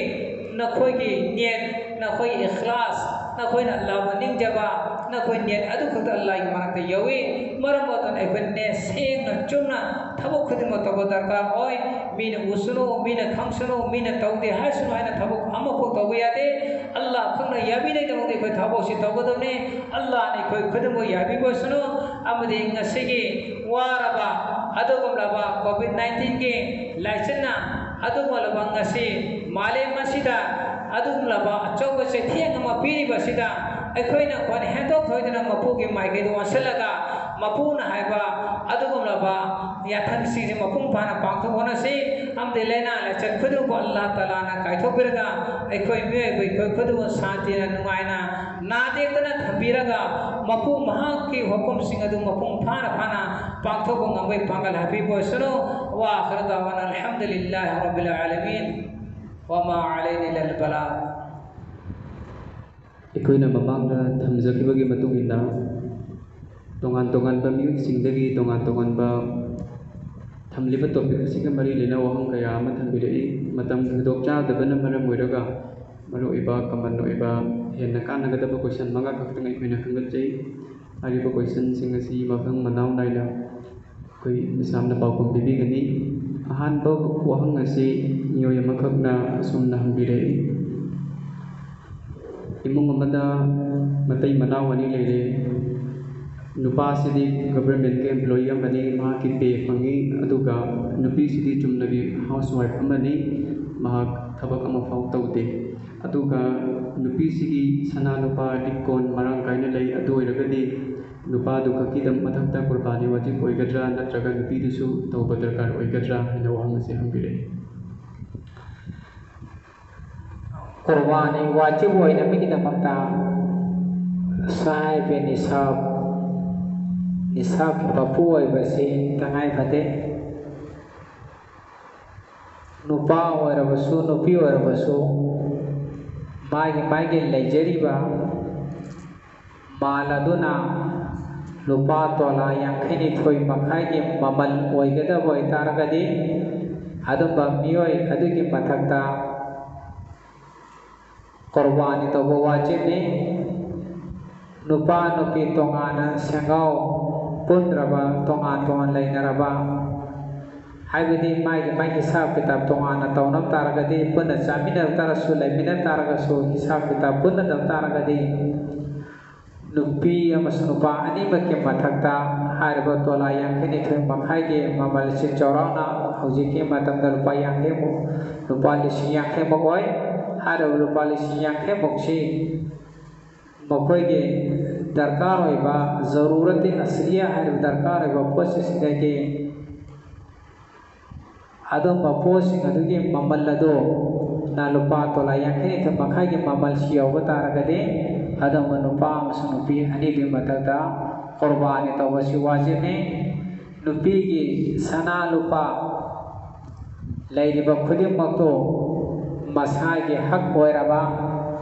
ꯅꯈꯣꯏꯒꯤ ꯅꯤꯌꯠ, ꯅꯈꯣꯏꯒꯤ ꯏꯈ꯭ꯂꯥꯁ, ꯅꯈꯣꯏꯅ ꯑꯜꯂꯥꯍꯕꯨ ꯅꯤꯡꯖꯕ, ꯅꯈꯣꯏ ꯅꯦꯠ ꯑꯗꯨ ꯈꯛꯇ ꯑꯜꯂꯥꯍꯒꯤ ꯃꯅꯥꯛꯇ ꯌꯧꯏ꯫ ꯃꯔꯝ ꯑꯗꯨꯅ ꯑꯩꯈꯣꯏ ꯅꯦꯠ ꯁꯦꯡꯅ ꯆꯨꯝꯅ ꯊꯕꯛ ꯈꯨꯗꯤꯡꯃꯛ ꯇꯧꯕ ꯗꯔꯀꯥꯔ ꯑꯣꯏ꯫ ꯃꯤꯅ ꯎꯁꯅꯨ, ꯃꯤꯅ ꯈꯪꯁꯅꯨ, ꯃꯤꯅ ꯇꯧꯗꯦ ꯍꯥꯏꯁꯅꯨ ꯍꯥꯏꯅ ꯊꯕꯛ ꯑꯃꯐꯥꯎ ꯇꯧꯕ ꯌꯥꯗꯦ꯫ ꯑꯜꯂꯥꯍ ꯈꯛꯅ ꯌꯥꯕꯤꯅꯩꯗꯃꯛꯇ ꯑꯩꯈꯣꯏ ꯊꯕꯛꯁꯤ ꯇꯧꯒꯗꯕꯅꯤ꯫ ꯑꯜꯂꯥꯍꯅ ꯑꯩꯈꯣꯏ ꯈꯨꯗꯤꯡꯃꯛ ꯌꯥꯕꯤꯕ ꯑꯣꯏꯁꯅꯨ꯫ ꯑꯃꯗꯤ ꯉꯁꯤꯒꯤ ꯋꯥꯔꯕ, ꯑꯗꯨꯒꯨꯝꯂꯕ ꯀꯣꯚꯤꯗ ꯅꯥꯏꯟꯇꯤꯟꯒꯤ ꯂꯥꯏꯆꯠꯅ ꯑꯗꯨꯒꯨꯝꯂꯕ ꯉꯁꯤ ꯃꯥꯂꯦꯝ ꯑꯁꯤꯗ ꯑꯗꯨꯒꯨꯝꯂꯕ ꯑꯆꯧꯕ ꯆꯩꯊꯦꯡ ꯑꯃ ꯄꯤꯔꯤꯕꯁꯤꯗ ꯑꯩꯈꯣꯏꯅ ꯈꯣꯟ ꯍꯦꯟꯗꯣꯛ ꯊꯣꯏꯗꯅ ꯃꯄꯨꯒꯤ ꯃꯥꯏꯀꯩꯗ ꯑꯣꯟꯁꯤꯜꯂꯒ ꯃꯄꯨꯅ ꯍꯥꯏꯕ ꯑꯗꯨꯒꯨꯝꯂꯕ ꯌꯥꯊꯪꯁꯤꯡꯁꯤ ꯃꯄꯨꯡ ꯐꯥꯅ ꯄꯥꯡꯊꯣꯛ ꯍꯣꯠꯅꯁꯤ꯫ ꯑꯃꯗꯤ ꯂꯥꯏꯅꯥ ꯂꯥꯏꯆꯠ ꯈꯨꯗꯤꯡꯃꯛꯄꯨ ꯑꯜꯂꯥꯍ ꯇꯥꯂꯥꯅ ꯀꯥꯏꯊꯣꯛꯄꯤꯔꯒ ꯑꯩꯈꯣꯏ ꯃꯤꯑꯣꯏꯕ ꯑꯩꯈꯣꯏ ꯈꯨꯗꯤꯡꯃꯛ ꯁꯥꯟꯇꯤꯅ ꯅꯨꯡꯉꯥꯏꯅ ꯅꯥꯗꯦꯛꯇꯅ ꯊꯝꯕꯤꯔꯒ ꯃꯄꯨ ꯃꯍꯥꯛꯀꯤ ꯍꯨꯀꯨꯝꯁꯤꯡ ꯑꯗꯨ ꯃꯄꯨꯡ ꯐꯥꯅ ꯐꯥꯅ ꯄꯥꯡꯊꯣꯛꯄ ꯉꯝꯕꯒꯤ ꯄꯥꯡꯒꯜ ꯍꯥꯞꯄꯤꯕ ꯑꯣꯏꯁꯅꯨ꯫ وآخر دعوانا الحمد لله رب العالمين وما علينا إلا البلاغ. ꯑꯩꯈꯣꯏꯅ ꯃꯃꯥꯡꯗ ꯊꯝꯖꯈꯤꯕꯒꯤ ꯃꯇꯨꯡ ꯏꯟꯅ ꯇꯣꯉꯥꯟ ꯇꯣꯉꯥꯟꯕ ꯃꯤꯑꯣꯏꯁꯤꯡꯗꯒꯤ ꯇꯣꯉꯥꯟ ꯇꯣꯉꯥꯟꯕ ꯊꯝꯂꯤꯕ ꯇꯣꯄꯤꯛ ꯑꯁꯤꯒ ꯃꯔꯤ ꯂꯩꯅꯕ ꯋꯥꯍꯪ ꯀꯌꯥ ꯑꯃ ꯊꯝꯕꯤꯔꯛꯏ꯫ ꯃꯇꯝ ꯈꯨꯗꯣꯡ ꯆꯥꯗꯕꯅ ꯃꯔꯝ ꯑꯣꯏꯔꯒ ꯃꯔꯨꯑꯣꯏꯕ, ꯀꯃꯟ ꯑꯣꯏꯕ, ꯍꯦꯟꯅ ꯀꯥꯟꯅꯒꯗꯕ ꯀꯣꯏꯁꯟ ꯃꯉꯥ ꯈꯛꯇꯪ ꯑꯩꯈꯣꯏꯅ ꯈꯟꯒꯠꯆꯩ꯫ ꯍꯥꯏꯔꯤꯕ ꯀꯣꯏꯁꯟꯁꯤꯡ ꯑꯁꯤ ꯃꯊꯪ ꯃꯅꯥꯎ ꯅꯥꯏꯅ ꯑꯩꯈꯣꯏ ꯃꯤꯁꯥꯝꯅ ꯄꯥꯎꯈꯨꯝ ꯄꯤꯕꯤꯒꯅꯤ꯫ ꯑꯍꯥꯟꯕ ꯋꯥꯍꯪ ꯑꯁꯤ ꯃꯤꯑꯣꯏ ꯑꯃꯈꯛꯅ ꯑꯁꯨꯝꯅ ꯍꯪꯕꯤꯔꯛꯏ, ꯏꯃꯨꯡ ꯑꯃꯗ ꯃꯇꯩ ꯃꯅꯥꯎ ꯑꯅꯤ ꯂꯩꯔꯦ꯫ ꯅꯨꯄꯥꯁꯤꯗꯤ ꯒꯚꯔꯟꯃꯦꯟꯠꯀꯤ ꯑꯦꯝꯄ꯭ꯂꯣꯌꯤ ꯑꯃꯅꯤ, ꯃꯍꯥꯛꯀꯤ ꯄꯦ ꯐꯪꯉꯤ, ꯑꯗꯨꯒ ꯅꯨꯄꯤꯁꯤꯗꯤ ꯆꯨꯝꯅꯒꯤ ꯍꯥꯎꯁ ꯋꯥꯏꯐ ꯑꯃꯅꯤ, ꯃꯍꯥꯛ ꯊꯕꯛ ꯑꯃꯐꯥꯎ ꯇꯧꯗꯦ꯫ ꯑꯗꯨꯒ ꯅꯨꯄꯤꯁꯤꯒꯤ ꯁꯅꯥ ꯂꯨꯄꯥ ꯂꯤꯛ ꯀꯣꯟ ꯃꯔꯥꯡ ꯀꯥꯏꯅ ꯂꯩ, ꯑꯗꯨ ꯑꯣꯏꯔꯒꯗꯤ ꯅꯨꯄꯥꯗꯨ ꯈꯛꯀꯤꯗꯃꯛ ꯃꯊꯛꯇ ꯀꯨꯔꯕꯥꯅꯤ ꯋꯥꯖꯤꯕ ꯑꯣꯏꯒꯗ꯭ꯔꯥ, ꯅꯠꯇ꯭ꯔꯒ ꯅꯨꯄꯤꯗꯨꯁꯨ ꯇꯧꯕ ꯗꯔꯀꯥꯔ ꯑꯣꯏꯒꯗ꯭ꯔꯥ ꯍꯥꯏꯅ ꯋꯥꯍꯪ ꯑꯁꯤ ꯍꯪꯕꯤꯔꯛꯏ꯫ ꯀꯨꯔꯕꯥꯅꯤ ꯋꯥꯖꯤꯕ ꯑꯣꯏꯅꯕꯒꯤꯗꯃꯛꯇ ꯁꯥꯍꯤꯕ ꯅꯤꯁꯥꯕ, ꯅꯤꯁꯥꯕꯀꯤ ꯃꯄꯨ ꯑꯣꯏꯕꯁꯤ ꯇꯉꯥꯏ ꯐꯗꯦ꯫ ꯅꯨꯄꯥ ꯑꯣꯏꯔꯕꯁꯨ, ꯅꯨꯄꯤ ꯑꯣꯏꯔꯕꯁꯨ, ꯃꯥꯒꯤ ꯃꯥꯒꯤ ꯂꯩꯖꯔꯤꯕ ꯃꯥꯜ ꯑꯗꯨꯅ ꯂꯨꯄꯥ ꯇꯣꯂꯥ ꯌꯥꯡꯈꯩꯅꯤꯊꯣꯏ ꯃꯈꯥꯏꯒꯤ ꯃꯃꯜ ꯑꯣꯏꯒꯗꯕ ꯑꯣꯏꯇꯥꯔꯒꯗꯤ, ꯑꯗꯨꯝꯕ ꯃꯤꯑꯣꯏ ꯑꯗꯨꯒꯤ ꯃꯊꯛꯇ ꯀꯨꯔꯕꯥꯅꯤ ꯇꯧꯕ ꯋꯥꯖꯤꯕꯅꯤ꯫ ꯅꯨꯄꯥ ꯅꯨꯄꯤ ꯇꯣꯉꯥꯟꯅ ꯁꯦꯡꯒꯥꯎ ꯄꯨꯟꯗ꯭ꯔꯕ, ꯇꯣꯉꯥꯟ ꯇꯣꯉꯥꯟ ꯂꯩꯅꯔꯕ, ꯍꯥꯏꯕꯗꯤ ꯃꯥꯒꯤ ꯃꯥꯒꯤ ꯍꯤꯁꯥꯕ ꯀꯤꯇꯥꯕ ꯇꯣꯉꯥꯟꯅ ꯇꯧꯅꯕ ꯇꯥꯔꯒꯗꯤ, ꯄꯨꯟꯅ ꯆꯥꯃꯤꯟꯅꯕ ꯇꯥꯔꯁꯨ, ꯂꯩꯃꯤꯟꯅ ꯇꯥꯔꯒꯁꯨ, ꯍꯤꯁꯥꯕ ꯀꯤꯇꯥꯕ ꯄꯨꯟꯅꯗꯕ ꯇꯥꯔꯒꯗꯤ, ꯅꯨꯄꯤ ꯑꯃꯁꯨꯡ ꯅꯨꯄꯥ ꯑꯅꯤꯃꯛꯀꯤ ꯃꯊꯛꯇ ꯍꯥꯏꯔꯤꯕ ꯇꯣꯂꯥ ꯌꯥꯡꯈꯩꯅꯤꯊꯣꯏ ꯃꯈꯥꯏꯒꯤ ꯃꯃꯜꯁꯤ ꯆꯥꯎꯔꯥꯛꯅ ꯍꯧꯖꯤꯛꯀꯤ ꯃꯇꯝꯗ ꯂꯨꯄꯥ ꯌꯥꯡꯈꯩꯃꯨꯛ, ꯂꯨꯄꯥ ꯂꯤꯁꯤꯡ ꯌꯥꯡꯈꯩꯃꯨꯛ ꯑꯣꯏ꯫ ꯍꯥꯏꯔꯤꯕ ꯂꯨꯄꯥ ꯂꯤꯁꯤꯡ ꯌꯥꯡꯈꯩꯃꯨꯛꯁꯤ ꯃꯈꯣꯏꯒꯤ ꯗꯔꯀꯥꯔ ꯑꯣꯏꯕ, ꯖꯔꯨꯔꯇꯤ ꯑꯁꯂꯤꯌꯥ ꯍꯥꯏꯔꯤꯕ ꯗꯔꯀꯥꯔ ꯑꯣꯏꯕ ꯄꯣꯠꯁꯤꯡꯁꯤꯗꯒꯤ ꯑꯗꯨꯝꯕ ꯄꯣꯠꯁꯤꯡ ꯑꯗꯨꯒꯤ ꯃꯃꯜ ꯑꯗꯨ ꯅ ꯂꯨꯄꯥ ꯇꯣꯂꯥ ꯌꯥꯡꯈꯩꯅꯤꯊꯣꯏ ꯃꯈꯥꯏꯒꯤ ꯃꯃꯜꯁꯤ ꯌꯧꯕ ꯇꯥꯔꯒꯗꯤ, ꯑꯗꯨꯝꯕ ꯅꯨꯄꯥ ꯑꯃꯁꯨꯡ ꯅꯨꯄꯤ ꯑꯅꯤꯗꯨꯒꯤ ꯃꯊꯛꯇ ꯀꯨꯔꯕꯥꯅꯤ ꯇꯧꯕꯁꯤ ꯋꯥꯖꯤꯕꯅꯤ꯫ ꯅꯨꯄꯤꯒꯤ ꯁꯅꯥ ꯂꯨꯄꯥ ꯂꯩꯔꯤꯕ ꯈꯨꯗꯤꯡꯃꯛꯇꯨ ꯃꯁꯥꯒꯤ ꯍꯛ ꯑꯣꯏꯔꯕ,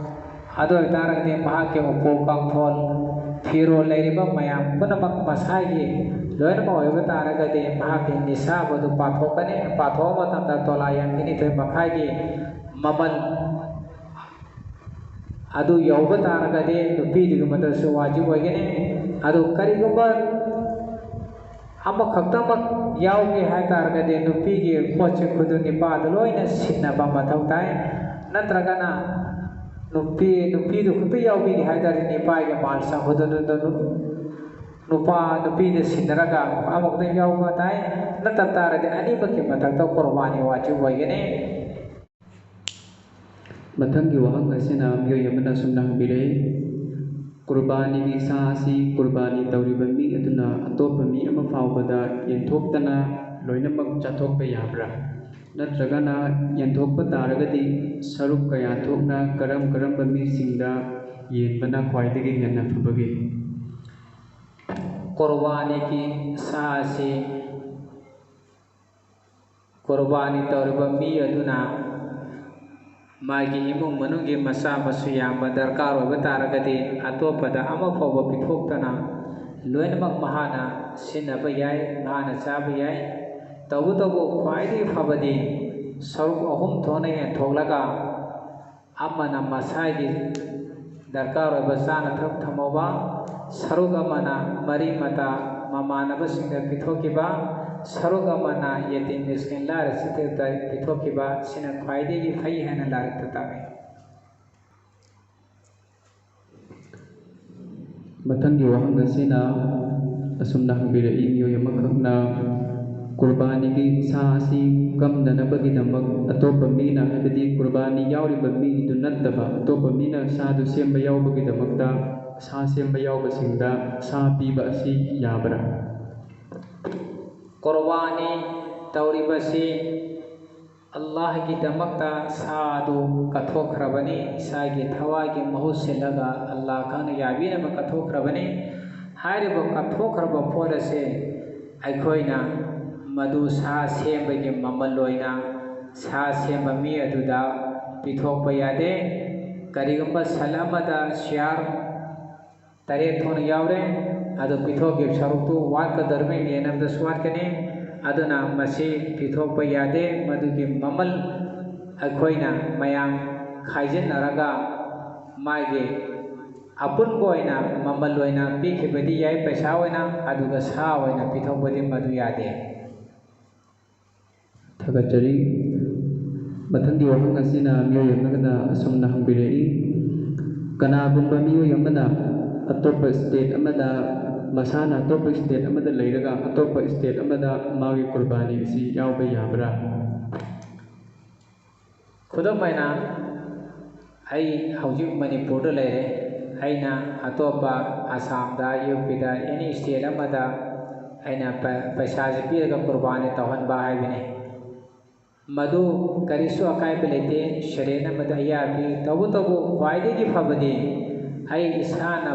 ꯑꯗꯨ ꯑꯣꯏꯇꯥꯔꯒꯗꯤ ꯃꯍꯥꯛꯀꯤ ꯎꯄꯨ ꯀꯥꯡꯊꯣꯜ, ꯐꯤꯔꯣꯜ ꯂꯩꯔꯤꯕ ꯃꯌꯥꯝ ꯄꯨꯝꯅꯃꯛ ꯃꯁꯥꯒꯤ ꯂꯣꯏꯅꯃꯛ ꯑꯣꯏꯕ ꯇꯥꯔꯒꯗꯤ, ꯃꯍꯥꯛꯀꯤ ꯅꯤꯁꯥꯕ ꯑꯗꯨ ꯄꯥꯊꯣꯛꯀꯅꯤ꯫ ꯄꯥꯊꯣꯛꯄ ꯃꯇꯝꯗ ꯇꯣꯂꯥ ꯌꯥꯡꯈꯩꯅꯤꯊꯣꯏ ꯃꯈꯥꯏꯒꯤ ꯃꯃꯜ ꯑꯗꯨ ꯌꯧꯕ ꯇꯥꯔꯒꯗꯤ, ꯅꯨꯄꯤꯗꯨꯒꯤ ꯃꯊꯛꯇꯁꯨ ꯋꯥꯖꯤꯕ ꯑꯣꯏꯒꯅꯤ꯫ ꯑꯗꯨ ꯀꯔꯤꯒꯨꯝꯕ ꯑꯃꯈꯛꯇꯃꯛ ꯌꯥꯎꯒꯦ ꯍꯥꯏ ꯇꯥꯔꯒꯗꯤ, ꯅꯨꯄꯤꯒꯤ ꯄꯣꯠꯁꯦ ꯈꯨꯗꯨ ꯅꯤꯄꯥꯗꯨ ꯂꯣꯏꯅ ꯁꯤꯟꯅꯕ ꯃꯊꯧ ꯇꯥꯏ꯫ ꯅꯠꯇ꯭ꯔꯒꯅ ꯅꯨꯄꯤ, ꯅꯨꯄꯤꯗꯨ ꯈꯛꯇ ꯌꯥꯎꯕꯤꯒꯦ ꯍꯥꯏ ꯇꯥꯔꯗꯤ, ꯅꯤꯄꯥꯒꯤ ꯃꯥꯜ ꯁꯪꯕꯗꯨ ꯅꯨꯄꯥ, ꯅꯨꯄꯤꯗ ꯁꯤꯟꯅꯔꯒ ꯑꯃꯈꯛꯇꯪ ꯌꯥꯎꯕ ꯇꯥꯏ꯫ ꯅꯠꯇꯕ ꯇꯥꯔꯗꯤ, ꯑꯅꯤꯃꯛꯀꯤ ꯃꯊꯛꯇ ꯀꯨꯔꯕꯥꯅꯤ ꯋꯥꯖꯤꯕ ꯑꯣꯏꯒꯅꯤ꯫ ꯃꯊꯪꯒꯤ ꯋꯥꯍꯪ ꯑꯁꯤꯅ ꯃꯤꯑꯣꯏ ꯑꯃꯅ ꯑꯁꯨꯝꯅ ꯍꯪꯕꯤꯔꯛꯏ: ꯀꯨꯔꯕꯥꯅꯤꯒꯤ ꯁꯥ ꯑꯁꯤ ꯀꯨꯔꯕꯥꯅꯤ ꯇꯧꯔꯤꯕ ꯃꯤ ꯑꯗꯨꯅ ꯑꯇꯣꯞꯄ ꯃꯤ ꯑꯃ ꯐꯥꯎꯕꯗ ꯌꯦꯟꯊꯣꯛꯇꯅ ꯂꯣꯏꯅꯃꯛ ꯆꯥꯊꯣꯛꯄ ꯌꯥꯕ꯭ꯔꯥ? ꯅꯠꯇ꯭ꯔꯒꯅ ꯌꯦꯟꯊꯣꯛꯄ ꯇꯥꯔꯒꯗꯤ ꯁꯔꯨꯛ ꯀꯌꯥ ꯊꯣꯛꯅ ꯀꯔꯝ ꯀꯔꯝꯕ ꯃꯤꯁꯤꯡꯗ ꯌꯦꯟꯕꯅ ꯈ꯭ꯋꯥꯏꯗꯒꯤ ꯍꯦꯟꯅ ꯐꯕꯒꯦ? ꯀꯨꯔꯕꯥꯅꯤꯒꯤ ꯁꯥ ꯑꯁꯤ ꯀꯨꯔꯕꯥꯅꯤ ꯇꯧꯔꯤꯕ ꯃꯤ ꯑꯗꯨꯅ ꯃꯥꯒꯤ ꯏꯃꯨꯡ ꯃꯅꯨꯡꯒꯤ ꯃꯆꯥ ꯃꯁꯨ ꯌꯥꯝꯕ ꯗꯔꯀꯥꯔ ꯑꯣꯏꯕ ꯇꯥꯔꯒꯗꯤ, ꯑꯇꯣꯞꯄꯗ ꯑꯃ ꯐꯥꯎꯕ ꯄꯤꯊꯣꯛꯇꯅ ꯂꯣꯏꯅꯃꯛ ꯃꯍꯥꯛꯅ ꯁꯤꯖꯤꯟꯅꯕ ꯌꯥꯏ, ꯃꯍꯥꯛꯅ ꯆꯥꯕ ꯌꯥꯏ꯫ ꯇꯧꯕꯇꯕꯨ ꯈ꯭ꯋꯥꯏꯗꯒꯤ ꯐꯕꯗꯤ ꯁꯔꯨꯛ ꯑꯍꯨꯝ ꯊꯣꯛꯅ ꯌꯦꯟꯊꯣꯛꯂꯒ, ꯑꯃꯅ ꯃꯁꯥꯒꯤ ꯗꯔꯀꯥꯔ ꯑꯣꯏꯕ ꯆꯥꯅ ꯊꯛ ꯊꯝꯍꯧꯕ, ꯁꯔꯨꯛ ꯑꯃꯅ ꯃꯔꯤ ꯃꯇꯥ ꯃꯃꯥꯟꯅꯕꯁꯤꯡꯗ ꯄꯤꯊꯣꯛꯈꯤꯕ, ꯁꯔꯨꯛ ꯑꯃꯅ ꯌꯦꯇꯤꯝ ꯃꯤꯁꯀꯤꯟ ꯂꯥꯏꯔ ꯆꯤꯊꯤꯗ ꯄꯤꯊꯣꯛꯈꯤꯕ, ꯁꯤꯅ ꯈ꯭ꯋꯥꯏꯗꯒꯤ ꯐꯩ ꯍꯥꯏꯅ ꯂꯥꯏꯔꯤꯛꯇ ꯇꯥꯛꯏ꯫ ꯃꯊꯪꯒꯤ ꯋꯥꯍꯪ ꯑꯁꯤꯅ ꯑꯁꯨꯝꯅ ꯍꯪꯕꯤꯔꯛꯏ, ꯃꯤꯑꯣꯏ ꯑꯃꯈꯛꯅ, "ꯀꯨꯔꯕꯥꯅꯤꯒꯤ ꯁꯥ ꯑꯁꯤ ꯀꯝꯅꯅꯕꯒꯤꯗꯃꯛ ꯑꯇꯣꯞꯄ ꯃꯤꯅ, ꯍꯥꯏꯕꯗꯤ ꯀꯨꯔꯕꯥꯅꯤ ꯌꯥꯎꯔꯤꯕ ꯃꯤꯗꯨ ꯅꯠꯇꯕ ꯑꯇꯣꯞꯄ ꯃꯤꯅ ꯁꯥꯗꯨ ꯁꯦꯝꯕ ꯌꯥꯎꯕꯒꯤꯗꯃꯛꯇ ꯁꯥ ꯁꯦꯝꯕ ꯌꯥꯎꯕꯁꯤꯡꯗ ꯁꯥ ꯄꯤꯕ ꯑꯁꯤ ꯌꯥꯕ꯭ꯔꯥ?" ꯀꯨꯔꯕꯥꯅꯤ ꯇꯧꯔꯤꯕꯁꯤ ꯑꯜꯂꯥꯍꯒꯤꯗꯃꯛꯇ ꯁꯥ ꯑꯗꯨ ꯀꯠꯊꯣꯛꯈ꯭ꯔꯕꯅꯤ꯫ ꯏꯁꯥꯒꯤ ꯊꯋꯥꯏꯒꯤ ꯃꯍꯨꯠ ꯁꯤꯜꯂꯒ ꯑꯜꯂꯥꯍ ꯈꯛꯅ ꯌꯥꯕꯤꯅꯕ ꯀꯠꯊꯣꯛꯈ꯭ꯔꯕꯅꯤ꯫ ꯍꯥꯏꯔꯤꯕ ꯀꯠꯊꯣꯛꯈ꯭ꯔꯕ ꯄꯣꯠ ꯑꯁꯦ ꯑꯩꯈꯣꯏꯅ ꯃꯗꯨ ꯁꯥ ꯁꯦꯝꯕꯒꯤ ꯃꯃꯜ ꯑꯣꯏꯅ ꯁꯥ ꯁꯦꯝꯕ ꯃꯤ ꯑꯗꯨꯗ ꯄꯤꯊꯣꯛꯄ ꯌꯥꯗꯦ꯫ ꯀꯔꯤꯒꯨꯝꯕ ꯁꯟ ꯑꯃꯗ ꯁꯤꯌꯥꯔ ꯇꯔꯦꯠ ꯊꯣꯛꯅ ꯌꯥꯎꯔꯦ꯫ ꯑꯗꯨ ꯄꯤꯊꯣꯛꯈꯤꯕ ꯁꯔꯨꯛꯇꯨ ꯋꯥꯠꯀꯗꯧꯔꯤꯕ ꯌꯦꯟ ꯑꯃꯗꯁꯨ ꯋꯥꯠꯀꯅꯤ꯫ ꯑꯗꯨꯅ ꯃꯁꯤ ꯄꯤꯊꯣꯛꯄ ꯌꯥꯗꯦ꯫ ꯃꯗꯨꯒꯤ ꯃꯃꯜ ꯑꯩꯈꯣꯏꯅ ꯃꯌꯥꯝ ꯈꯥꯏꯖꯤꯟꯅꯔꯒ ꯃꯥꯒꯤ ꯑꯄꯨꯟꯕ ꯑꯣꯏꯅ ꯃꯃꯜ ꯑꯣꯏꯅ ꯄꯤꯈꯤꯕꯗꯤ ꯌꯥꯏ, ꯄꯩꯁꯥ ꯑꯣꯏꯅ, ꯑꯗꯨꯒ ꯁꯥ ꯑꯣꯏꯅ ꯄꯤꯊꯣꯛꯄꯗꯤ ꯃꯗꯨ ꯌꯥꯗꯦ꯫ ꯊꯥꯒꯠꯆꯔꯤ꯫ ꯃꯊꯪꯒꯤ ꯋꯥꯍꯪ ꯑꯁꯤꯅ ꯃꯤꯑꯣꯏ ꯑꯃꯅ ꯑꯁꯨꯝꯅ ꯍꯪꯕꯤꯔꯛꯏ, "ꯀꯅꯥꯒꯨꯝꯕ ꯃꯤꯑꯣꯏ ꯑꯃꯅ ꯑꯇꯣꯞꯄ state ꯑꯃꯗ, ꯃꯁꯥꯅ ꯑꯇꯣꯞꯄ state ꯑꯃꯗ ꯂꯩꯔꯒ ꯑꯇꯣꯞꯄ state ꯑꯃꯗ ꯃꯥꯒꯤ ꯀꯨꯔꯕꯥꯅꯤ ꯑꯁꯤ ꯌꯥꯎꯕ ꯌꯥꯕ꯭ꯔꯥ?" ꯈꯨꯗꯝ ꯑꯣꯏꯅ, ꯑꯩ ꯍꯧꯖꯤꯛ ꯃꯅꯤꯄꯨꯔꯗ ꯂꯩꯔꯦ꯫ ꯑꯩꯅ ꯑꯇꯣꯞꯄ ꯑꯁꯥꯝꯗ, ꯌꯨ ꯄꯤꯗ, ꯑꯦꯅꯤ state ꯑꯃꯗ ꯑꯩꯅ ꯄ-, ꯄꯩꯁꯥꯁꯦ ꯄꯤꯔꯒ ꯀꯨꯔꯕꯥꯅꯤ ꯇꯧꯍꯟꯕ ꯍꯥꯏꯕꯅꯤ꯫ ꯃꯗꯨ ꯀꯔꯤꯁꯨ ꯑꯀꯥꯏꯕ ꯂꯩꯇꯦ, ꯁꯦꯔꯦꯟ ꯑꯃꯗ ꯑꯌꯥꯕꯤ꯫ ꯇꯧꯕꯇꯕꯨ ꯈ꯭ꯋꯥꯏꯗꯒꯤ ꯐꯕꯗꯤ ꯑꯩ ꯏꯁꯥꯅ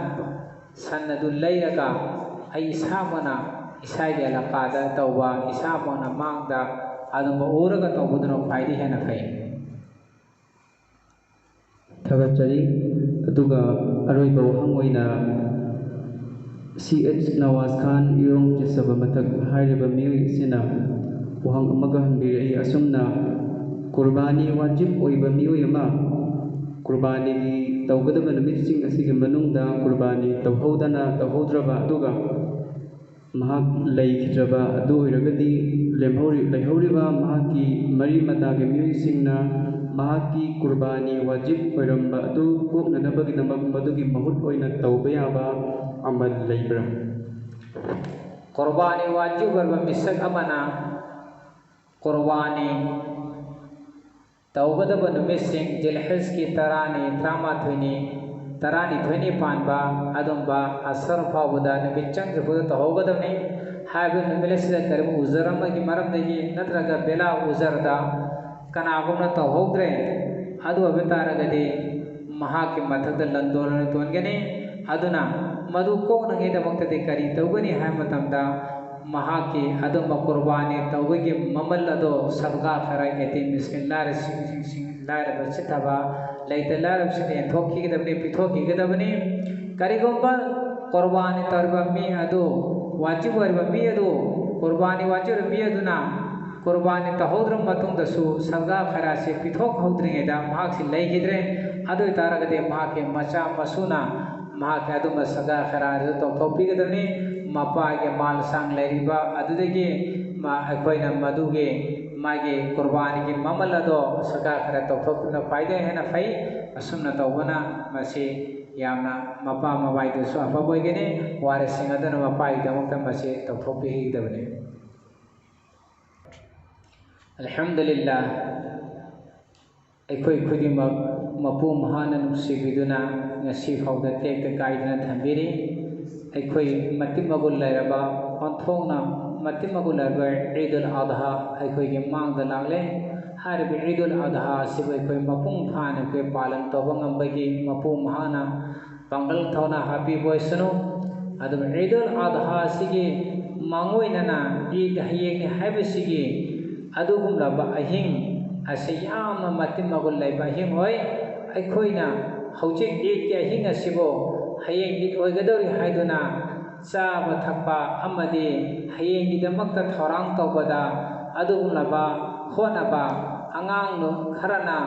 ꯁꯟ ꯑꯗꯨ ꯂꯩꯔꯒ ꯑꯩ ꯏꯁꯥꯃꯛꯅ ꯏꯁꯥꯒꯤ ꯑꯦꯂꯥꯀꯥꯗ ꯇꯧꯕ, ꯏꯁꯥꯃꯛꯅ ꯃꯥꯡꯗ ꯑꯗꯨꯝꯕ ꯎꯔꯒ ꯇꯧꯕꯗꯨꯅ ꯈ꯭ꯋꯥꯏꯗꯒꯤ ꯍꯦꯟꯅ ꯐꯩ꯫ ꯊꯥꯒꯠꯆꯔꯤ꯫ ꯑꯗꯨꯒ ꯑꯔꯣꯏꯕ ꯋꯥꯍꯪ ꯑꯣꯏꯅ ꯁꯤ ꯑꯩꯆ ꯅꯋꯥꯖ ꯈꯥꯟ ꯏꯔꯣꯡ ꯆꯦꯁꯕ ꯃꯊꯛ ꯍꯥꯏꯔꯤꯕ ꯃꯤꯑꯣꯏ ꯑꯁꯤꯅ ꯋꯥꯍꯪ ꯑꯃꯒ ꯍꯪꯕꯤꯔꯛꯏ ꯑꯁꯨꯝꯅ, "ꯀꯨꯔꯕꯥꯅꯤ ꯋꯥꯖꯤꯕ ꯑꯣꯏꯕ ꯃꯤꯑꯣꯏ ꯑꯃ ꯀꯨꯔꯕꯥꯅꯤꯒꯤ ꯇꯧꯒꯗꯕ ꯅꯨꯃꯤꯠꯁꯤꯡ ꯑꯁꯤꯒꯤ ꯃꯅꯨꯡꯗ ꯀꯨꯔꯕꯥꯅꯤ ꯇꯧꯍꯧꯗꯅ ꯇꯧꯍꯧꯗ꯭ꯔꯕ, ꯑꯗꯨꯒ ꯃꯍꯥꯛ ꯂꯩꯈꯤꯗ꯭ꯔꯕ ꯑꯗꯨ ꯑꯣꯏꯔꯒꯗꯤ, ꯂꯦꯝꯍꯧꯔꯤ-, ꯂꯩꯍꯧꯔꯤꯕ ꯃꯍꯥꯛꯀꯤ ꯃꯔꯤ ꯃꯇꯥꯒꯤ ꯃꯤꯑꯣꯏꯁꯤꯡꯅ ꯃꯍꯥꯛꯀꯤ ꯀꯨꯔꯕꯥꯅꯤ ꯋꯥꯖꯤꯕ ꯑꯣꯏꯔꯝꯕ ꯑꯗꯨ ꯀꯣꯛꯅꯅꯕꯒꯤꯗꯃꯛ ꯃꯗꯨꯒꯤ ꯃꯍꯨꯠ ꯑꯣꯏꯅ ꯇꯧꯕ ꯌꯥꯕ ꯑꯃꯜ ꯂꯩꯕ꯭ꯔꯥ? ꯀꯨꯔꯕꯥꯅꯤ ꯋꯥꯖꯤꯕ ꯑꯣꯏꯔꯕ ꯃꯤꯁꯛ ꯑꯃꯅ ꯀꯨꯔꯕꯥꯅꯤ ꯇꯧꯒꯗꯕ ꯅꯨꯃꯤꯠꯁꯤꯡ ꯖꯤꯜꯍꯤꯖꯀꯤ ꯇꯔꯥꯅꯤ, ꯇꯔꯥꯃꯥꯊꯣꯏꯅꯤ, ꯇꯔꯥꯅꯤꯊꯣꯏꯅꯤ ꯄꯥꯟꯕ ꯑꯗꯨꯝꯕ ꯑꯁꯔ ꯐꯥꯎꯕꯗ ꯅꯨꯃꯤꯠ ꯆꯪꯗ꯭ꯔꯤꯐꯥꯎꯗ ꯇꯧꯍꯧꯒꯗꯕꯅꯤ꯫ ꯍꯥꯏꯔꯤꯕ ꯅꯨꯃꯤꯠ ꯑꯁꯤꯗ ꯀꯔꯤꯒꯨꯝꯕ ꯎꯖꯔ ꯑꯃꯒꯤ ꯃꯔꯝꯗꯒꯤ ꯅꯠꯇ꯭ꯔꯒ ꯕꯦꯂꯥ ꯎꯖꯔꯗ ꯀꯅꯥꯒꯨꯝꯅ ꯇꯧꯍꯧꯗ꯭ꯔꯦ, ꯑꯗꯨ ꯑꯣꯏꯕ ꯇꯥꯔꯒꯗꯤ ꯃꯍꯥꯛꯀꯤ ꯃꯊꯛꯇ ꯂꯟꯗꯣꯟ ꯑꯣꯏꯅ ꯇꯣꯟꯒꯅꯤ꯫ ꯑꯗꯨꯅ ꯃꯗꯨ ꯀꯣꯛꯅꯉꯩꯗꯃꯛꯇꯗꯤ ꯀꯔꯤ ꯇꯧꯒꯅꯤ ꯍꯥꯏꯕ ꯃꯇꯝꯗ, ꯃꯍꯥꯛꯀꯤ ꯑꯗꯨꯝꯕ ꯀꯨꯔꯕꯥꯅꯤ ꯇꯧꯕꯒꯤ ꯃꯃꯜ ꯑꯗꯣ ꯁꯗꯒꯥ ꯈꯔ, ꯌꯦꯇꯤꯝꯁꯤꯡ, ꯂꯥꯏꯔꯁꯤꯡ, ꯂꯥꯏꯔꯕ ꯆꯤꯠꯊꯕ, ꯂꯩꯇ ꯂꯥꯏꯔꯕꯁꯤꯡꯗ ꯌꯦꯟꯊꯣꯛꯈꯤꯒꯗꯕꯅꯤ, ꯄꯤꯊꯣꯛꯈꯤꯒꯗꯕꯅꯤ꯫ ꯀꯔꯤꯒꯨꯝꯕ ꯀꯨꯔꯕꯥꯅꯤ ꯇꯧꯔꯤꯕ ꯃꯤ ꯑꯗꯨ, ꯋꯥꯖꯤꯕ ꯑꯣꯏꯔꯤꯕ ꯃꯤ ꯑꯗꯨ, ꯀꯨꯔꯕꯥꯅꯤ ꯋꯥꯖꯤꯕ ꯑꯣꯏꯔꯤꯕ ꯃꯤ ꯑꯗꯨꯅ ꯀꯨꯔꯕꯥꯅꯤ ꯇꯧꯍꯧꯗ꯭ꯔꯕ ꯃꯇꯨꯡꯗꯁꯨ ꯁꯗꯒꯥ ꯈꯔ ꯑꯁꯤ ꯄꯤꯊꯣꯛꯍꯧꯗ꯭ꯔꯤꯉꯩꯗ ꯃꯍꯥꯛꯁꯤ ꯂꯩꯈꯤꯗ꯭ꯔꯦ꯫ ꯑꯗꯨ ꯑꯣꯏꯇꯥꯔꯒꯗꯤ ꯃꯍꯥꯛꯀꯤ ꯃꯆꯥ ꯃꯁꯨꯅ ꯃꯍꯥꯛꯀꯤ ꯑꯗꯨꯝꯕ ꯁꯗꯒꯥ ꯈꯔ ꯑꯗꯨ ꯇꯧꯊꯣꯛꯄꯤꯒꯗꯕꯅꯤ꯫ ꯃꯄꯥꯒꯤ ꯃꯥꯜ ꯁꯥꯡ ꯂꯩꯔꯤꯕ ꯑꯗꯨꯗꯒꯤ ꯃꯥ, ꯑꯩꯈꯣꯏꯅ ꯃꯗꯨꯒꯤ ꯃꯥꯒꯤ ꯀꯨꯔꯕꯥꯅꯤꯒꯤ ꯃꯃꯜ ꯑꯗꯣ ꯁꯗꯒꯥ ꯈꯔ ꯇꯧꯊꯣꯛꯄꯅ ꯈ꯭ꯋꯥꯏꯗꯒꯤ ꯍꯦꯟꯅ ꯐꯩ꯫ ꯑꯁꯨꯝꯅ ꯇꯧꯕꯅ ꯃꯁꯤ ꯌꯥꯝꯅ ꯃꯄꯥ ꯃꯄꯥꯒꯤꯗꯁꯨ ꯑꯐꯕ ꯑꯣꯏꯒꯅꯤ꯫ ꯋꯥꯔꯤꯁꯁꯤꯡ ꯑꯗꯨꯅ ꯃꯄꯥꯒꯤꯗꯃꯛꯇ ꯃꯁꯤ ꯇꯧꯊꯣꯛꯄꯤꯒꯗꯕꯅꯤ꯫ ꯑꯜꯍꯝꯗꯨꯂꯤꯜꯂꯥ, ꯑꯩꯈꯣꯏ ꯈꯨꯗꯤꯡꯃꯛ ꯃꯄꯨ ꯃꯍꯥꯛꯅ ꯅꯨꯡꯁꯤꯕꯤꯗꯨꯅ ꯉꯁꯤ ꯐꯥꯎꯗ ꯇꯦꯛꯇ ꯀꯥꯏꯗꯅ ꯊꯝꯕꯤꯔꯤ꯫ ꯑꯩꯈꯣꯏ ꯃꯇꯤꯛ ꯃꯒꯨꯟ ꯂꯩꯔꯕ, ꯑꯣꯟꯊꯣꯛꯅ ꯃꯇꯤꯛ ꯃꯒꯨꯟ ꯂꯩꯔꯕ ꯏꯗꯨꯜ ꯑꯗꯍꯥ ꯑꯩꯈꯣꯏꯒꯤ ꯃꯥꯡꯗ ꯂꯥꯛꯂꯦ꯫ ꯍꯥꯏꯔꯤꯕ ꯏꯗꯨꯜ ꯑꯗꯍꯥ ꯑꯁꯤꯕꯨ ꯑꯩꯈꯣꯏ ꯃꯄꯨꯡ ꯐꯥꯅ ꯑꯩꯈꯣꯏ ꯄꯥꯂꯟ ꯇꯧꯕ ꯉꯝꯕꯒꯤ ꯃꯄꯨ ꯃꯍꯥꯛꯅ ꯄꯥꯡꯒꯜ ꯊꯧꯅꯥ ꯍꯥꯞꯄꯤꯕ ꯑꯣꯏꯁꯅꯨ꯫ ꯑꯗꯨꯒ ꯏꯗꯨꯜ ꯑꯗꯍꯥ ꯑꯁꯤꯒꯤ ꯃꯥꯡꯑꯣꯏꯅꯅ ꯏꯗ ꯍꯌꯦꯡꯅꯤ ꯍꯥꯏꯕꯁꯤꯒꯤ ꯑꯗꯨꯒꯨꯝꯂꯕ ꯑꯍꯤꯡ ꯑꯁꯤ ꯌꯥꯝꯅ ꯃꯇꯤꯛ ꯃꯒꯨꯟ ꯂꯩꯕ ꯑꯍꯤꯡ ꯑꯣꯏ꯫ ꯑꯩꯈꯣꯏꯅ ꯍꯧꯖꯤꯛ ꯏꯗꯀꯤ ꯑꯍꯤꯡ ꯑꯁꯤꯕꯨ ꯍꯌꯦꯡ ꯏꯗ ꯑꯣꯏꯒꯗꯧꯔꯤ ꯍꯥꯏꯗꯨꯅ ꯆꯥꯕ ꯊꯛꯄ ꯑꯃꯗꯤ ꯍꯌꯦꯡꯒꯤꯗꯃꯛꯇ ꯊꯧꯔꯥꯡ ꯇꯧꯕꯗ ꯑꯗꯨꯒꯨꯝꯂꯕ ꯍꯣꯠꯅꯕ, ꯑꯉꯥꯡ ꯈꯔꯅ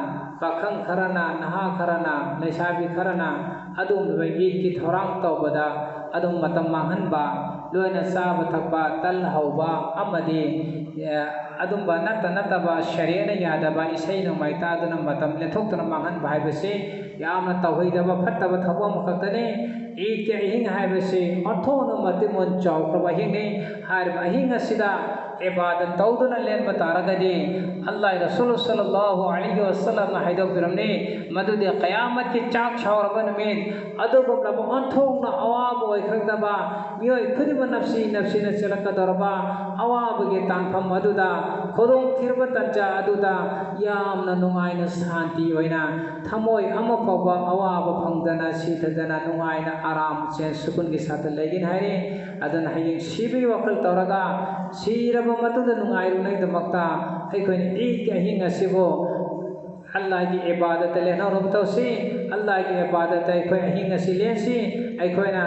ꯄꯥꯈꯪ ꯈꯔꯅ, ꯅꯍꯥ ꯈꯔꯅ, ꯂꯩꯁꯥꯕꯤ ꯈꯔꯅ ꯑꯗꯨꯒꯨꯝꯂꯕ ꯏꯗꯀꯤ ꯊꯧꯔꯥꯡ ꯇꯧꯕꯗ ꯑꯗꯨꯝ ꯃꯇꯝ ꯃꯥꯡꯍꯟꯕ, ꯂꯣꯏꯅ ꯆꯥꯕ ꯊꯛꯄ ꯇꯜ ꯍꯧꯕ ꯑꯃꯗꯤ, ꯑꯦ, ꯑꯗꯨꯝꯕ ꯅꯠꯇ ꯅꯠꯇꯕ ꯁꯔꯤꯌꯠꯅ ꯌꯥꯗꯕ ꯏꯁꯩ ꯅꯣꯡꯃꯥꯏ ꯇꯥꯗꯨꯅ ꯃꯇꯝ ꯂꯦꯟꯊꯣꯛꯇꯨꯅ ꯃꯥꯡꯍꯟꯕ ꯍꯥꯏꯕꯁꯤ ꯌꯥꯝꯅ ꯇꯧꯍꯩꯗꯕ ꯐꯠꯇꯕ ꯊꯕꯛ ꯑꯃꯈꯛꯇꯅꯤ꯫ ꯏꯗꯀꯤ ꯑꯍꯤꯡ ꯍꯥꯏꯕꯁꯤ ꯑꯣꯟꯊꯣꯛꯅ ꯃꯇꯤꯃꯣꯟ ꯆꯥꯎꯈ꯭ꯔꯕ ꯑꯍꯤꯡꯅꯤ꯫ ꯍꯥꯏꯔꯤꯕ ꯑꯍꯤꯡ ꯑꯁꯤꯗ ꯏꯕꯥꯗꯠ ꯇꯧꯗꯨꯅ ꯂꯦꯟꯕ ꯇꯥꯔꯒꯗꯤ, ꯑꯜꯂꯥꯍ ꯔꯁꯨꯜ ꯁꯜꯂꯜꯂꯥꯍꯨ ꯑꯂꯩꯍꯤ ꯋꯁꯜꯂꯝꯅ ꯍꯥꯏꯗꯣꯛꯄꯤꯔꯝꯃꯤ, ꯃꯗꯨꯗꯤ ꯀꯌꯥꯃꯠꯀꯤ ꯆꯥꯛ ꯁꯥꯎꯔꯕ ꯅꯨꯃꯤꯠ, ꯑꯗꯨꯒꯨꯝꯂꯕ ꯑꯣꯟꯊꯣꯛꯅ ꯑꯋꯥꯕ ꯑꯣꯏꯈ꯭ꯔꯗꯕ, ꯃꯤꯑꯣꯏ ꯈꯨꯗꯤꯡꯃꯛ ꯅꯞꯁꯤ ꯅꯞꯁꯤꯅ ꯆꯦꯜꯂꯛꯀꯗꯧꯔꯕ ꯑꯋꯥꯕꯒꯤ ꯇꯥꯟꯐꯝ ꯑꯗꯨꯗ, ꯈꯨꯗꯣꯡꯊꯤꯔꯕ ꯇꯟꯖꯥ ꯑꯗꯨꯗ ꯌꯥꯝꯅ ꯅꯨꯡꯉꯥꯏꯅ, ꯁꯥꯟꯇꯤ ꯑꯣꯏꯅ, ꯊꯃꯣꯏ ꯑꯃ ꯐꯥꯎꯕ ꯑꯋꯥꯕ ꯐꯪꯗꯅ, ꯁꯤꯊꯗꯅ, ꯅꯨꯡꯉꯥꯏꯅ ꯑꯔꯥꯝ ꯁꯦꯟ ꯁꯨꯀꯨꯟꯒꯤ ꯁꯥꯠꯇ ꯂꯩꯒꯅꯤ ꯍꯥꯏꯔꯤ꯫ ꯑꯗꯨꯅ ꯍꯌꯦꯡ ꯁꯤꯕꯒꯤ ꯋꯥꯈꯜ ꯇꯧꯔꯒ, ꯁꯤꯔꯕ ꯃꯇꯨꯡꯗ ꯅꯨꯡꯉꯥꯏꯔꯨꯅꯕꯒꯤꯗꯃꯛꯇ ꯑꯩꯈꯣꯏꯅ ꯏꯗꯀꯤ ꯑꯍꯤꯡ ꯑꯁꯤꯕꯨ ꯑꯜꯂꯥꯍꯒꯤ ꯏꯕꯥꯗꯠꯇ ꯂꯦꯟꯍꯧꯅꯕ ꯇꯧꯁꯤ꯫ ꯑꯜꯂꯥꯍꯒꯤ ꯏꯕꯥꯗꯠꯇ ꯑꯩꯈꯣꯏ ꯑꯍꯤꯡ ꯑꯁꯤ ꯂꯦꯟꯁꯤ꯫ ꯑꯩꯈꯣꯏꯅ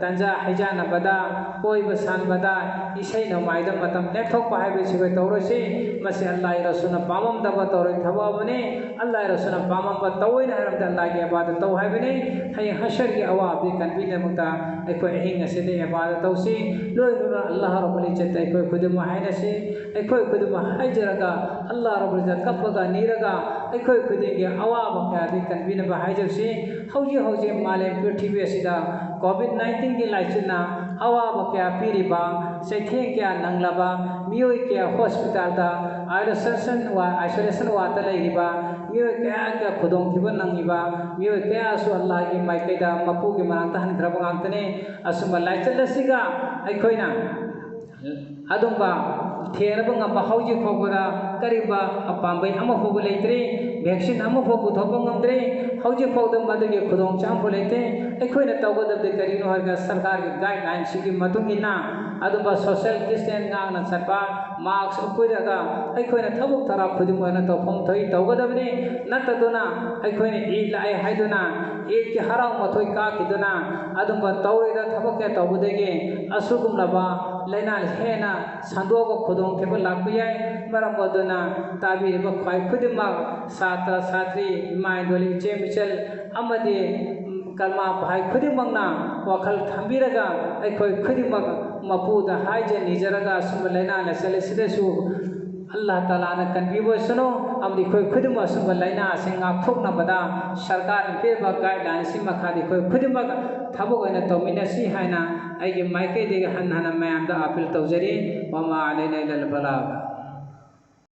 ꯇꯟꯖꯥ ꯍꯩꯖꯥꯟꯅꯕꯗ, ꯀꯣꯏꯕ ꯁꯥꯟꯕꯗ, ꯏꯁꯩ ꯅꯣꯡꯃꯥꯏꯗ ꯃꯇꯝ ꯂꯦꯟꯊꯣꯛꯄ ꯍꯥꯏꯕꯁꯤ ꯑꯩꯈꯣꯏ ꯇꯧꯔꯣꯏꯁꯤ꯫ ꯃꯁꯤ ꯑꯜꯂꯥꯍ ꯔꯁꯨꯜꯅ ꯄꯥꯝꯃꯝꯗꯕ ꯇꯧꯔꯣꯏ ꯊꯕꯛ ꯑꯃꯅꯤ꯫ ꯑꯜꯂꯥꯍ ꯔꯁꯨꯜꯅ ꯄꯥꯝꯃꯝꯕ ꯇꯧꯑꯣꯏꯅ ꯍꯥꯏꯔꯕꯗ ꯑꯜꯂꯥꯍꯒꯤ ꯏꯕꯥꯗꯠ ꯇꯧ ꯍꯥꯏꯕꯅꯤ꯫ ꯍꯌꯦꯡ ꯍꯁꯔꯒꯤ ꯑꯋꯥꯕꯗꯤ ꯀꯟꯕꯤꯅꯕꯗ ꯑꯩꯈꯣꯏ ꯑꯍꯤꯡ ꯑꯁꯤꯗ ꯏꯕꯥꯗꯠ ꯇꯧꯁꯤ꯫ ꯂꯣꯏꯅꯅ ꯑꯜꯂꯥꯍ ꯔꯕꯨꯜ ꯏꯖꯠꯇ ꯑꯩꯈꯣꯏ ꯈꯨꯗꯤꯡꯃꯛ ꯍꯥꯏꯅꯁꯤ꯫ ꯑꯩꯈꯣꯏ ꯈꯨꯗꯤꯡꯃꯛ ꯍꯥꯏꯖꯔꯒ, ꯑꯜꯂꯥꯍ ꯔꯕꯨꯜ ꯏꯖꯠ ꯀꯞꯄꯒ ꯅꯤꯔꯒ, ꯑꯩꯈꯣꯏ ꯈꯨꯗꯤꯡꯒꯤ ꯑꯋꯥꯕ ꯀꯌꯥꯗꯤ ꯀꯟꯕꯤꯅꯕ ꯍꯥꯏꯖꯕꯁꯤ꯫ ꯍꯧꯖꯤꯛ ꯍꯧꯖꯤꯛ ꯃꯥꯂꯦꯝ ꯄ꯭ꯔꯤꯊꯤꯕꯤ ꯑꯁꯤꯗ ꯀꯣꯚꯤꯗ ꯅꯥꯏꯟꯇꯤꯟꯒꯤ ꯂꯥꯏꯆꯠꯅ ꯑꯋꯥꯕ ꯀꯌꯥ ꯄꯤꯔꯤꯕ, ꯆꯩꯊꯦꯡ ꯀꯌꯥ ꯅꯪꯂꯕ, ꯃꯤꯑꯣꯏ ꯀꯌꯥ ꯍꯣꯁꯄꯤꯇꯥꯜꯗ, isolation ꯋꯥ-, isolation ward ꯇ ꯂꯩꯔꯤꯕ ꯃꯤꯑꯣꯏ ꯀꯌꯥ ꯀꯌꯥ ꯈꯨꯗꯣꯡꯊꯤꯕ ꯅꯪꯉꯤꯕ, ꯃꯤꯑꯣꯏ ꯀꯌꯥꯁꯨ ꯑꯜꯂꯥꯍꯒꯤ ꯃꯥꯏꯀꯩꯗ ꯃꯄꯨꯒꯤ ꯃꯅꯥꯛꯇ ꯍꯟꯈ꯭ꯔꯕ ꯉꯥꯛꯇꯅꯤ꯫ ꯑꯁꯨꯝꯕ ꯂꯥꯏꯆꯠ ꯑꯁꯤꯒ ꯑꯩꯈꯣꯏꯅ ꯑꯗꯨꯝꯕ ꯊꯦꯡꯅꯕ ꯉꯝꯕ ꯍꯧꯖꯤꯛ ꯐꯥꯎꯕꯗ ꯀꯔꯤꯒꯨꯝꯕ ꯄꯥꯝꯕꯩ ꯑꯃ ꯐꯥꯎꯕ ꯂꯩꯇ꯭ꯔꯤ, vaccine ꯑꯃ ꯐꯥꯎ ꯄꯨꯊꯣꯛꯄ ꯉꯝꯗ꯭ꯔꯤ꯫ ꯍꯧꯖꯤꯛ ꯐꯥꯎꯗ ꯃꯗꯨꯒꯤ ꯈꯨꯗꯣꯡꯆꯥꯕ ꯂꯩꯇꯦ꯫ ꯑꯩꯈꯣꯏꯅ ꯇꯧꯒꯗꯕꯗꯤ ꯀꯔꯤꯅꯣ ꯍꯥꯏꯔꯒ, ꯁꯔꯀꯥꯔꯒꯤ guideline ꯁꯤꯒꯤ ꯃꯇꯨꯡ ꯏꯟꯅ ꯑꯗꯨꯝꯕ social distance ꯉꯥꯛꯅ ꯆꯠꯄ, mask ꯎꯞꯄꯤꯔꯒ ꯑꯩꯈꯣꯏꯅ ꯊꯕꯛ ꯊꯧꯔꯝ ꯈꯨꯗꯤꯡꯃꯛ ꯑꯣꯏꯅ ꯇꯧꯐꯝ ꯊꯣꯛꯏ ꯇꯧꯒꯗꯕꯅꯤ꯫ ꯅꯠꯇꯗꯨꯅ ꯑꯩꯈꯣꯏꯅ ꯏꯗ ꯂꯥꯛꯑꯦ ꯍꯥꯏꯗꯨꯅ, ꯏꯗꯀꯤ ꯍꯔꯥꯎ ꯃꯊꯣꯏ ꯀꯥꯈꯤꯗꯨꯅ ꯑꯗꯨꯝꯕ ꯇꯧꯔꯤꯕ ꯊꯕꯛ ꯀꯌꯥ ꯇꯧꯕꯗꯒꯤ ꯑꯁꯤꯒꯨꯝꯂꯕ ꯂꯥꯏꯅꯥ ꯍꯦꯟꯅ ꯁꯟꯗꯣꯛꯑꯒ ꯈꯨꯗꯣꯡꯊꯤꯕ ꯂꯥꯛꯄ ꯌꯥꯏ꯫ ꯃꯔꯝ ꯑꯗꯨꯅ ꯇꯥꯕꯤꯔꯤꯕ ꯈ꯭ꯋꯥꯏ ꯈꯨꯗꯤꯡꯃꯛ ꯁꯥꯇ꯭ꯔ ꯁꯥꯇ꯭ꯔꯤ, ꯏꯃꯥ ꯏꯟꯗꯣꯜ, ꯏꯆꯦ ꯃꯤꯆꯜ ꯑꯃꯗꯤ ꯀꯔꯃ ꯚꯥꯏ ꯈꯨꯗꯤꯡꯃꯛꯅ ꯋꯥꯈꯜ ꯊꯝꯕꯤꯔꯒ ꯑꯩꯈꯣꯏ ꯈꯨꯗꯤꯡꯃꯛ ꯃꯄꯨꯗ ꯍꯥꯏꯖ ꯅꯤꯖꯔꯒ ꯑꯁꯨꯝꯕ ꯂꯥꯏꯅꯥ ꯂꯥꯏꯆꯠ ꯑꯁꯤꯗꯁꯨ ꯑꯜꯂꯥꯍ ꯇꯥꯂꯥꯅ ꯀꯟꯕꯤꯕ ꯑꯣꯏꯁꯅꯨ꯫ ꯑꯃꯗꯤ ꯑꯩꯈꯣꯏ ꯈꯨꯗꯤꯡꯃꯛ ꯑꯁꯨꯝꯕ ꯂꯥꯏꯅꯥ ꯑꯁꯤ ꯉꯥꯛꯊꯣꯛꯅꯕꯗ ꯁꯔꯀꯥꯔꯅ ꯄꯤꯔꯤꯕ ꯒꯥꯏꯗꯂꯥꯏꯟ ꯑꯁꯤ ꯃꯈꯥꯗ ꯑꯩꯈꯣꯏ ꯈꯨꯗꯤꯡꯃꯛ ꯊꯕꯛ ꯑꯣꯏꯅ ꯇꯧꯃꯤꯟꯅꯁꯤ ꯍꯥꯏꯅ ꯑꯩꯒꯤ ꯃꯥꯏꯀꯩꯗꯒꯤ ꯍꯟꯅ ꯍꯟꯅ ꯃꯌꯥꯝꯗ ꯑꯥꯄꯤꯜ ꯇꯧꯖꯔꯤ꯫ ꯋꯃꯥ ꯑꯂꯩꯅ ꯏꯜꯂꯜ ꯕꯂꯥꯒ꯫